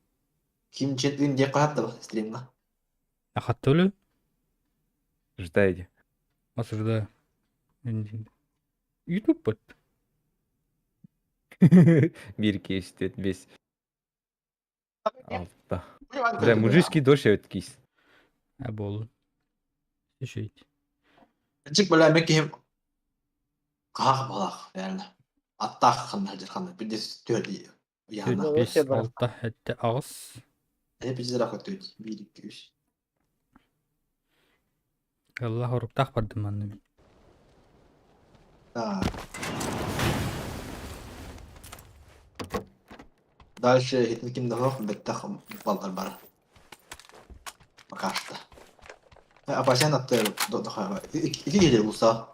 Ким Чен Ын диэххэ сөп стримҥа? Ахаттылы. Ждайте. Осуждаю. Ютуб быт. Биир киэстет бес. Алта. Бля, мужицкий дождь эбит киис. А буолун. Үчүгэй. Чик бля мен киһим хаах балах реально. Аттаах ханна сылдьар ханна бирдес түөрди ыйаана. Бес, алта, сэттэ, аҕыс. Эпизодра көтөт биир икки үс. Аллах оруктаах бардым манна мин. Так. Дальше хитин ким да суох бэттэх баллар бар. Пока что. Апасян атты ики киһи булса.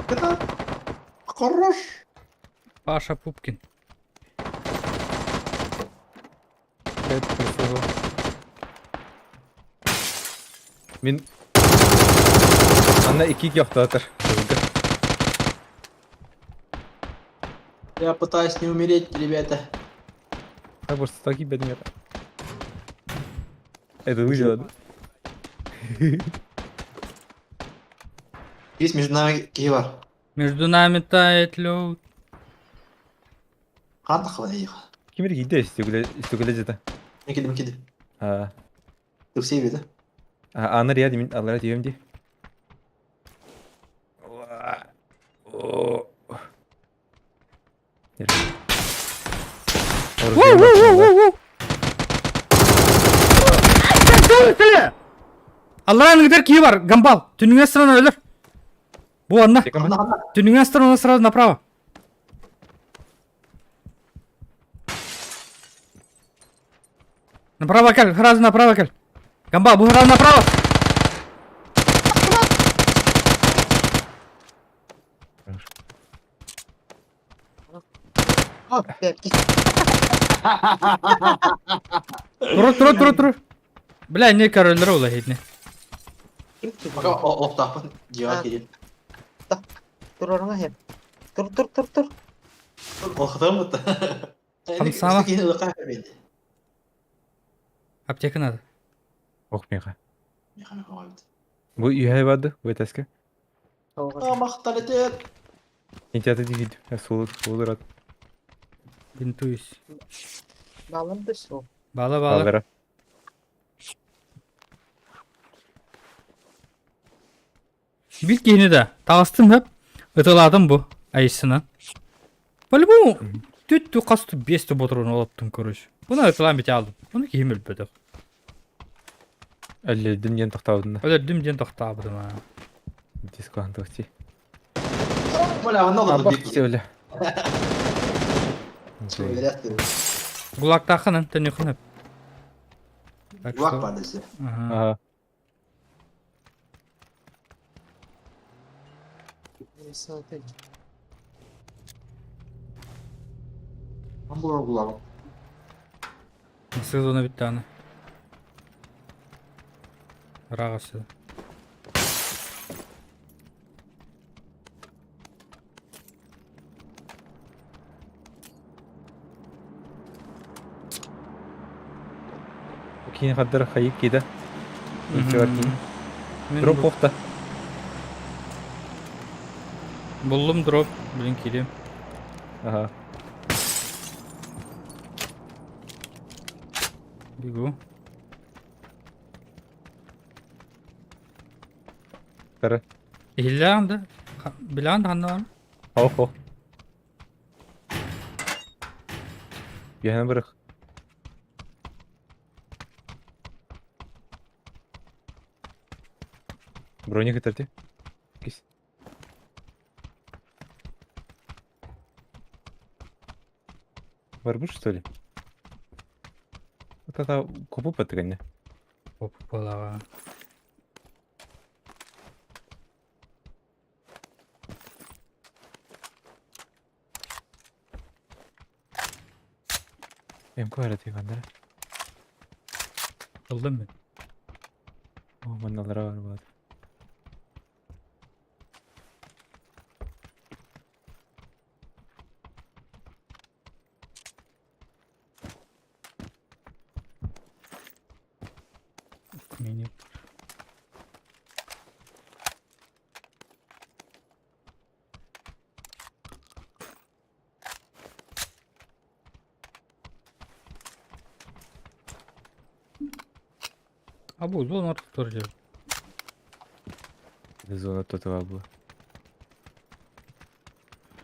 Это хорош. Паша Пупкин. Мин Анна икки киохтоотор. Я пытаюсь не умереть, ребята. А просто так и бедный. Это выжила. Есть между нами киһи бар. Между нами тает лед. Хаан таххабын эйиэхэ. Ким эрэ киирдэ истүгүлэ дьата. Мен кэлдим кэлдим. А, Тупсей да? Аны ряд мин аллара тием ди. Аллараа ныгдар киһи бар, гамбал. Түнүҥэ сторона өлөр. Бу онно. Түнүҥэ сторона сразу направо. Направо кэл, сразу направо кэл. Гамбал, бу сразу направо. Тур, тур, тур, тур. Бля, не король рола хитне. Пока олохтоохпун дьиэҕэ киирин. Туруорҥа иһэр. Тур, тур, тур, тур. Олохтоом бутта. Хамсама. Аптека надо. Ох, меха. Бу үйэ барды, бу этээскэ. Махталетет. Интиаты дигид, суол суол Бинтуюсь. Балым да суох. Бала, бала. Балара. Бил киһини да. Таҕыстым хөп. Ытылаатым бу. Айыссынан. По-любому түт хас биэс ботурун олоттум короче. Буна ытылаан бите алдым. Буну киһим өлбөтөх. Өллөдүм диэн тохтообутунна. Өлөрдүм диэн тохтообутум аа. Диско антохти. Бля, онно Абах өлө. Гулактаахынан төнүхүн хөп. Так Гулак что... бар десе. Ага. Ага. Hamburger гулагым. Сезона бүттэ аны. Ыраах өссө. Киин хардара хайык кида. Иччигэр киин. Мин Дроп бу- буохта. Буллум дроп, блин киирим. Ага. Бегу. Тары. Иһиллээн да, билээн да ханна бар? Ох ох. Биһэн бырых. Броник ытарти. Кис. Барбыш, что ли? Вот это купу патыгане. Оппалаҕа. МК эрэ Ыллым мин. О, манналара бар буолар. Мини. А бу зона ортотугар дьэ. Зона ортотугар буо.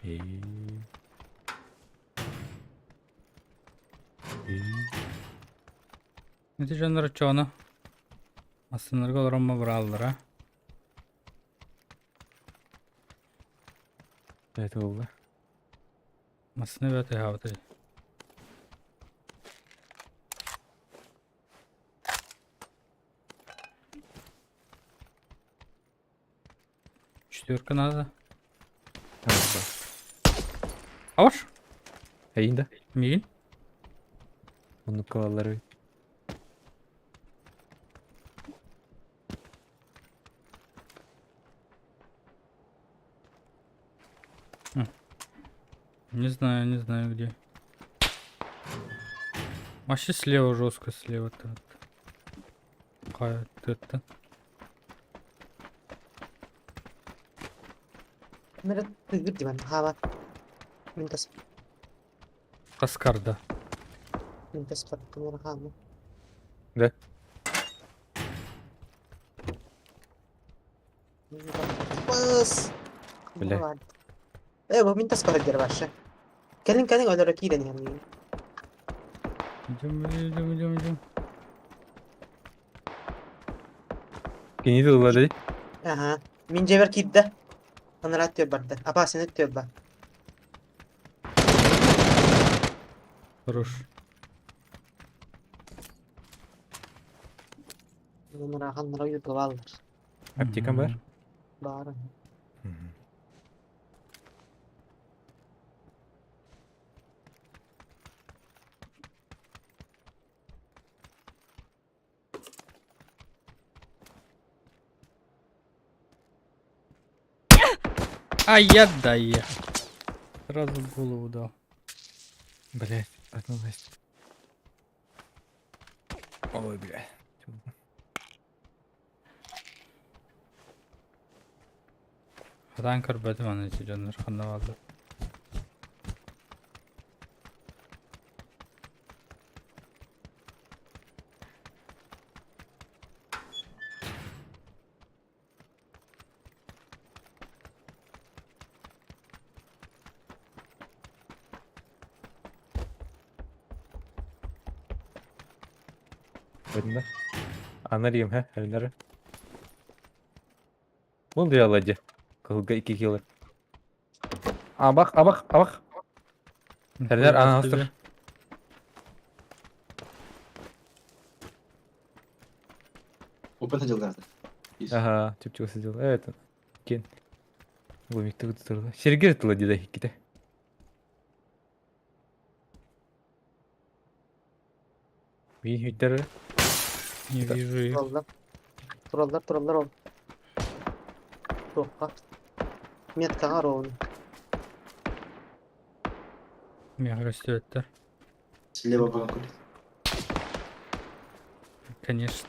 Ээ. Ээ. Ити дьоннор оччоҕуна массыыналарга олороммо бырааллара. Это буолла. Массыына бэйэтэ тыаһаабытай. Четверка надо. Аваш? Эйин да. Миигин? Оннукка бааллар Не знаю, не знаю где. Вообще слева жестко, слева-то. Это. Мэр тыгыр диван хаба. Мин тас Каскарда. мин тас камера хаама. Да. Бас. Бля. Э, бу мин тас көрдер башы. Кэлин кэлин өлөрө киирэн иһэн. Идем, идем, идем, идем. Кини тылла дии. Аха. Мин дьиэбэр киирдэ. Анараа өттүгэр барда. Апасын өттүгэр бар. Хорош. Анараа ханнара уйурга бааллар. Аптекам бар? Баар. Ай, я да я. Сразу в голову дал. Блять, одну Настя. Ой, бля. Хатаан көрбөтүм аны ити дьоннор ханна бааллар. Видно? Анарим, ха, Эльнара. Был я ладе. Кылга 2 кило. Абах, абах, абах. Эльнар, Нихуя ана себе. астыр. Open садилгата. Ага, чүп-чүп сидел. Это. Кен. Гомикты турла. Сергей тыла дида хиките. Мин хүйтер. Не вижу их. Буолла. Тураллар, тураллар ол. Туохха? Меткаҕа ровно. Миэхэ көстүбэттэр. Слева банкулит. Конечно.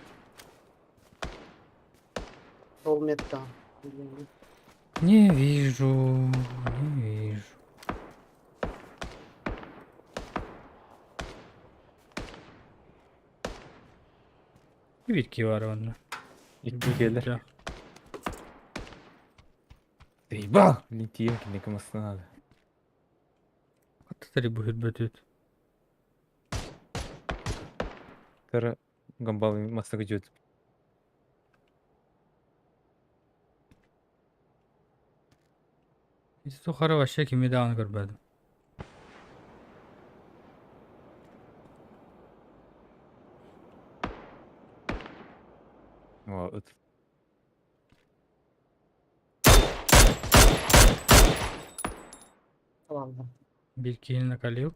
Ол меткаҕа. Не вижу, не вижу. Биир бар онно. Икки кэлэр. Заебал! Летим, киники надо. Хаттары бу хүрбөтүт. Кара гамбал массага жөт. Ити тухары вообще кими даҕаны көрбөтүм. О, ыт. Ладно. Биир киһини накалил.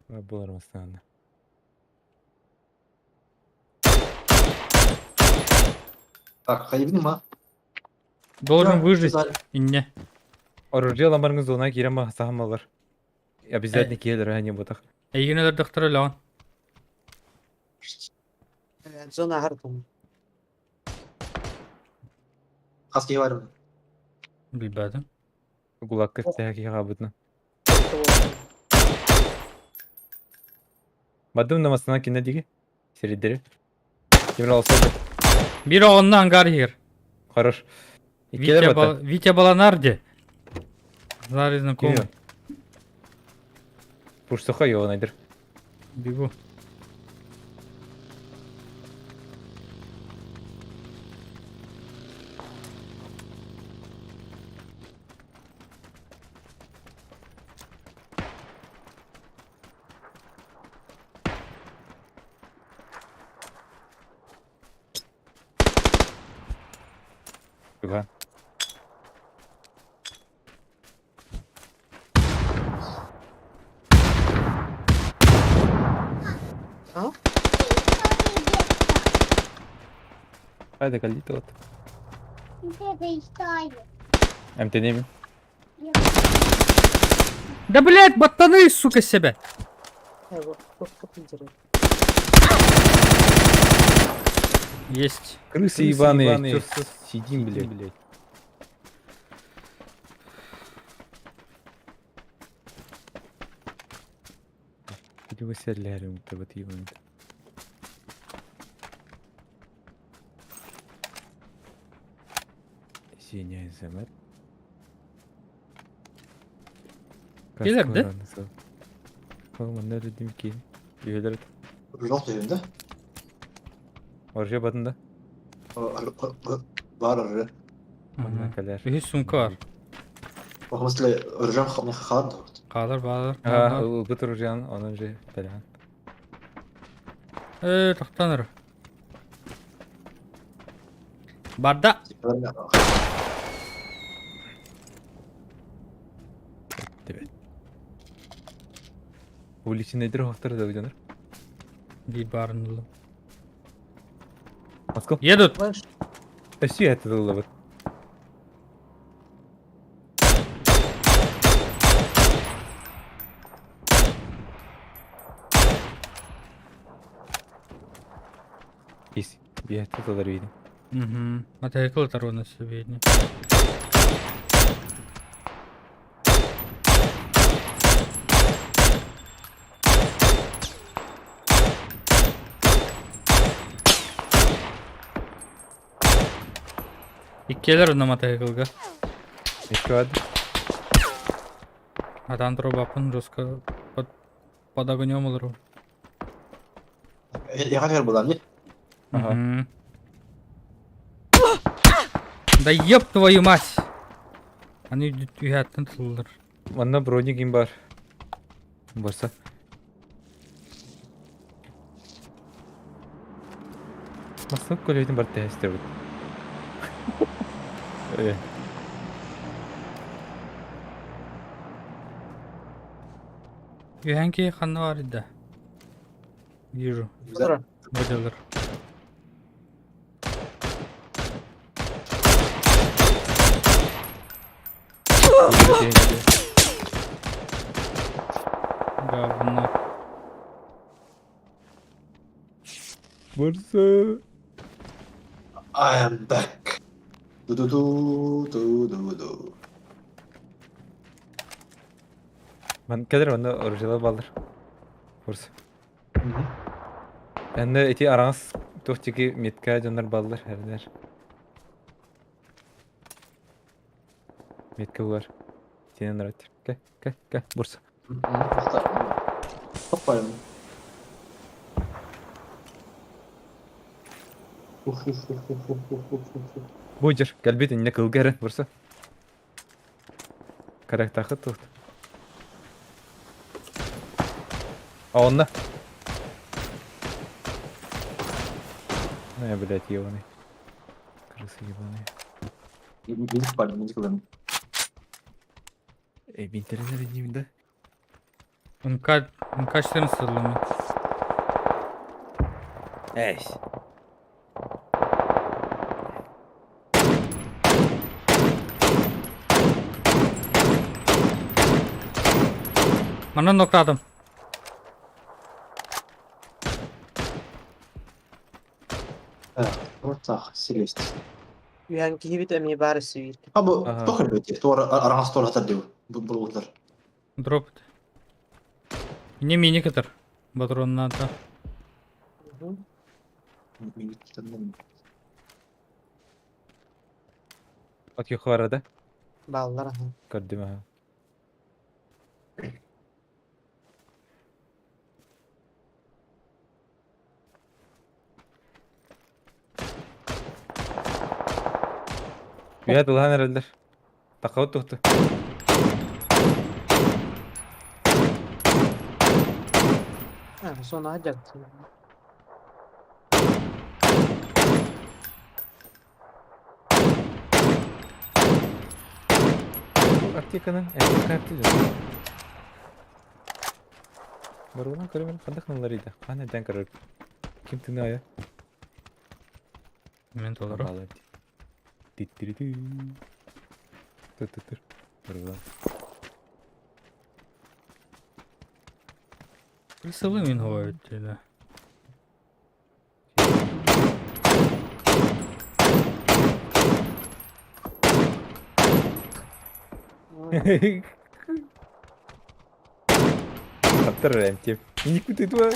Булар массана. Так, хайбин ма. Должен выжить. Инне. Оружие ламарыңыз зона кирема сахамалар. Обязательно келер, а не ботах. Эйигин өлөрдөхтөр өлөҕүн. Зона хартум. Хас киһи бар. Билбэтим. Гулакка тәһәки хабытна. Бадым намасына кине диги. Серидери. Кимер алса Биир оҕонно ангар иһигэр. Хорош. Витя, Иккилер Бал... бата. Витя Баланарди. Старый знакомый. Пуштуха йоғынайдыр. Бегу. Туга. А? Хайда калита вот. Эмтенеме. Да блять, ботаны, сука, себя! Есть. Крысы ебаные. Сидим, блядь. Или вот ебаный. Синяя земля. Келер, да? Оğlum dedim ki. Üyeler Жоқ дегенде. Оржа бадында. Бар ыры. Онна калер. Үһүс сумка бар. Смысле, ыржам хаар Хаалар, баалар. А, ылбыт оружиян, onun же талян. Э, тохтаныр. Барда. Тебе. Уличный дыр да уйданыр. Bir барынылы. Москва. Едут. Все это было вот. Ис, я это видно. Угу. Мотоцикл таруна себе. Иккиэлэр онно мотоциклга. Еще одна. Атан турбаппын жестко под, под огнем олору. Я хотел бы, не? Ага. Мгм. Да ёб твою мать! Они үһәттен тыллар. Манна броник им бар. Барса. Масып көлөйтін бар тәстер бит. Э. Үһән ки ханна бар иде. Вижу. Выделер. Говно. Барса. I am back. Ду-ду-ду, ду-ду-ду. Ман кэлэр онно оружиела баллар. Курс. Энне ити араҥас туох тики метка дьоннор баллар эрнер. Метка булар. Сенен нравится. Кэ, кэ, кэ, бурса. Топпайым. Бу дьэр, кэлбит иннэ кылга эрэн бурса. Карактахыт тут. А онно? Ну я, блядь, ебаный. Крысы ебаные. Миник бар, миник ылым. Эй, бинтеренер иннибин да? МК, МК-14 ыллым. Эй. Манан нокрадым. Вот серьезно. Үһэн киһибит эмиэ баар өссө биир. А бу Аха. туох элбэти? Туор араҥас туор хатар диу. Булгутар. Дроп. Не мини кытар. Патрон надо. Миник От юхвара да? Бааллар аха. Көрдүм аха. Үйэ тылаан эрэллэр. Тахабыт тухту. А, соны сылдьар. Бу аптеканан эргэ карта дьон. Барыларын көрөмүн ханнык гыналлар иде. Хаан эрдээн көрөр. Ким тыны айа? Мен толору. Баалар дии. Титтиритүү. Тур-тур-тур. Барылан. Крысылы мин говорит, да. Таптар эмтип. Никуда два.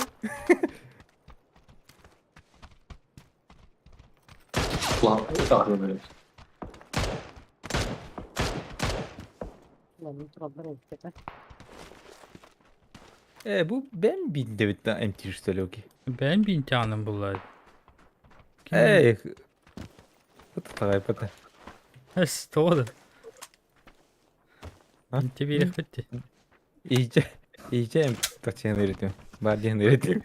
План. Так, böyle. Э, бу бэм биндебит эмтиир что ли оки. Бэйэм биинтээҕинэн булла. Эй, Пата. Эс, тоҕо да. А? Инти биэриэхпит дии. Иичэ, иичэ тахчыан өрүтүм. Бар диэн өрүтүм.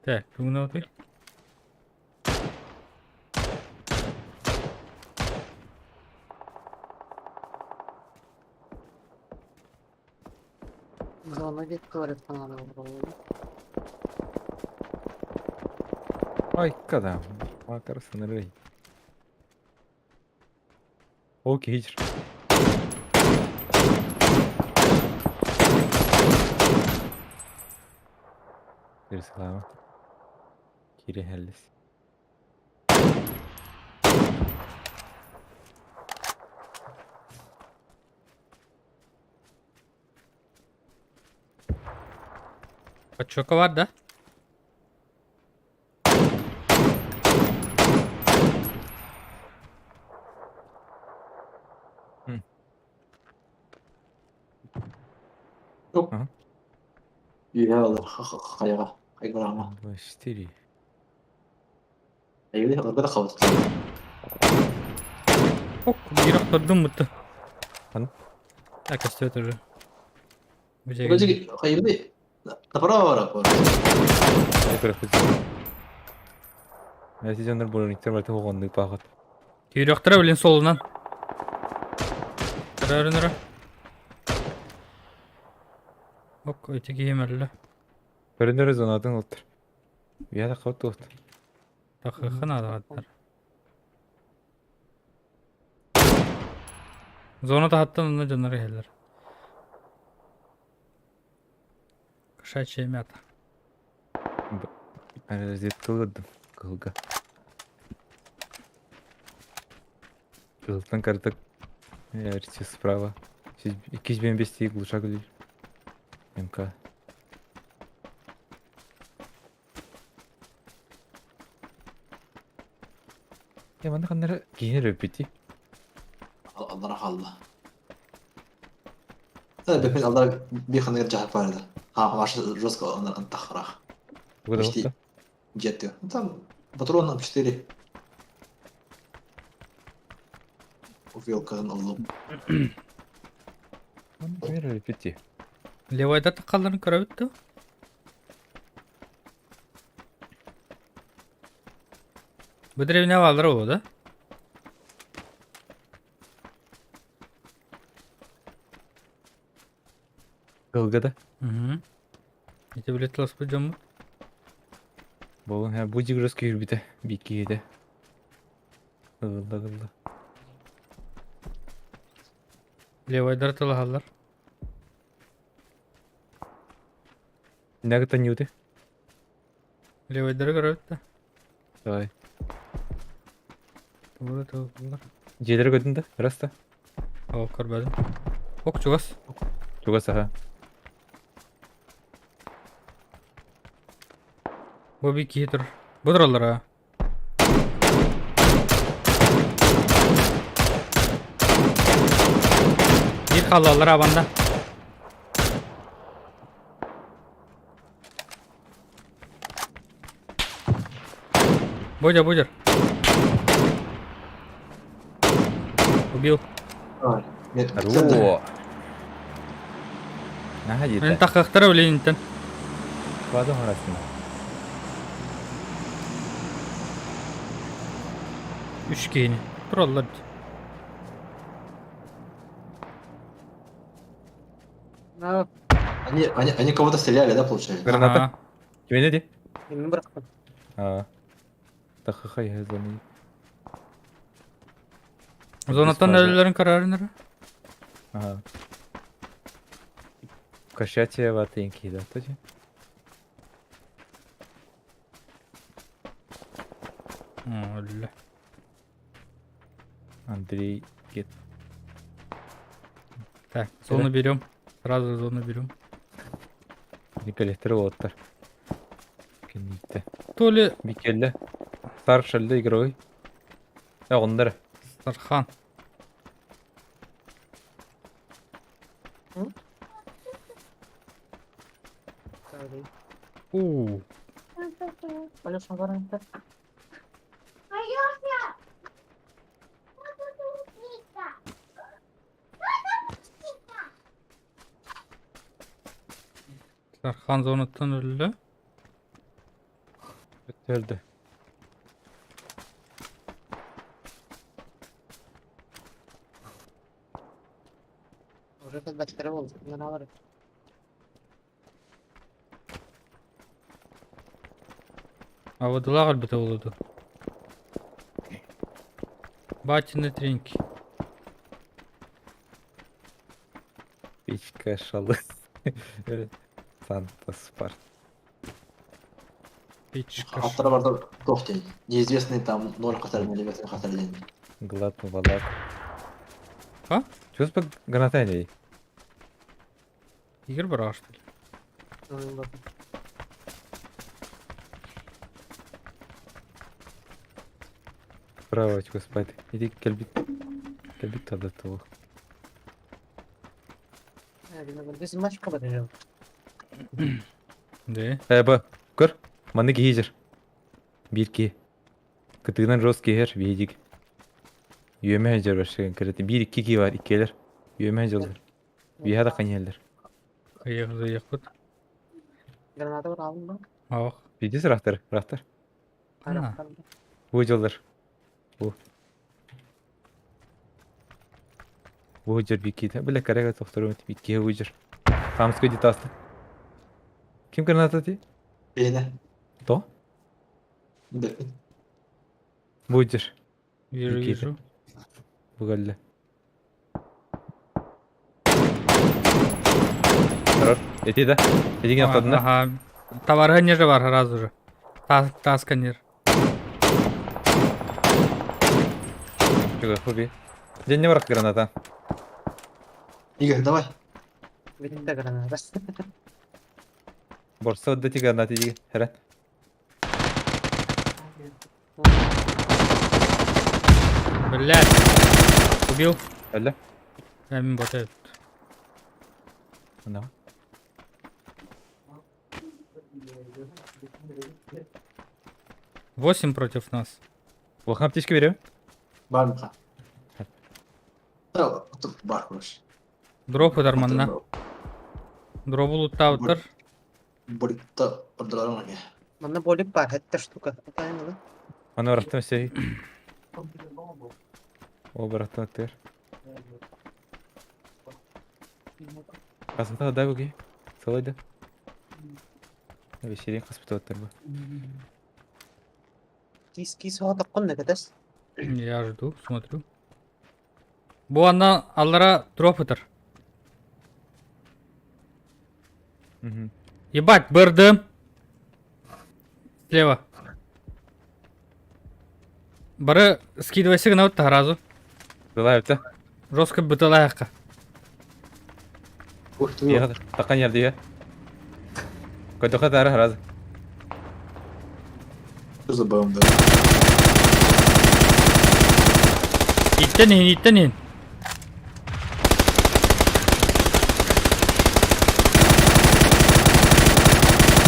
Так, бүгүн отуй. Зона диэки туалеттан олороллор. Ай, када. Макар сынырый. Окей. Кирсалама. Кире хеллис. Подчока бар да? Үйэ олор хайаҕа хайгыраама. Два, четыре. Эйгини ырга да хабыт. Ок, биир охтордум бутта. Хан? Так, костет уже. Бу хайгыны направо бара. Мәси дьоннор брониктер барыта оҕоннук баахат. Киириэхтэрэ билин суолунан. Көрөөрүн эрэ. Ок, ити киһим өллө. Көрүнэр зонатын олтор. Үйэ таххабыт туохт. Тахыахха наада Зона таһыттан онно дьоннор иһэллэр. Кошачья мята. Разведкалыырдым кыһылга. Кыһылтан картак РТ справа. 205 тиик глушак үлэлиир. МК. Э, манна ханна эрэ киһини өлөрбүтүй? Аллара хаалла. Бэпин аллара биир ханныгар дьаһап баар этэ. Хаамашы жестко антахрах. Почти дьиэттэ. Там патрон 4. Увелкадан ыллым. Ким өлөрбүтүй? Левайда таххалларын көрөбүт дуо? Бу древня бааллара буолуо да? Кылга да? Угу. Ити билет тыласпыт дьоммут. Буолун һэ бу дьигырыс киирбитэ биир киһитэ. Ылла ылла. Левайдар тылаһаллар. Нэ кытта ньуты? Левайдары көрөбүт да. Давай. Тугу да Дьиэлэри көрдүн да? Раз да. Ол көрбөдүм. Ок чугас. Чугас аха. Бу bir киһи турар. Бу тураллар аа. Биир хааллаллар абанда. Бодя, Бодя. Убил. Нет, О! Наһаа Мин диэтэ. таххахтара Ленинтэн. Кладом арасына. Үс киһини. Тураллар. Они кого-то стреляли, да, получается? Граната. Аа. Кимини ди? Мин бырахпын. Аа. Таххахай зоны. Зонаттан өлөлөрүн көрөрүнөр. Ага. Кошачья ватынки, да, тоже? Өллө. Андрей Гет. Так, зону берем. Сразу зону берем. Николеттер уолаттар. Кэнниттэ. То ли Микелле. Старшалды игровой. Э, оннары. Стархан. У. Алеша баран Алеша! Стархан зонаттан өллө. Өлдө. Уже кэлбэттэрэ буолла. Наналар. Абадылаах өлбүтэ буолуо дуу. Батины треньки. Печка шалы. Санта Спарт. Печка. Автора барда туох диэн. Неизвестный там 0 хатар миллиметр хатар диэн. Глад Валак. А? Чувствую, граната не. Игорь бараҕа что ли? Право, спать. Иди кэлбит. Кэлбит тогда того. Biz maç kapatacağım. Да. Э, б. Көр. Маны киһи Биир киһи. Кытыгынан рос киһэр биһидик. Үөмэ дьэр баршыгын кырыты. Биир икки киһи бар, иккилэр. Үөмэ дьоллар. Биһа да каньялар. Ыйыах ыйыахпыт. Граната бар алдым ба? Ох. Видишь, рахтар, рахтар. Ана. Бу дьоллар. Бу. Бу дьэр биккита. Бля, карага тохтору бикки бу дьэр. Хамска дитаста. Ким граната ти? Бэйэнэ. То? Билбэппин. Будешь. Вижу, Никита. вижу. Бугалли. Хорош. Эти да? Эти автодна. Ага. Товар не же бар сразу же. Тасканер. Чего, хуби. День не враг граната. Игорь, давай. Бүтүн граната. Борса отдати гранаты иди. Хера. Блять. Убил. Алла. Амин ботает. На. 8 против нас. Улахан аптечка берем. Бар мха. Бар короче. Дроп ударманна. Дробу луттаабыттар. Боликта ордолорон эмиэ. Манна болик бар, хэтте штука. Атайын ылы. Аны барахтым сей. О, барахтым аттыр. Қасымта да көке. Солай да. Вечерин қаспыта оттыр бу. Кис кис хоға таққын кәтәс. Я жду, смотрю. Бу анна аллара дроп ытар. Ебать, бырдым. Слева. Бары скидывайся гына отта сразу. Дылай өтті. Жестко бытылаяққа. Ух ты. Таққан ерді я. Көтіқі тары разы. Что за БМД? Иттен иһин, иттен иһин.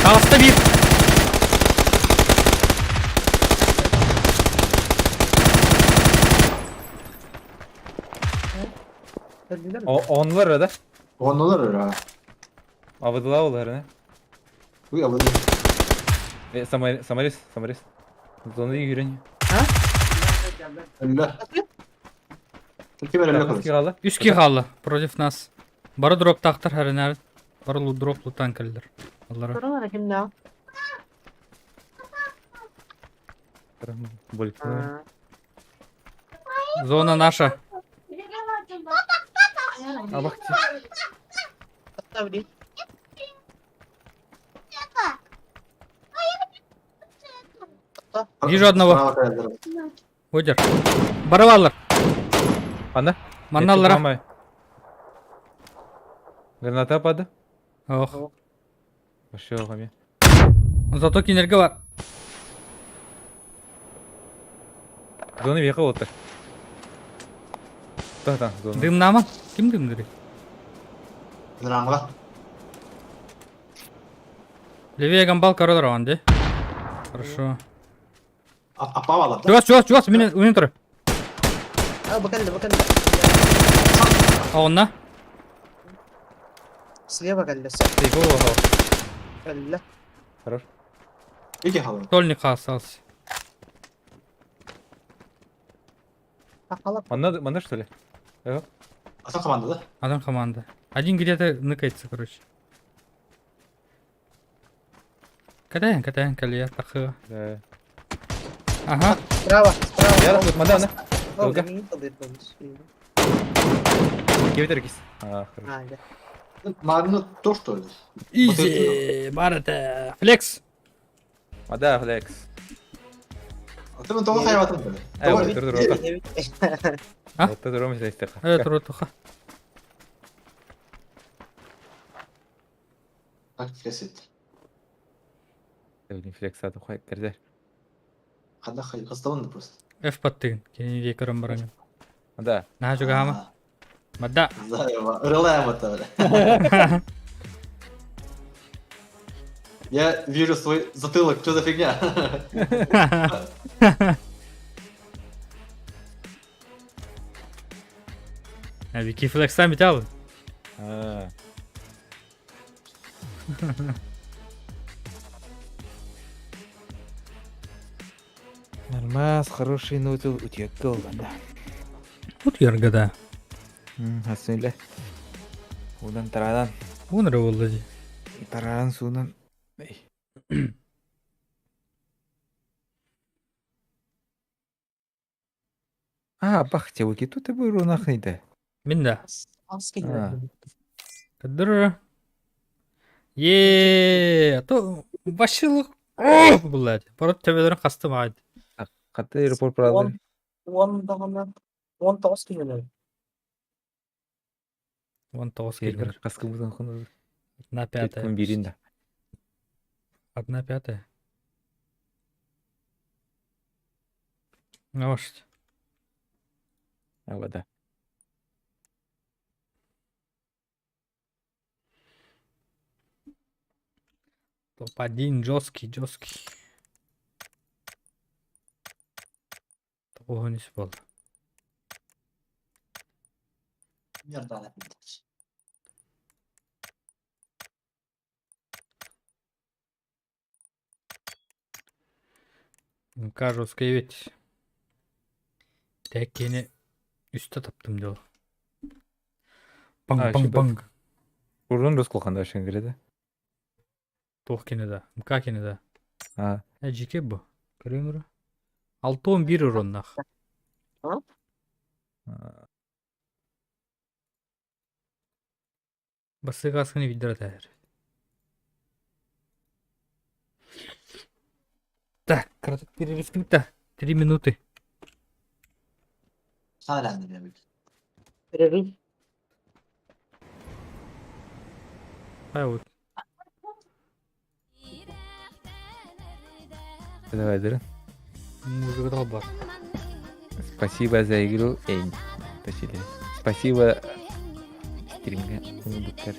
Таҕыста биир. Онлар да? Оннулар ыра. Абыдыла олар, не? Уй, абыды. Самарис, Самарис. Зона үйрен. Өллө. Ким өллө короче. Қалды? Үс киһи хаалла против нас. Бары дроптаахтар хэринээр. Бары дроп лутан кэллэр. Аллара. Туралар ким да? Болик. Зона наша. Абак. Таври. Вижу одного. Одер. Барываллар. Анда? Манна аллара. Граната апады. Ох. Вообще оғами. Зато кинерге бар. Зона веқа отыр. Та, та, зона. Дымнама? Ким дымдырый? Ныраңла. Левее гамбал коридор де. Хорошо. Апа алар да? Чугас, чугас, чугас, мен мен тұр. А, бакалды, бакалды. А онна? Слева кэллэ. Сейф оға. Кэллэ. Хорош. Эки халар. Тольник остался. Хақалап. Манна, манна что ли? Асан команда да? Адам команда. Один где-то ныкается, короче. Катаем, катаем, калия, тахы. Да. Ага. Справа, справа. Я вот манда, О, Долго? не толдырдыңыз. Кебетер кис. А, хорошо. А, да. Марны то что ли? Изи, барата. Флекс. Мада, флекс. Ты мен тоға хайватын бі. Э, отыр тұр, отыр. А? Отыр тұр, отыр тұр. Э, тұр, тұр. Так, флексит. Блин, флекс аты қойып кірдер. Қанда хай, қыстауын просто. F паттыгын. Кенеге көрім барамын. Мада. На жугама. Мада. Заеба, рылаем это, бля. Я вижу свой затылок, что за фигня? Вики флекс сам битал. А. Нормас, хороший нутил, утекал, да. Вот яргада. Асыле. Удан тарадан. Унры болды. Тарадан судан. А, бахтевики, тут и был нахнейде. Мин да. Ас А. Кыдыр. Е, то башылык. О, блядь. Порот төбөлөрүн хастым аайд. Хатта аэропорт правда. 10 даҕаны 19 киһилэр. 19 килер. Хаскыбытын хуну. 1/5. Күн бирин да. 1/5. Может. А да. Топ-1 жесткий, жесткий. Тоғыз болды. Мердана. МК жесткий ведь. Тәккені үсті таптым дел. Банг, А, банг, шипа. банг. Урун рус кулханда шынгырды. Тоқ кені да. МК кені да. А, Ә, жеке бұ. Көремір. 6-11 уроннах. Басыгаскыны видер әр. Так, краток перерыв да. 3 минуты. Sana ben. Перерыв. Ай вот. Давай, дыры. Музыка долбар. Спасибо за игру. Эй, точнее. Спасибо стримга. Буктар.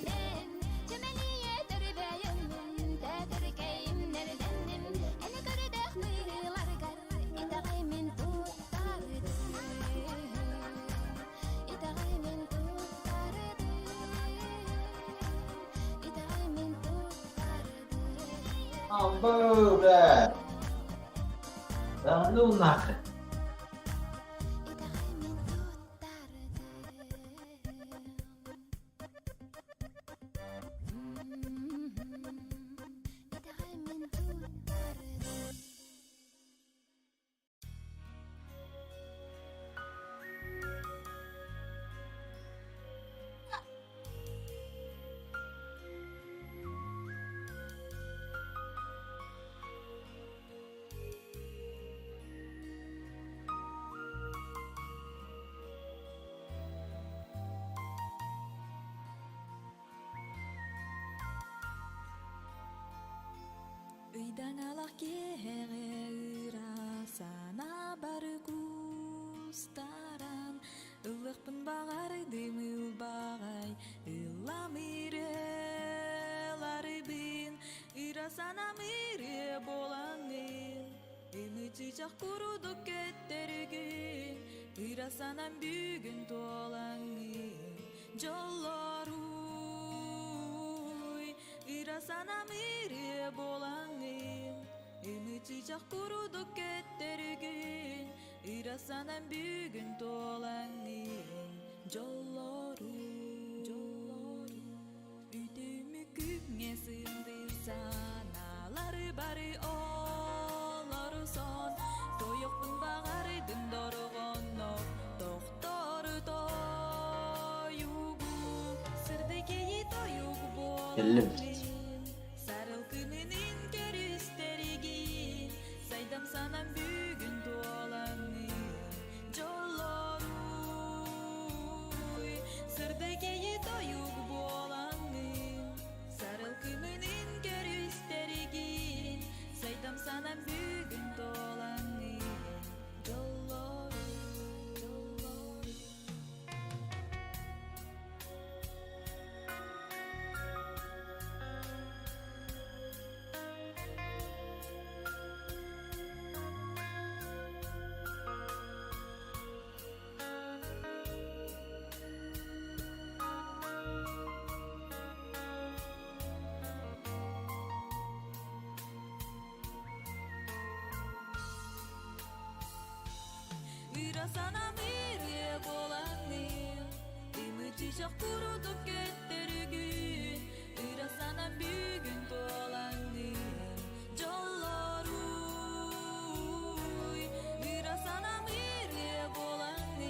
Амбу, бля. Да ну нахрен. Ыйдаҥалаах киэһэҕэ ыра санаабар куустаран Ыллыахпын баҕардым ылбаҕай ыллам ырыаларбын Ыра санаам ырыа буолаҥҥын Ымы чыычаах курдук көттөргүн Ыра санаам бүгүн туолаҥҥын Дьоллоруй Ыра санаам ырыа буолаҥҥын Ымы чыычаах курдук көттөргүн Ыра санаам бүгүн туолаҥҥын Дьоллоруй Дьоллоруй Үтүмү күҥҥэ сындыр санаалары бары олорсон Тойохпун баҕардым дорҕоннор тохтор тойугу Сырдык кэйи тойук Эллим. буолаҥҥын Сарылкымынын көрүстэригин Сайдам санаам бүгүн туолаҥҥын Дьоллоруй Сырдык кэйи тойук буолаҥҥын Сарылкымынын көрүстэригин Сайдам санаам бүгүн туолаҥҥын Дьоллоруй Дьоллоруй Ыра санаам ырыа буолаҥҥын Ымы чыычаах курдук көттөргүн Ыра санаам бүгүн туолаҥҥын Дьоллоруй Ыра санаам ырыа буолаҥҥын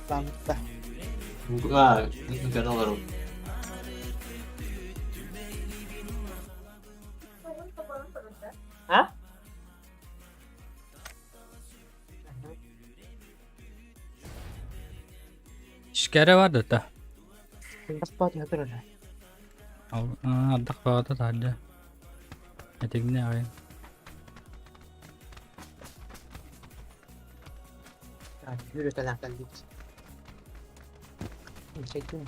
Ламта. А, канал олорор. А? Işkere vardı da. Бас баат өтөр. Ардах баҕата таһырдьа. Этигинэ аҕай. Yürütelen geldik. Çektim.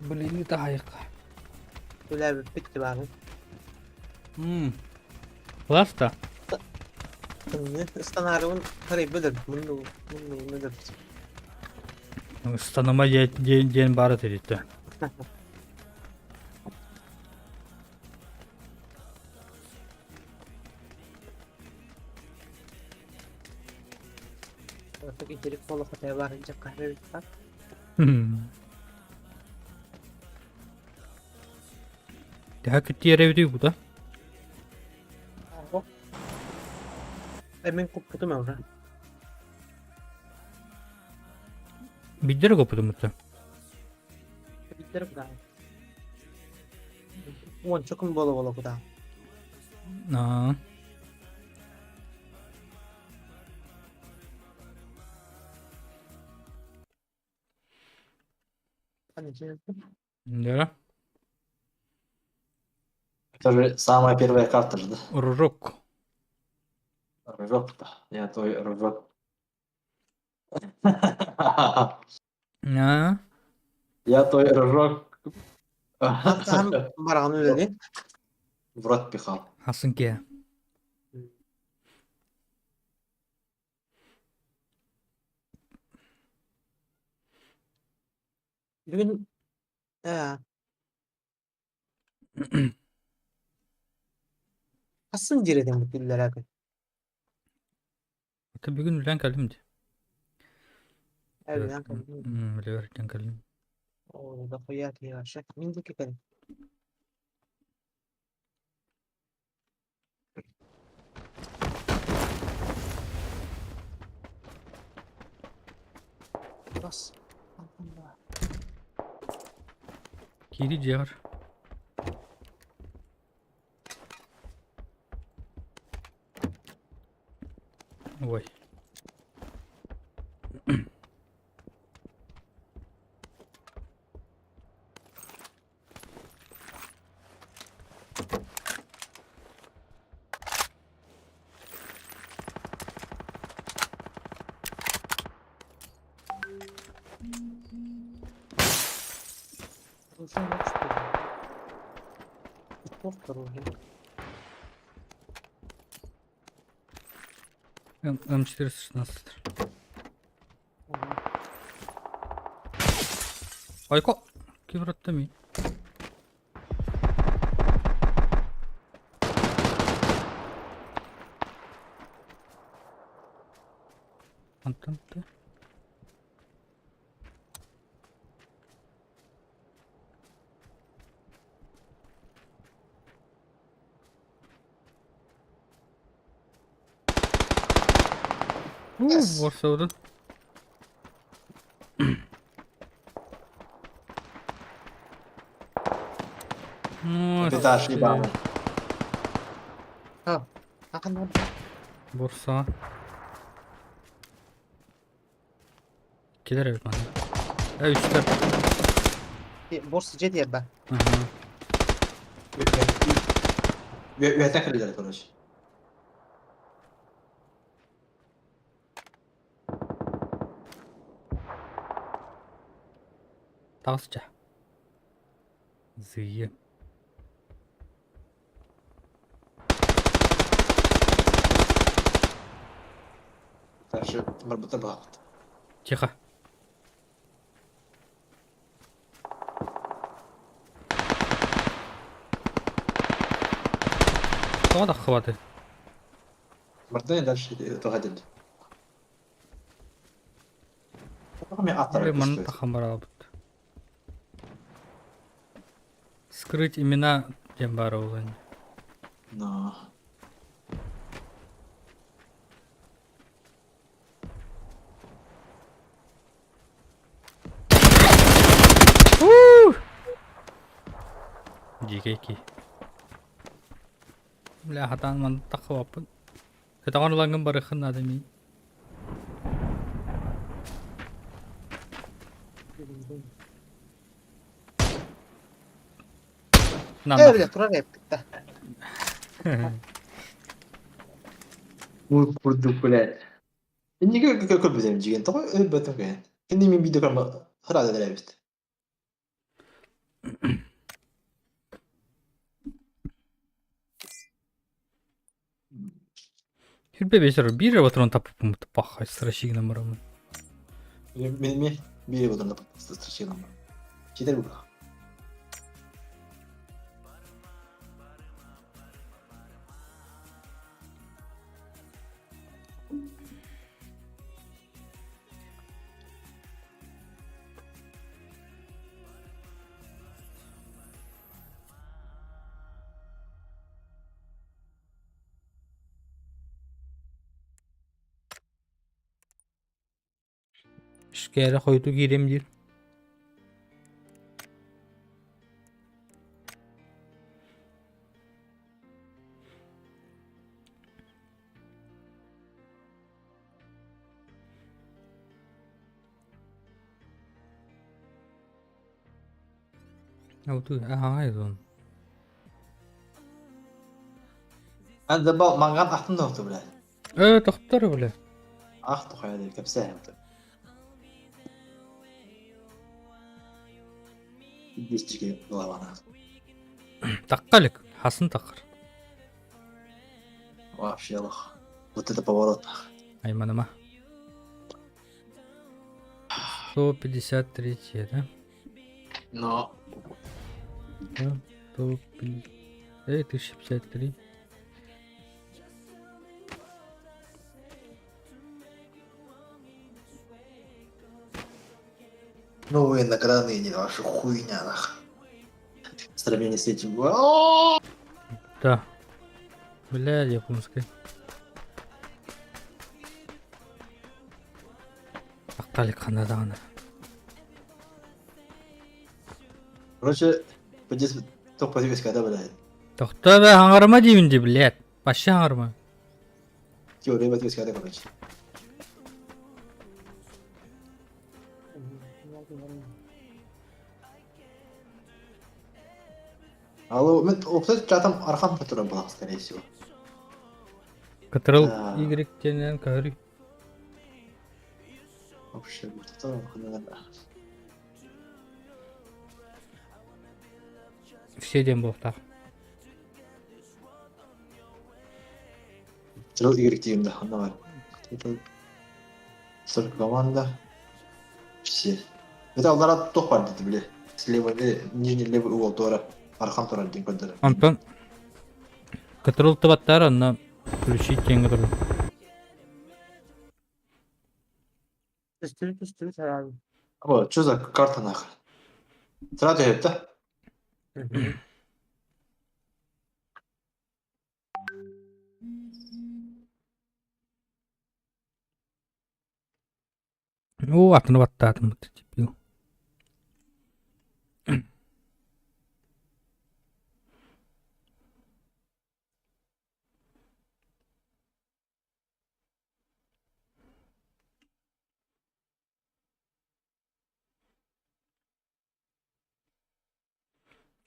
Блин, таһайык. Үлэ bitti бары. Класс та. Станарыбын харай бөлөр. Мунну мунну бөлөр. Станыма диэн баара тиритте. Отак итерик боло хотай бар жакка бит. Тэхэ күттиэрэ бу да. Мен куппутум авра. Биддер копутумутта. Биттер куда. Уон чокун боло боло куда. Аа. Аны Да. Это же самая первая карта же, да? Ружок. Рожок. Я твой рожок. Аа. Я твой рожок. Там барган үлели. В рот пихал. Хасын ке. Бүгүн э Хасын диреден бу күллер ака. Ата бүгүн үлэн кэлим ди. Эбен Үлэбэртэн кэлим. О, да хуя ти вообще. Мин дике кэлим. Бас. Кири дьиэҕэр. Ой. М416. Айко! Кибратта ми. Антон ты? Уу, борсобутун. Этаж ебаный. Ахан Борса. Кэлэр эбит манна. Э, үстэр. Борс дьиэ диэр ба. Үөтэн кэллилэр, короче. Таҕысча. Зыя. Дальше барбыта баҕабыт. Тихо. Тоҕо таххыбатый? Барда дальше тоҕо деді. Манна тахан бараабыт. Скрыть имена диэн баара буолан. Но. Дьиикэй киһи. Бля, хатаан манна таххыбаппын. Көтөҕөн ылаҥҥын барыаххын наада миин. Э, бля, турар эппит да. Бу курдук, блядь. Инниге көрбүтүм дьигэн тоҕо өлбөтүм кэһэн. Кини мин видео көрмө хыраада эбит. Хүрбэ бесер биир патрон таппыппын пахай страшигынан барамын. Мен мен биир патрон страшигынан барам. Читер бу. Шкэрэ хойуту киириэм диир. Аҕай дун. Анда манган ахтын да бля. Э, тохтор бля. Ах тухай кэпсээ. Десчиге главана. Таққалик, хасын тақыр. Вообще лох. Вот это поворот. Айманыма. 153, да? Но. 150... 1053. Новые награды не ваша хуйня нах. В сравнении с этим. Да. Бля, японская. Тахталик ханна даҕаны. Короче, по 10 топ подвеска, да, блядь. Тохтоо бэ хаҥарыма диибин дии, блядь. Вообще хаҥарыма. Теория подвеска, да, короче. Алло, мен опсай чатам архам которая была, скорее всего. Кытырыл Да. Y диэнинэн көһөрүй. Вообще, вот это наверное. Все диэн буолтаах. Кытырыл Y диэн да, давай. Это 40 команда. Все. Это алдара тоқ бар дейді, біле. Слева, нижний левый угол тура. Архам турар диэн көрдөрөр. Онтон кытырыл тыбаттар онно включить диэҥҥэ турар. Түстүрү түстүрү сарабы. О, что за карта нахрен? Сразу это? Оо, атыны баттаатым дебил.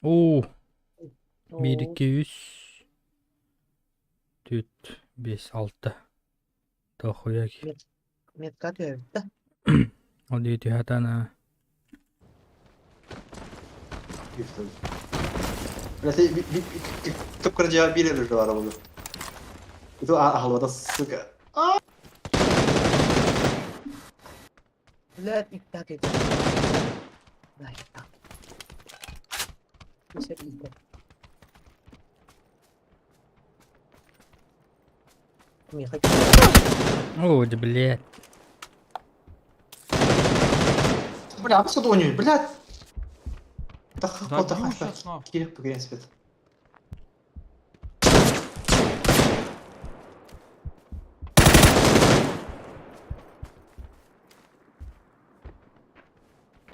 Оо, биир, икки, үс, түөрт, биэс, алта. Дохуя Метка түһэбит да. Ол дии түһэтэн Тупкара дьиэҕэ биир эрэ баара буолуо. Ити аһылыбата сука. Блядь, не так это. Да, так. Миха. О, да блядь. Бля, а что у блядь? Да Да да бью щас, нахуй. Кирилл, в принципе.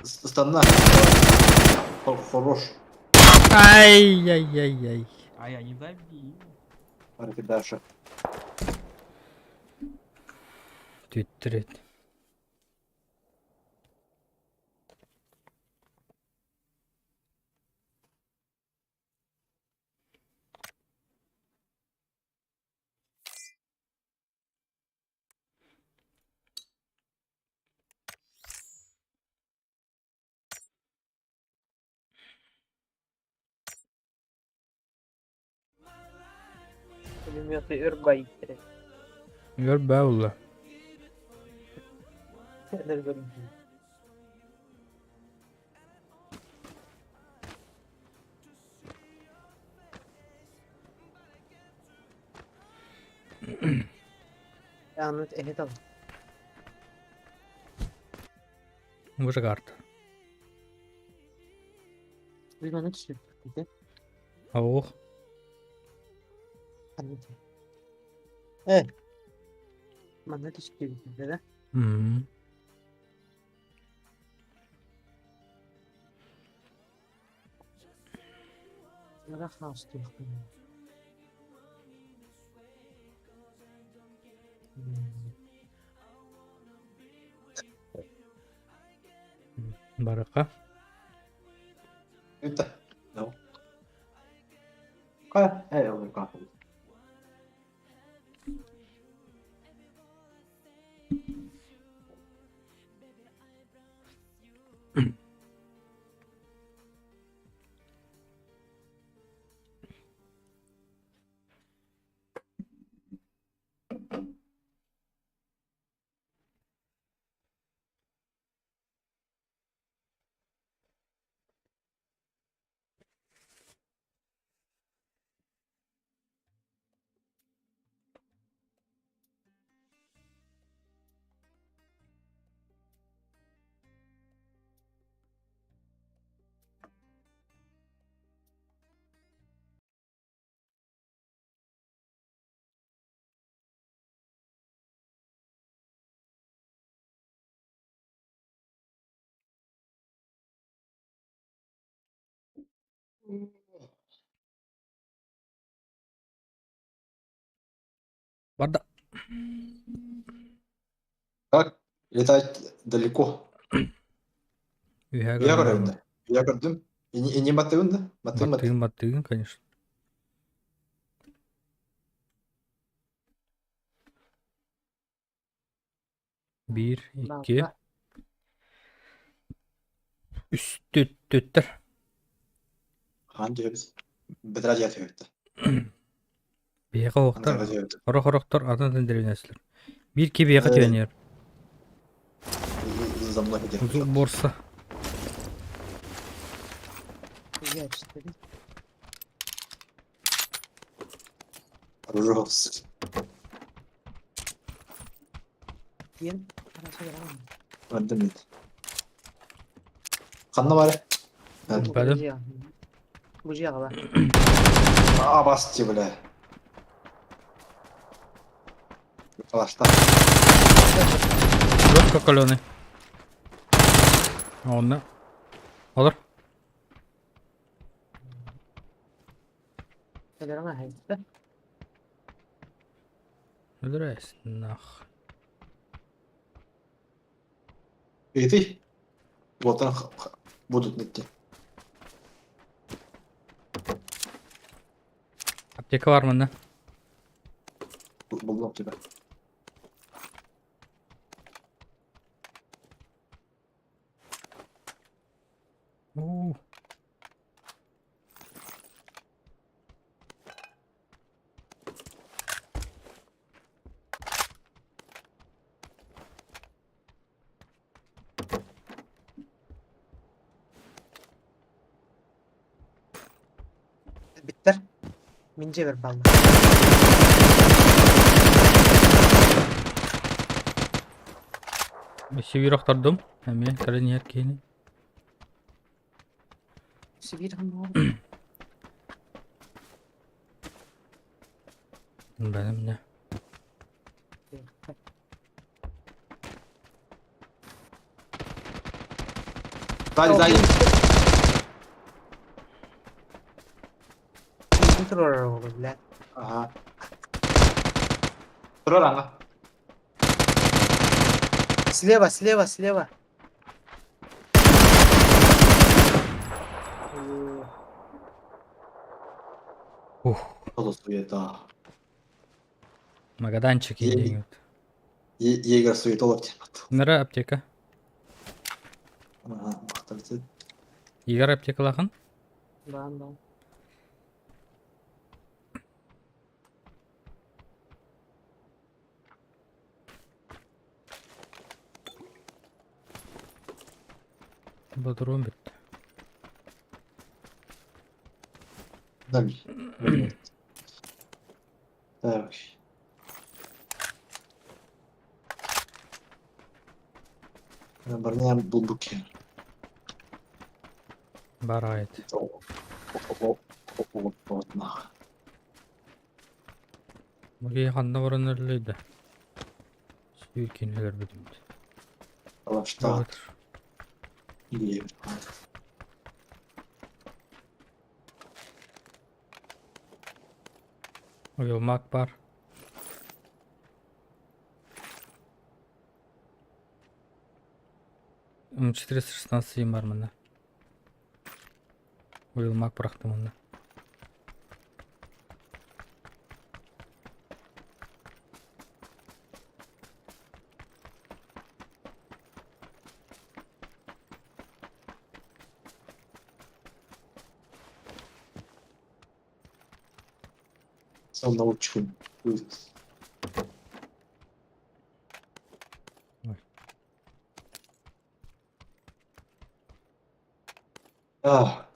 Станна. Хорош. Ай-яй-яй-яй. А я не добил. Смотрите дальше. Түттүрет. Пулеметы өр байыттыр. Өр баула. Anut evet al. Уже карта. Bilmem ne dedi. Ох. Anut. Evet. Manna düştü dedi. Rahmastı. Барака. Это. No. Kai, ei ollenkaan. Барда. Как летать далеко? Я Я көрөм. Я көрдүм. И не матыгын да? Матыгын Матыгын, матыгын, конечно. Биир, икки, үс, түт, түттер. Хаан түһэбит. Бэтэрээ дьиэ түһэбит. Биһиэхэ оһохтор, хорох-хорохтор атын дэриэбинэслэр. Биир киһи биһиэхэ түһэн За мной где. Борса. Рос. Öldüm. Ханна бар? Бәлем. Бу А, басти, бля. Калашта. Жестко каленый. Онно. Олор. Өлөрөҥ аһайда. Өлөрөөс нах. И ты? Вот он будут найти. Аптека бар манна. Булдум тебя. Уу. Биттер. Мин дьиэбэр бааллар. Өссө биир охтордум. Эмиэ кэлэн иһэр киһини. Өссө биир ханна Бэлэмнэ. Сзади, сзади. Миигин туруорар оҕолор, бля. Ага. Турар аңа. Слева, слева, слева. Ух. Todo суета. Магаданчик Е- иди. Егер суетолог диэн. Нара аптека. Ага, махталты. Егер аптекалахан. Баан, баан. Бодрум бүттэ. Ноль. Так. Барням булбуки. Барайт. Муги ханна баран өллөйдө. Сүүркин өлөрбүтүм. Штат. Уйулмак бар. М416 бар мында. Уйулмак бырахтым онно. Сам научу. Ой. А,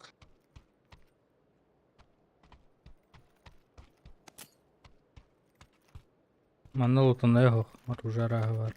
Манна лутанная хох. Оружие бар.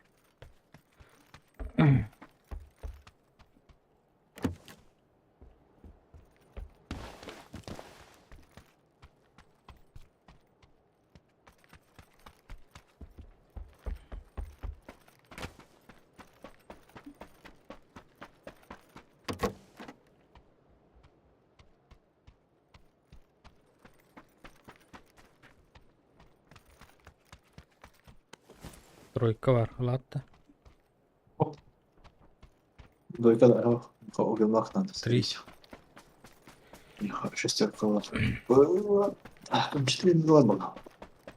Тройка бар. Ладно. Двойка, да, уголок надо. Три. Шестерка вот. Так, там четыре два было.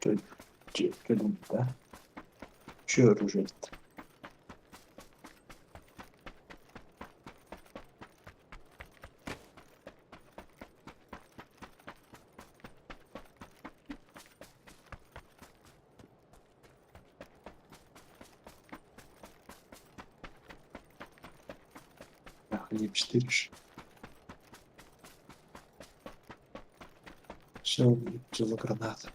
Че, че, че, да? Че оружие? Хлеб 4. Все, что за граната?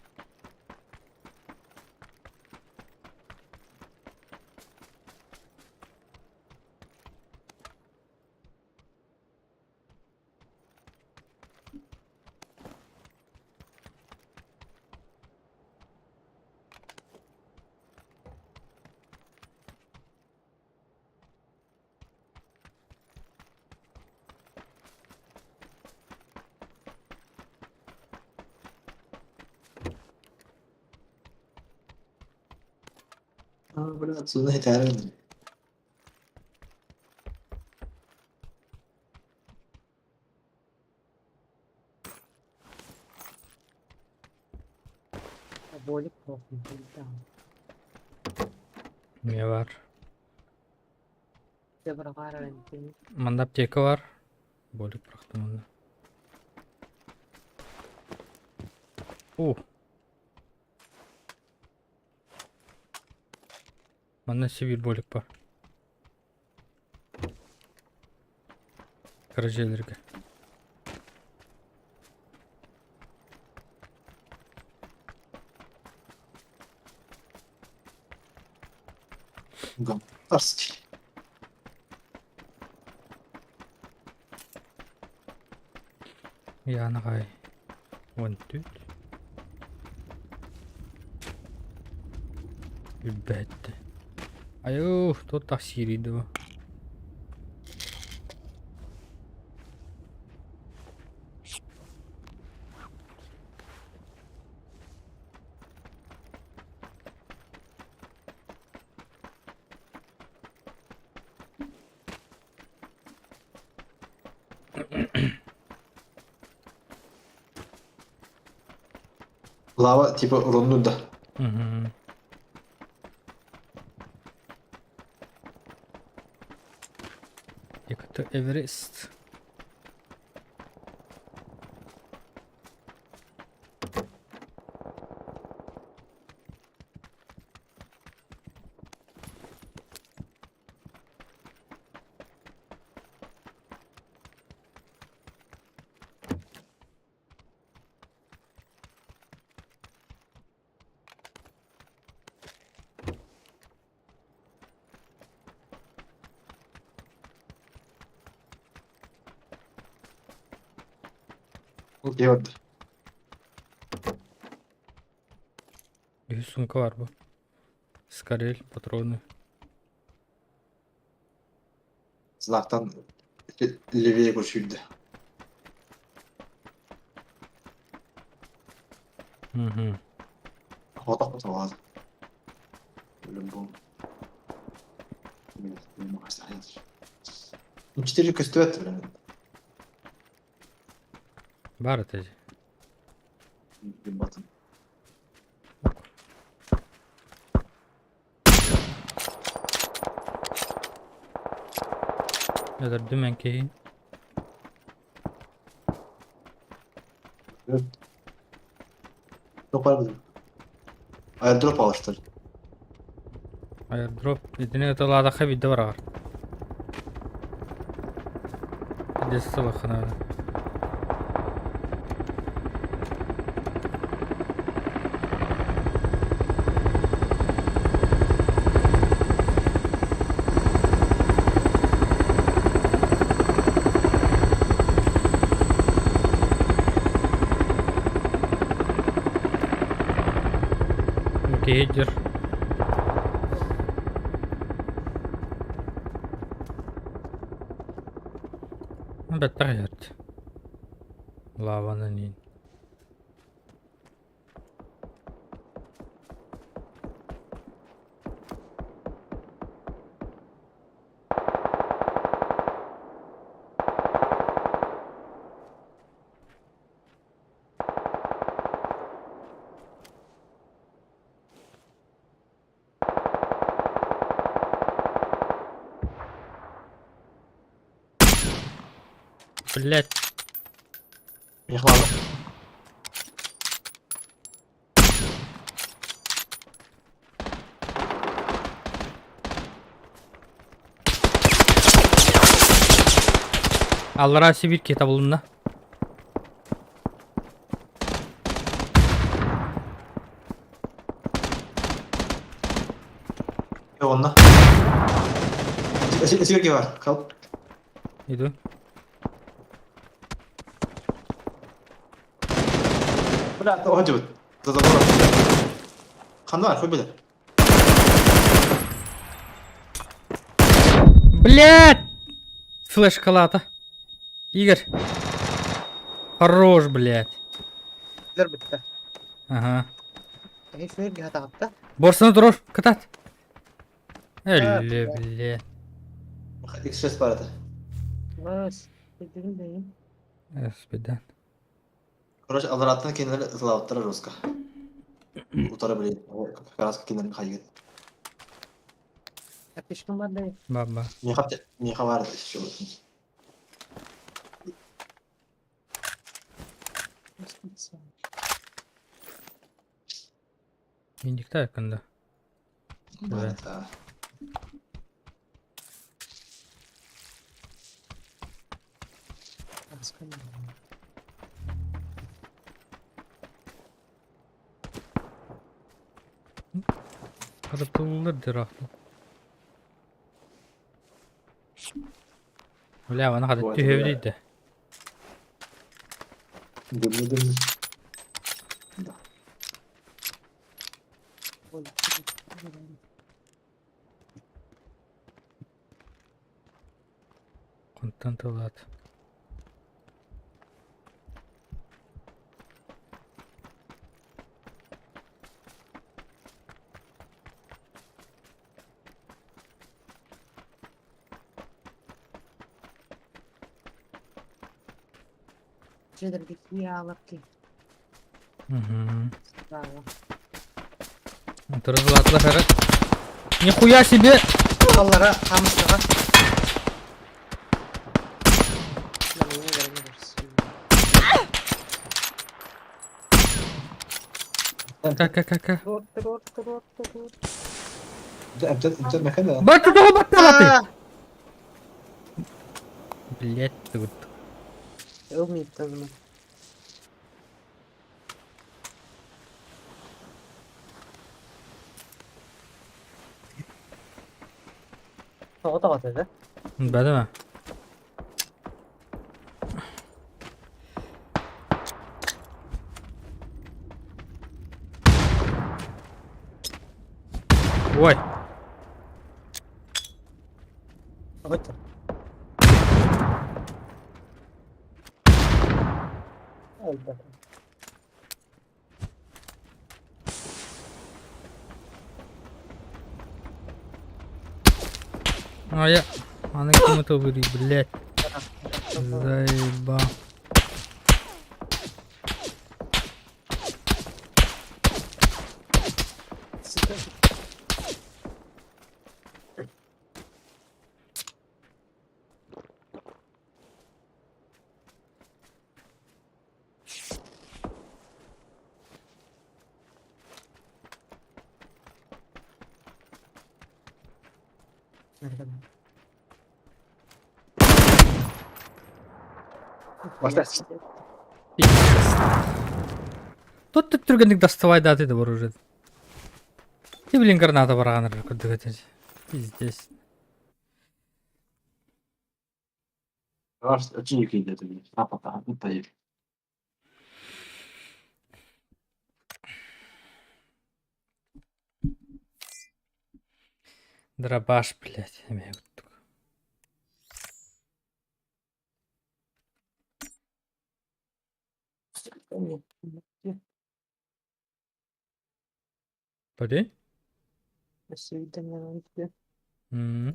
А, блядь, суна хитээрэн. Болик похуй, да. Не бар. Доброго Манна аптека бар. Болик бырахтым онно. О. Манна Сибирь болик бар. Кыра дьиэлэргэ. Тарский. Янаҕай 14 Үрбэттэ. Айуу, тут так сиирийдэ бу. Лава типа уронну да. Мгм. Якутия Эверест. Окей, Үһүс сумка бар бу. Скорель, патроны. Знактан левее көчүрдү. Мгм. Хотох болот. Любом. Четыре көстүбэт блин. Бар этэ. Батым. Өлөрдүм эн киһи. Топ бар бу. Airdrop алыштыр. Airdrop. Итини ыталаатахха биирдэ бараҕар. Десять сылаххына. Гейдер. Бэттэх Лаваны нин. Блять. Михлада. Аллара Сибирь киһи табылынна. Онно. Сигерге бар. Кал. Иду. Бля, оһо За забором. Ханна бар, хуй бля. Блять! Флешкалата. Игорь. Хорош, блядь. Лер бүтті. Ага. Эһи сүргэ хатаҕытта. Борсаны турор, кытат. Өллө, бля. X6 бар этэ. Бас. Дедим дейим. Эспидан. Короче, аллараттан кинилэр ытылаабыттара жестко. Утары блин, как раз кинилэрин хайгыт. Аптечкам бар да. Баба. Миэхэ баар этэ еще. Индикта yakında. Баар этэ. Харытыллар дырахты. Бля, аны хады Вот, түһөбүт да. Дымны дымны. Да. Контент алат. Жедер алып ки. Угу. Браво. Тұрызлатлар. Нихуя себе! Аллара хамыстыга. Ка-ка-ка-ка. Эмтэн мэхэн да. Бат батталаты! Блять, ты вот. Ылмыйттан. Тоҕо тоҕо да? Бәді ме? Ой, Вот. Ой, а я... Аны кем это убери, блять. Заебал. Тут тут түргенник доставай да ты бар уже. Ты, блин, граната бараган курдук. Пиздец. Очень это, блин. Апата, это. Дробаш, блядь. Эме курдук. Пойди. М.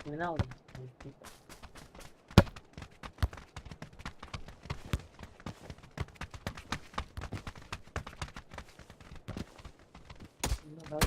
Терминал. Ну да.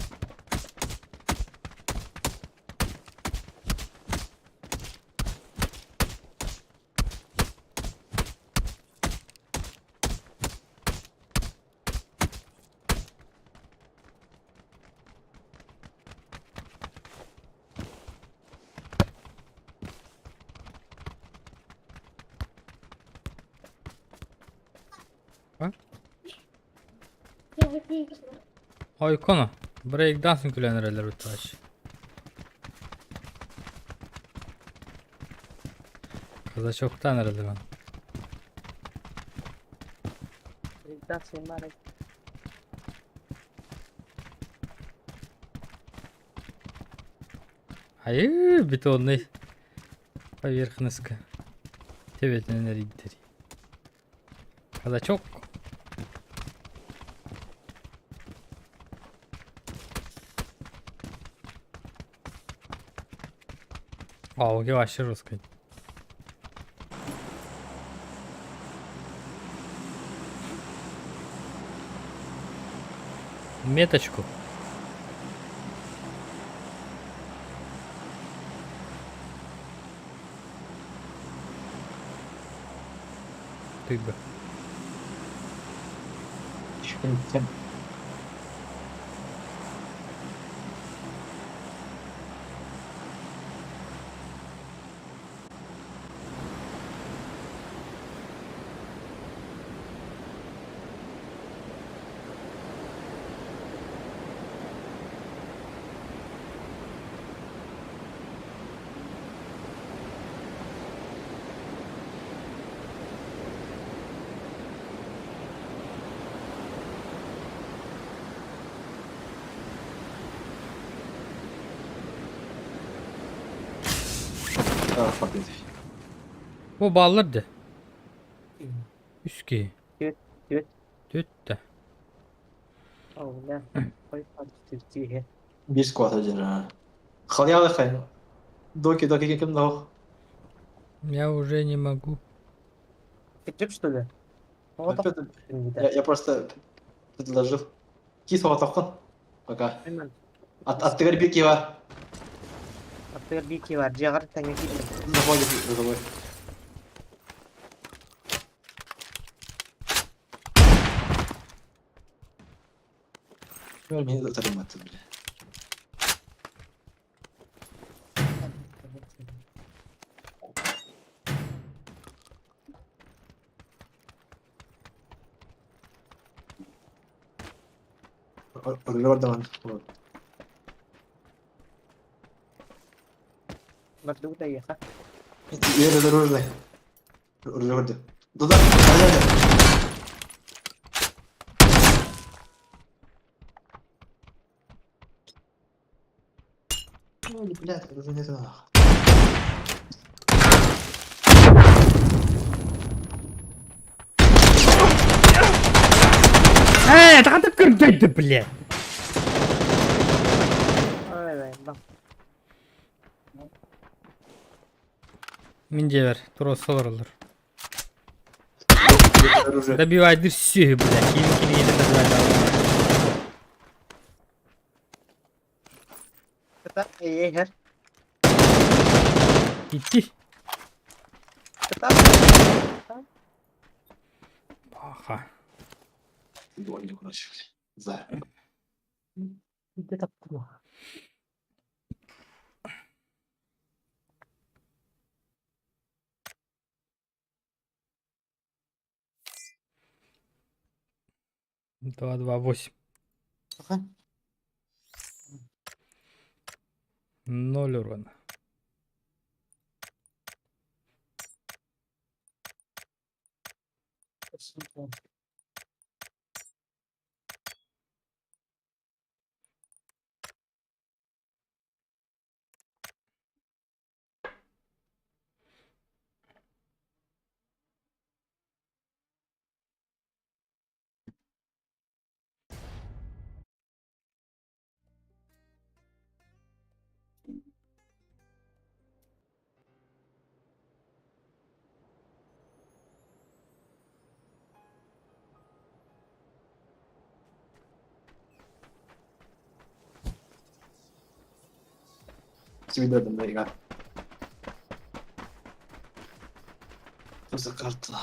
Ой, икона. Брейкданс үҥкүүлээн эрэллэр быттаҕач. Казачоктаан эрэллэр аны. Брейкданс баар. Айыы, бетонный поверхностка. Төбөтүнэн эрийдэр. Казачок. Ауге вообще русской. Меточку. Ты бы. А, fuck it. Бу бааллар дии. Үс киһи. Түөрт, түөрт. Түөрт да. Оо, бля. Ой, түөрт Биир сквад дьэр. Халыйаҕа хайын. Доки, доки, ким да Я уже не могу. Кырдьык, что ли? Вот Я просто предложил. Кис оҕотоххун. Пока. Аттыгар биир киһи бар. Аттыгар биир киһи бар. Дьиэҕэр тэҥҥэ киирдим. Заходит за тобой. Мин затарыммат, бля. Рулевар даҕаны. Бардыбыт эйиэхэ. Үөр дорожный. Рулевар да. Туда, да, да. Блядь, уже не знаю. Ээ, таҕатып көрдөйдү, блядь. Ой, ой, бах. Мин дьиэбэр туруорса олороллор. Оружие. Добивайдыр сүөһү, блядь. Киин кинигэтэ добивайдаабыт. Кыта, эйиэхэр. Ити. Кыта. Баха. Двойник короче. За. Где таптым? Два, два, восемь. Ага. Ноль урона. Тебе да игра. Что за карта?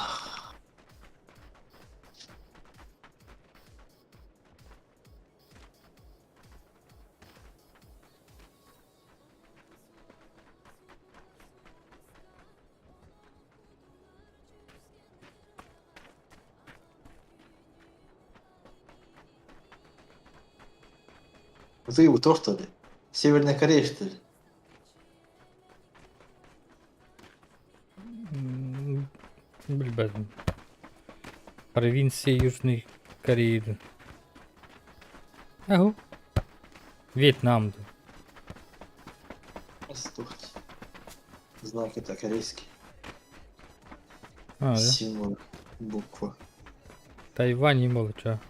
Ты его то, что ли? Северная Корея, что ли? Билбэтим. Провинция Южной Кореи. Аһу. Вьетнам дуу. Сдохнуть. Знак это корейский. А, да? Символ. Буква. Тайвань им болча.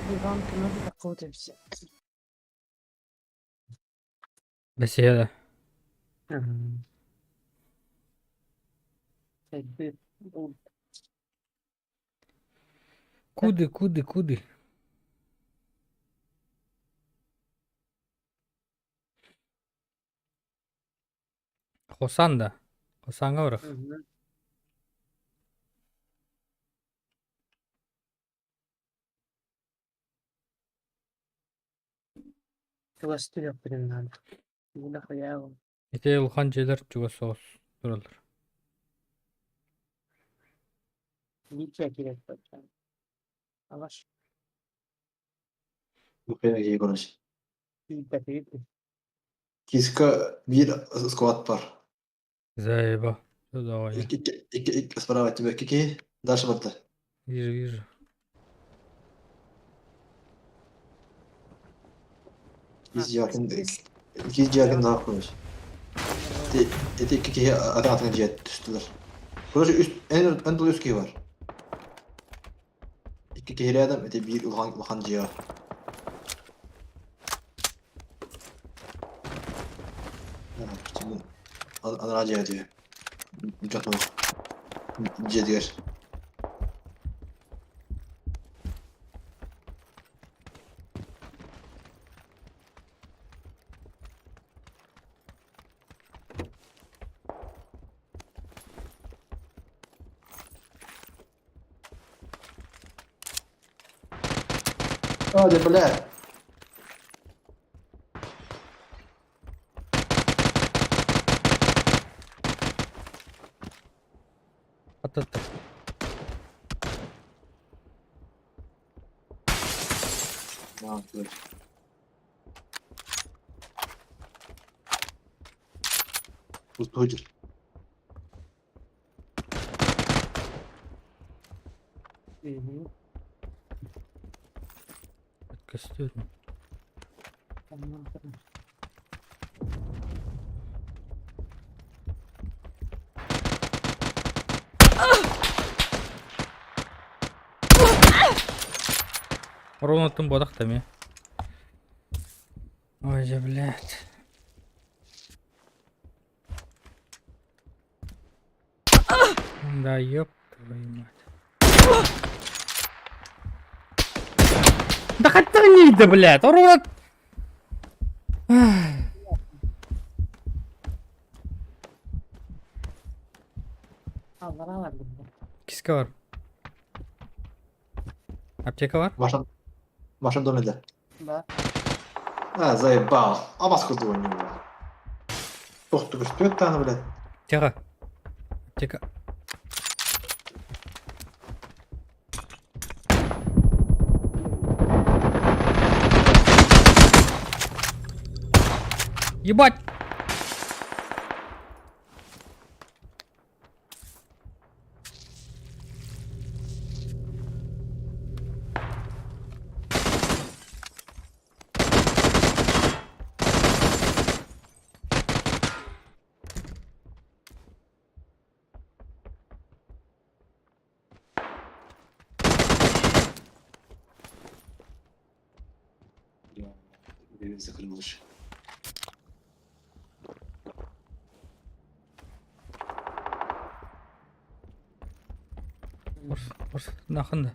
Иван, надо такого все. Бэсиэдэ. Куды, куды, куды? Хосан да? Хосаҥҥа барах. Чугас түһүөхпүтүн наада. Бу да хайаа Ити улахан дьиэлэр чугас соҕус тураллар. биир чээ киирэр Алаш Буква короче. тиийбэтигит Киска биир склад бар. Заеба. Давай. Икки, икки, икки, икки, справа от тебя кики. Дальше барда. Вижу, вижу. Иккис дьиэҕин иккис дьиэҕин даах короче. Ити, ити икки киһи атын атын дьиэ түстүлэр. Короче, үс, эн, эн тыл үс киһи бар. Икки киһи рядом, ити биир улахан, улахан дьиэ. Анараа дьиэ дьиэ. Дьон дьиэтигэр. А, да, бля. Атата. На, блядь. Устойчив. Көстөр. Ровно бодах тами. Ой, же, блядь. Да ёб твою мать. Да хотя не да, блядь, урод! Аллара бар бunda. Киска бар. Аптека бар? В вашем доме, да. Да. А, заебал. А маску у него. Тох, ты что это, блядь? Тихо. Аптека. Ебать! Закрылась. Орс, орс, нахында.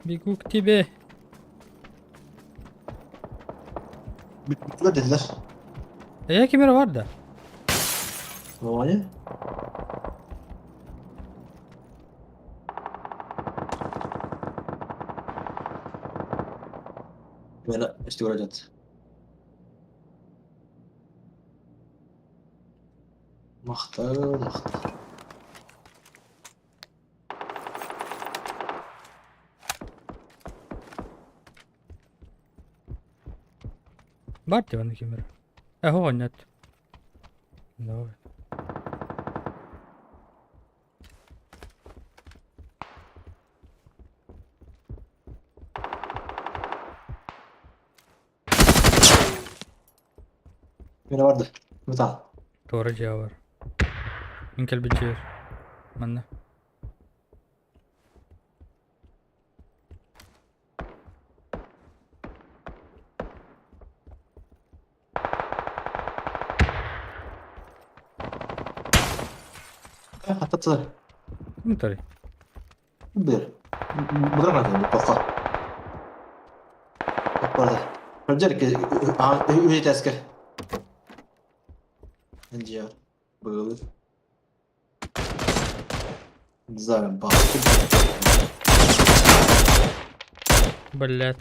Бегу к тебе. Bittiler dediler. Эйэ ким эрэ бар да? Ваня? Мена истигородят. Махтал, махтал. Бар дии аны ким эрэ. Э, оҕонньот. Давай. Мена барды. Мытаан. Туора дьиэ бар. Мин кэлбит дьиэ. Манна. Хататылар. Ким тарый? Билэр. Мыдыр гына тоққа. Барды. Көрдер ки үһүтәскә. Нҗә. Был. Не знаю, бабки. Блядь.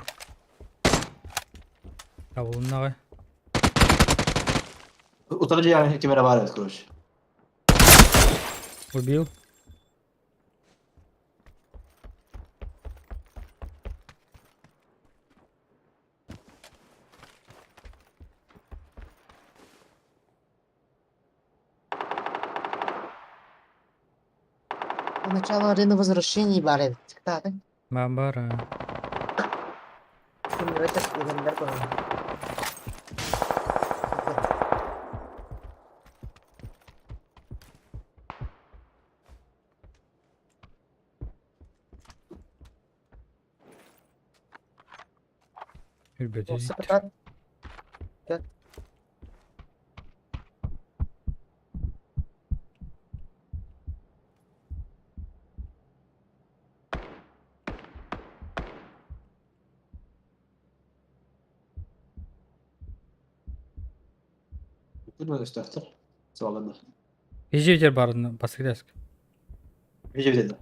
Табылыннаҕай. Утары дьиэҕэ ким эрэ баар эбит, короче. Убил. Начало арены возвращений баар эбит. Тааты. Бабара. Күннэрэ үгэннэр баҕар. Үрбөтө. Сапатат. Bilmem өстөөхтөр. Суалланна. Ижевдер барын баскыдаск. Ижевдер.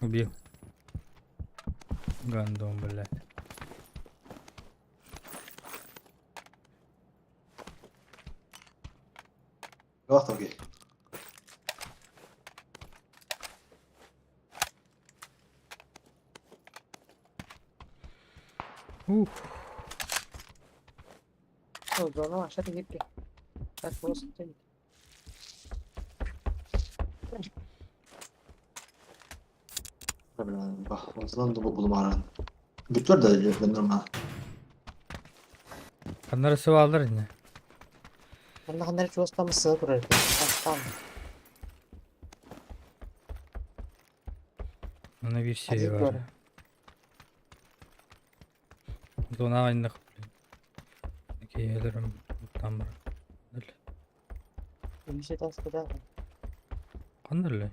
Убил. Гандон, блядь. Окей. Ух. Зона ашар гипки. Так просто. Бүттүлэр да нормально. Ханнары сыбаалар инне. Онно ханнары чугастаммыт сыла турар. Там. Аны биир сири бар. Зона айнах, блин. Кейелерим там бар. Ханна эле?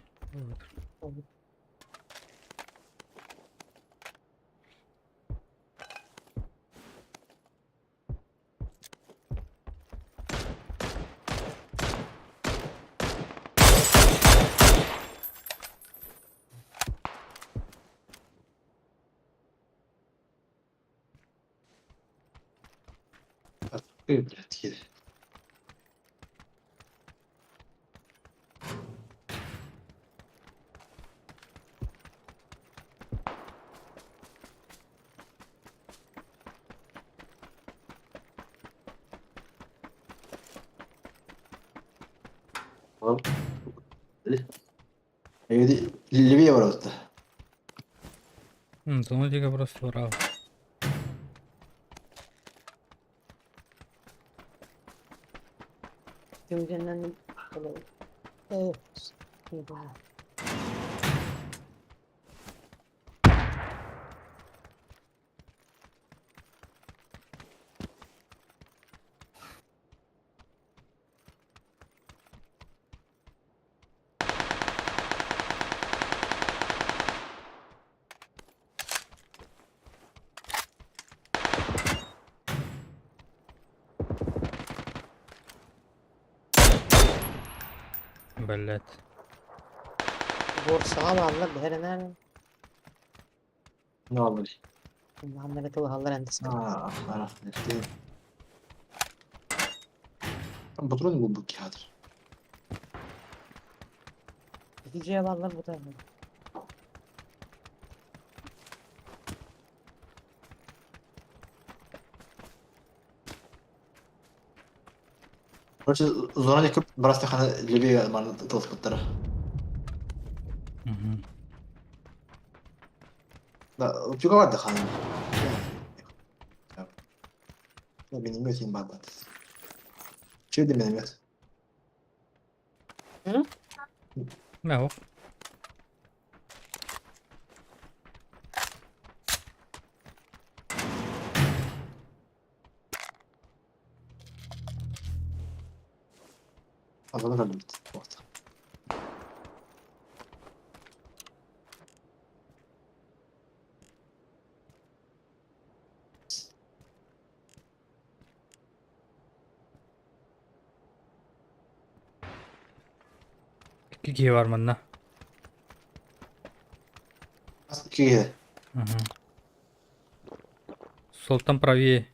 Ой, блядь, еле. Левее ворота. Зона дига просто урал. Блядь. Борсаҕа бааллар бэһэрэнээр. Ne alır? Манна тылыһаллар эн А, рахмет. Там патроны глубокий хатыр. Ити дьиэ бааллар бу таһынан. Короче, зона көп брастахана левее маны тылыспыттара. Да, чуга бар хана. Миномет им бар. Че это миномет? Мэ Азана өлбүт. Вот. Икки киһи бар манна. Киһи. Солтан правее.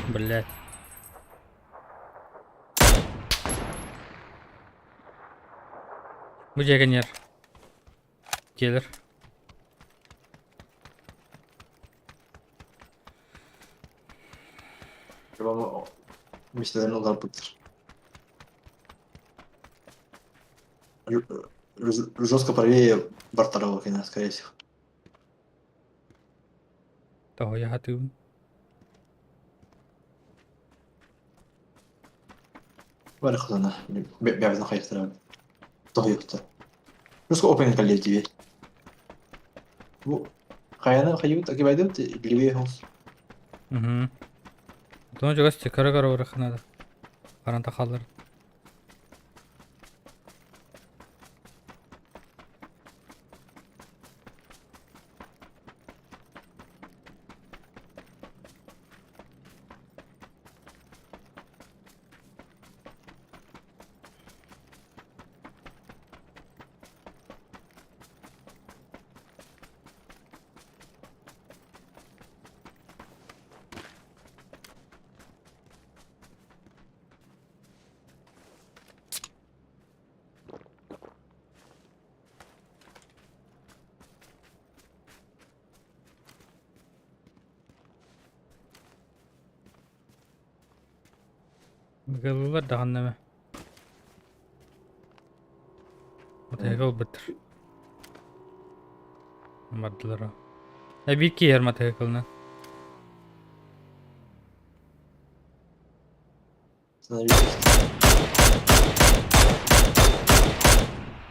Блять. Бу дьиэгэннэр. Келер. Мистер уларбыттар. Жестко правее бортового кина, скорее всего. Тоҕо хатыыбын. Бары хатана. Бэбэзин хайыктара. Тоһуйукта. Жестко опен коллективе. Бу хайаны хайыбыт акибайдыбыт левее хос. Угу. Тоно чугас кара-кара бараханада. Баран тахаллар. Ыгалылар даҕаны Матыга ылбыттар. Бардылар. Эбии киһэр матыгылна.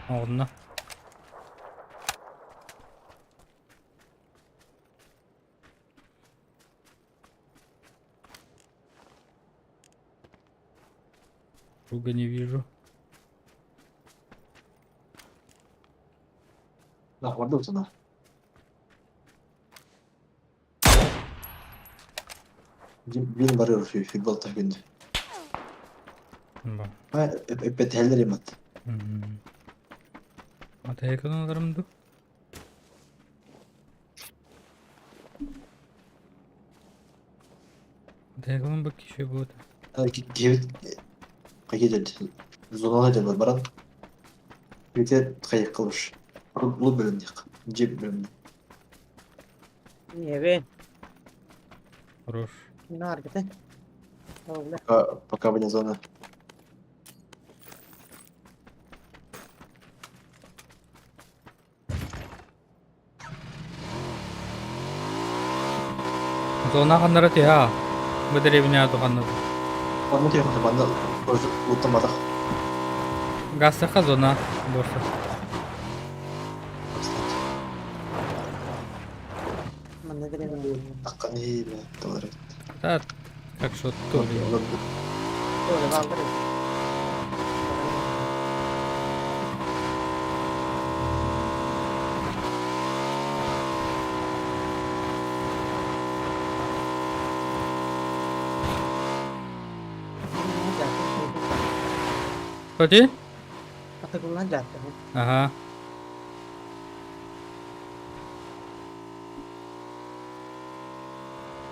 Онно. Круга не вижу. Да, бардыбыт. Бин барыр футбол тахгүндү. Ба. Эппет хеллер имат. Матыгыларым ду. Матыгылым бу киши будет. Кибит кайы зонала дел баран. Бите кайы кылыш. Бу бөлүм дик. Жеп бөлүм. Небе, Хорош. наргыты. Ол Пока пока вне зоны. Зона ханнара тиha. Бу деревня туханна. Онны тиэх банда уттаматах. Гастаха зона борса. манна деревня. Такканы бля доллар. Да, как что то ли. Ол бааллар. Хоти? Атыгыллан дьааттан. Ага.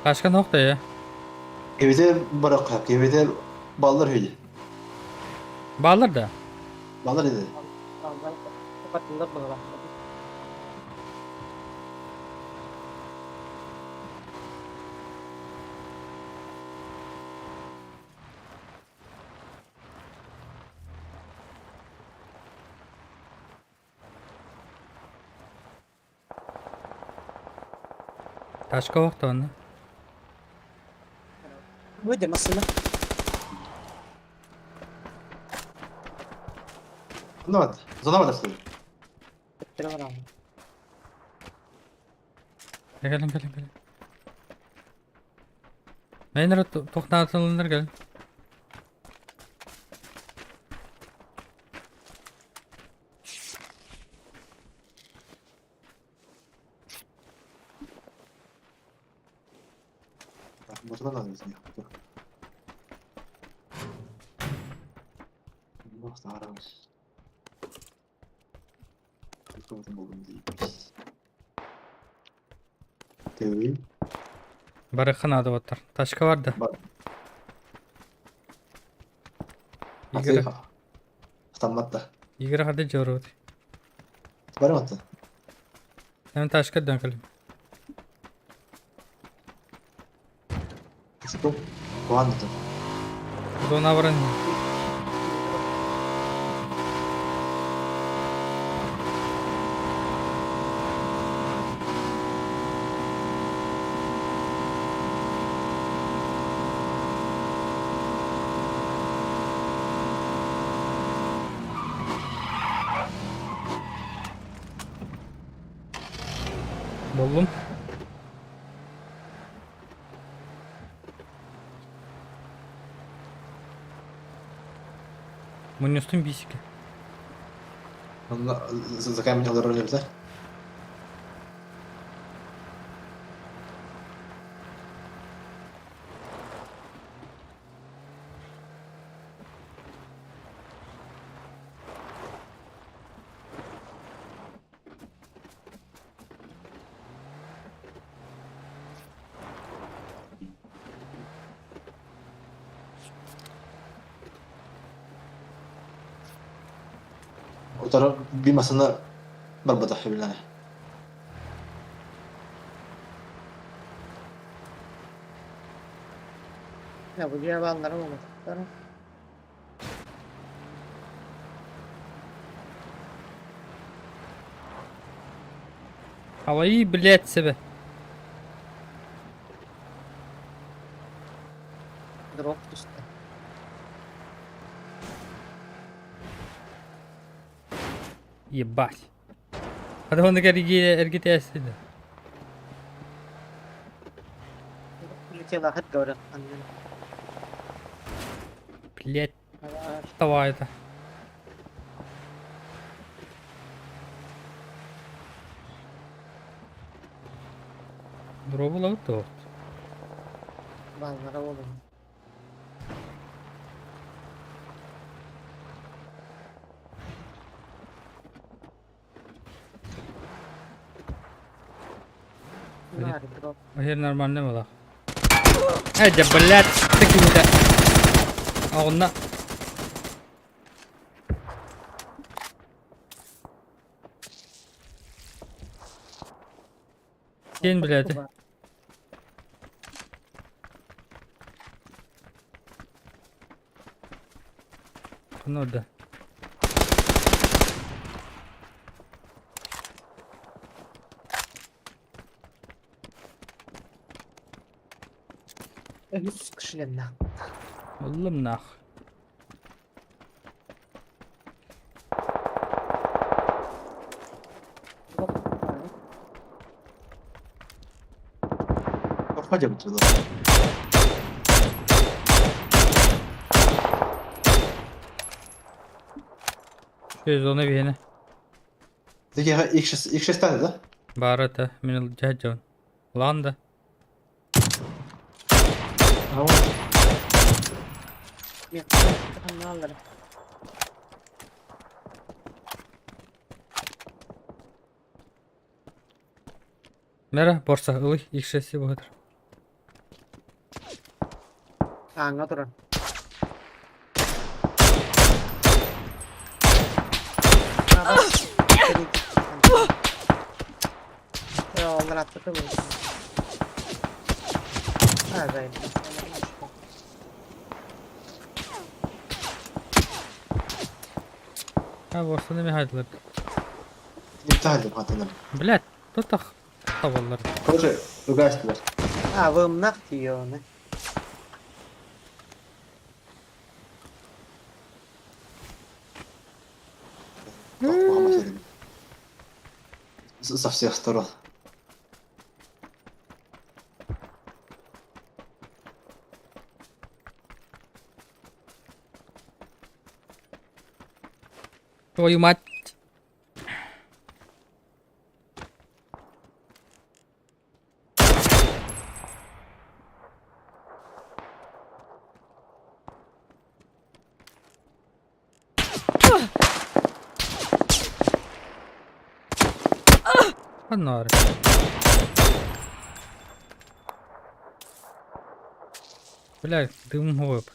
Başka noktaya. Кэбитэ барахха, кэбитэ баллар үһү. Bağlar da. Баллар edi. Kapatılır bana. Ташка охтоно. Выйди, машина. Зона бар. Зона бар сылдьар. Кэлин кэлин кэлин. Мейнер тохтаатылыннар кэлин. Мотор надо из них. Ну, стараюсь. Ты Барыхха наада буолтар. Ташка бар да. Бар. Игорь Автомат да. Игорь харды дьоруут. Бар ма? Мен ташка дан кэлим. Что? Ладно. Зона баран. Буллум. Мунньустун биисикэ. За камень олорор да? Утары бимасына барбатах билане. Ya bu diye ballara olmadıkları. Алай, блядь, себе. Drop түстэ. Ебать. Hadi onu эргите Улетела хат говорят. Анна. Блядь, давай это. Дробула тоқ. Баллара болun. Бар дроп. Хер нормально было. Эдя, блядь, такие-то. А он на... Сен, блядь. Ну да. Үс кішіленна. Oğlum нах. Проходим туда. Şöyle зона бейіне. Теге X6 X6 таны да? Бар это. Мен жаджон. Ланда. А вот. Мен алар. Мера, борса, ылый, X6 быһытыр. Ааҥҥа турар. Onlar attı mı? Ha, ben. Ha, борсаны мен хайдылар. Ипта хатанар. Блядь, тотах табаллар. Короче, ругайстылар. А, вымнах тиёны. Со всех сторон. Твою мать. Ханнары. Бля, дым опыт.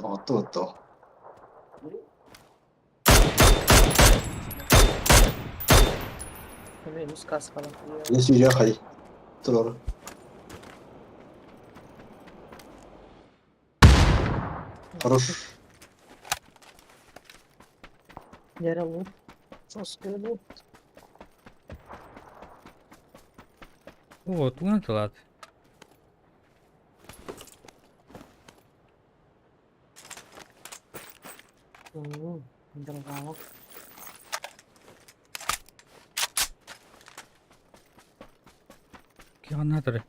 Отто, отто. Минус каскала. Не сүйрэ хай. Турор. Хорош. Нера лут. Соска лут. О, туган тылат. Дорогая. Кионаторы.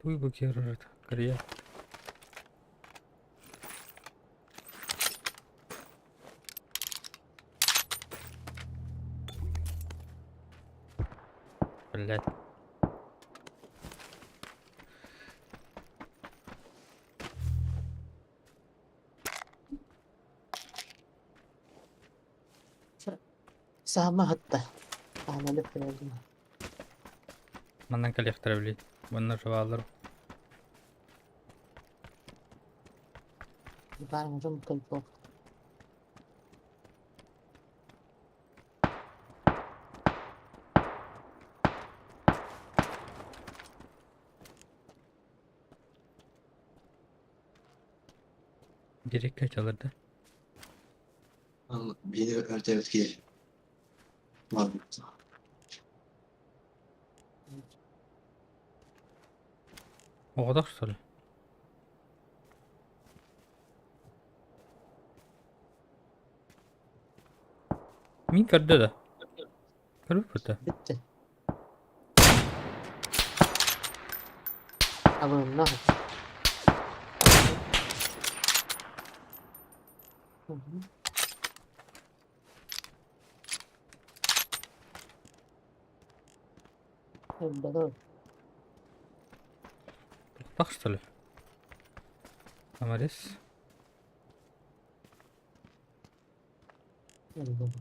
Туй бу керерет. Карьер. Блять. Саама хатта. Аана лөппүнэлин. Манан коллектор блин. Манна жевалар. Баар дьон кэлбок. Gerek çalırdı. Beni өртөөбүт киһи. Бар. Оҕотох что ли? Мин көрдө да. Көрбүт да. Бүттэ. Абыымна. Элбэҕи. Так что ли? Амарис. Элбэҕи.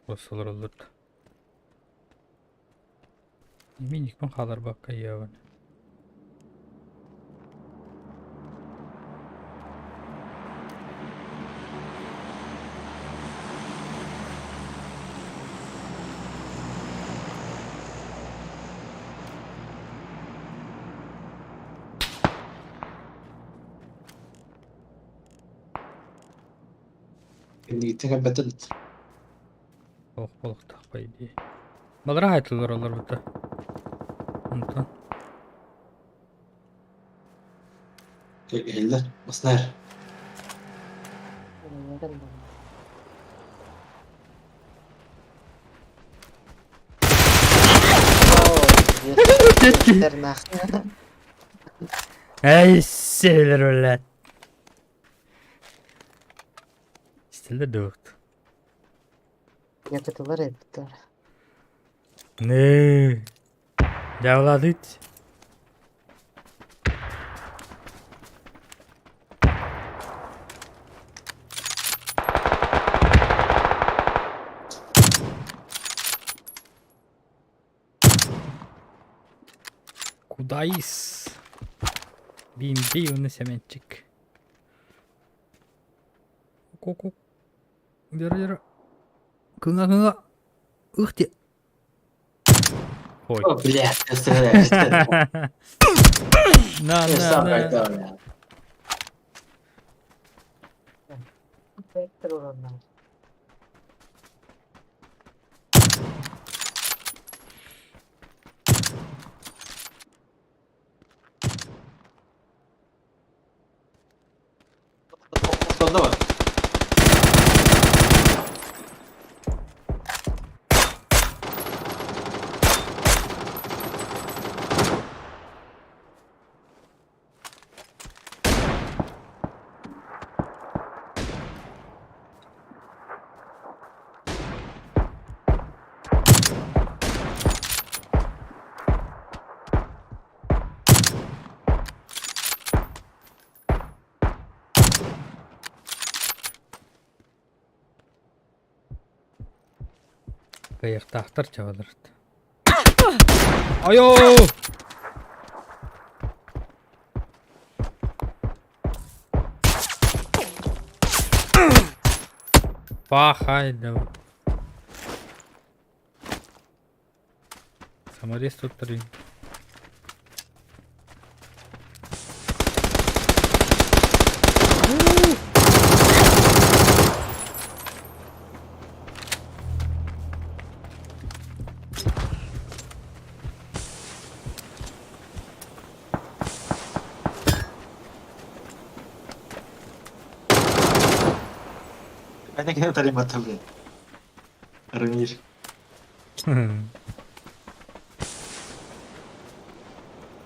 Осолор олорду. Миникпин хаалар бакка иэбин. Кэннигиттэн кэлбэтин. Ох болохтаах по идее. Балара хайтылар олор бута. Онтон. Иһиллэр. Баснар. Нах. Эй, север, блядь. Этилэр да быт. Якытылар эбиттэр. Не. Дьаалаадыт. Кудайс. Бимби уонна Сэмэнчик. Ку-ку. Дьара-дьара. Кыҥа-кыҥа. Ух ты. Ой. О, блядь, ты стреляешь. На, Я на, сам на. кайтал, блядь. Бэттэр ураннар. Сонда бар. Кыайыахтаахтар чабаларыт. Айоо! Пахай да. Саморез тут три. Это кино Талимата, блядь. Рынишь.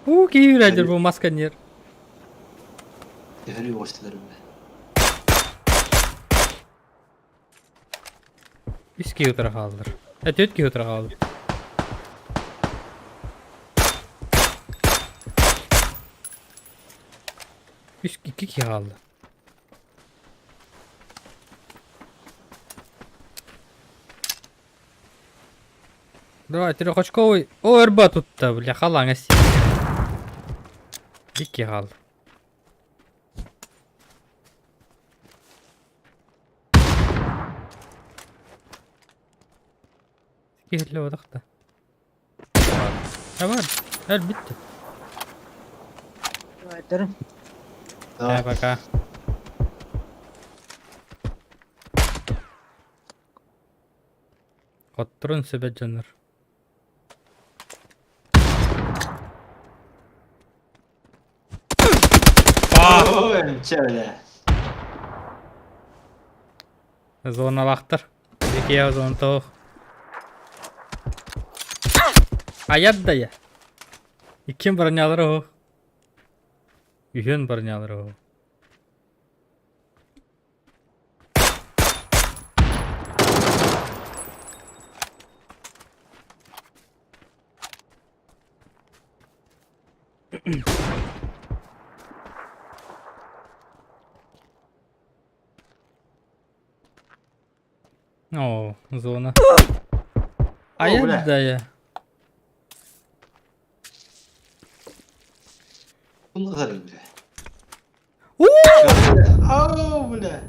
Уу киирэр бу масканер. Төһөрүү оҕустулар бля. Үс киһи утара хааллар. Э, түөрт киһи утара хаалла. Үс икки киһи хаалла. Давай, трехочковый. О, РБ тут-то, бля, халаҥа Икки хаалла. Киһилли да. Давай, эл бүттэ. Давайдарын. Э, пока. Хотторун сөбө дьоннор. Ой, че, бля. Зоналахтар. Икиэ зонтоох. Айат да я. Иккиэн бронялара оһох. Үһүөн бронялара оһох. О, зона. Айат бля. да я. Bunlar бля. Уу! Ау, бля.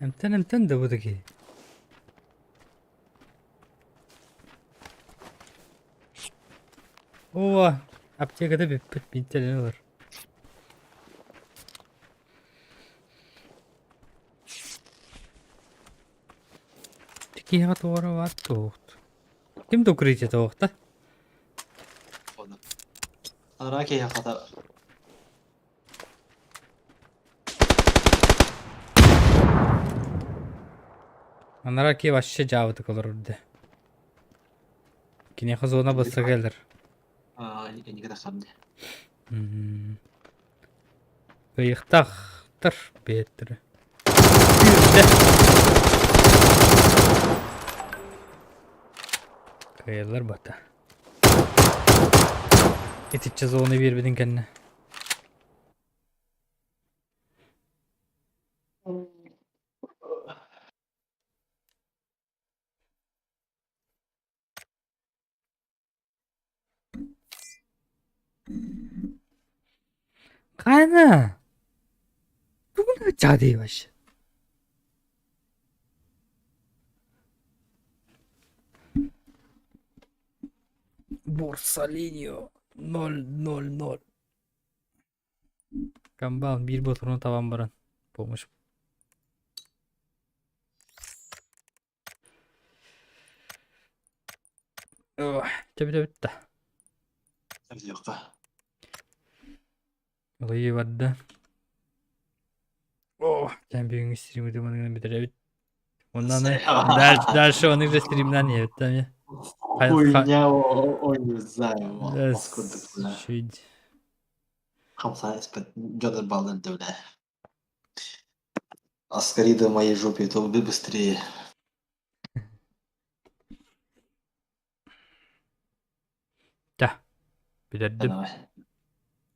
Эмтэн эмтэн да бу киһи. Оо, аптекада бүппүт биинтэлэнэ олор. Киһиэхэ туора баар туохт. Ким да укрытие туохта? Анараа киһи хата Анараа киһи вообще дьаабытык олорор дии. Киниэхэ зона басса кэлэр. инники тахсан дии. Ыйыхтаахтар бэйэттэрэ. Киирдэ. Кыайаллар бата. Итиччэ зону биэрбитин кэннэ. Хайна? Тугун ыччаадый вообще? Борсалиньо 0-0-0. Камбал биир ботуруну табан баран помощь. Төбүтэ Диэххэ. Ылыйыы барда. О, тэн бүгүҥҥү стримы манныгынан бүтэрэбит. Онно аны дальше, дальше ону же стримнан иһэбит да эмиэ. Хуйня, ой, не знаю, мас курдук, бля. Шүйд. Хамсаа испэт дьон ырбааллар да, бля. А скорее до моей жопе, то бы быстрее. Да. Бүтэрдим. Давай.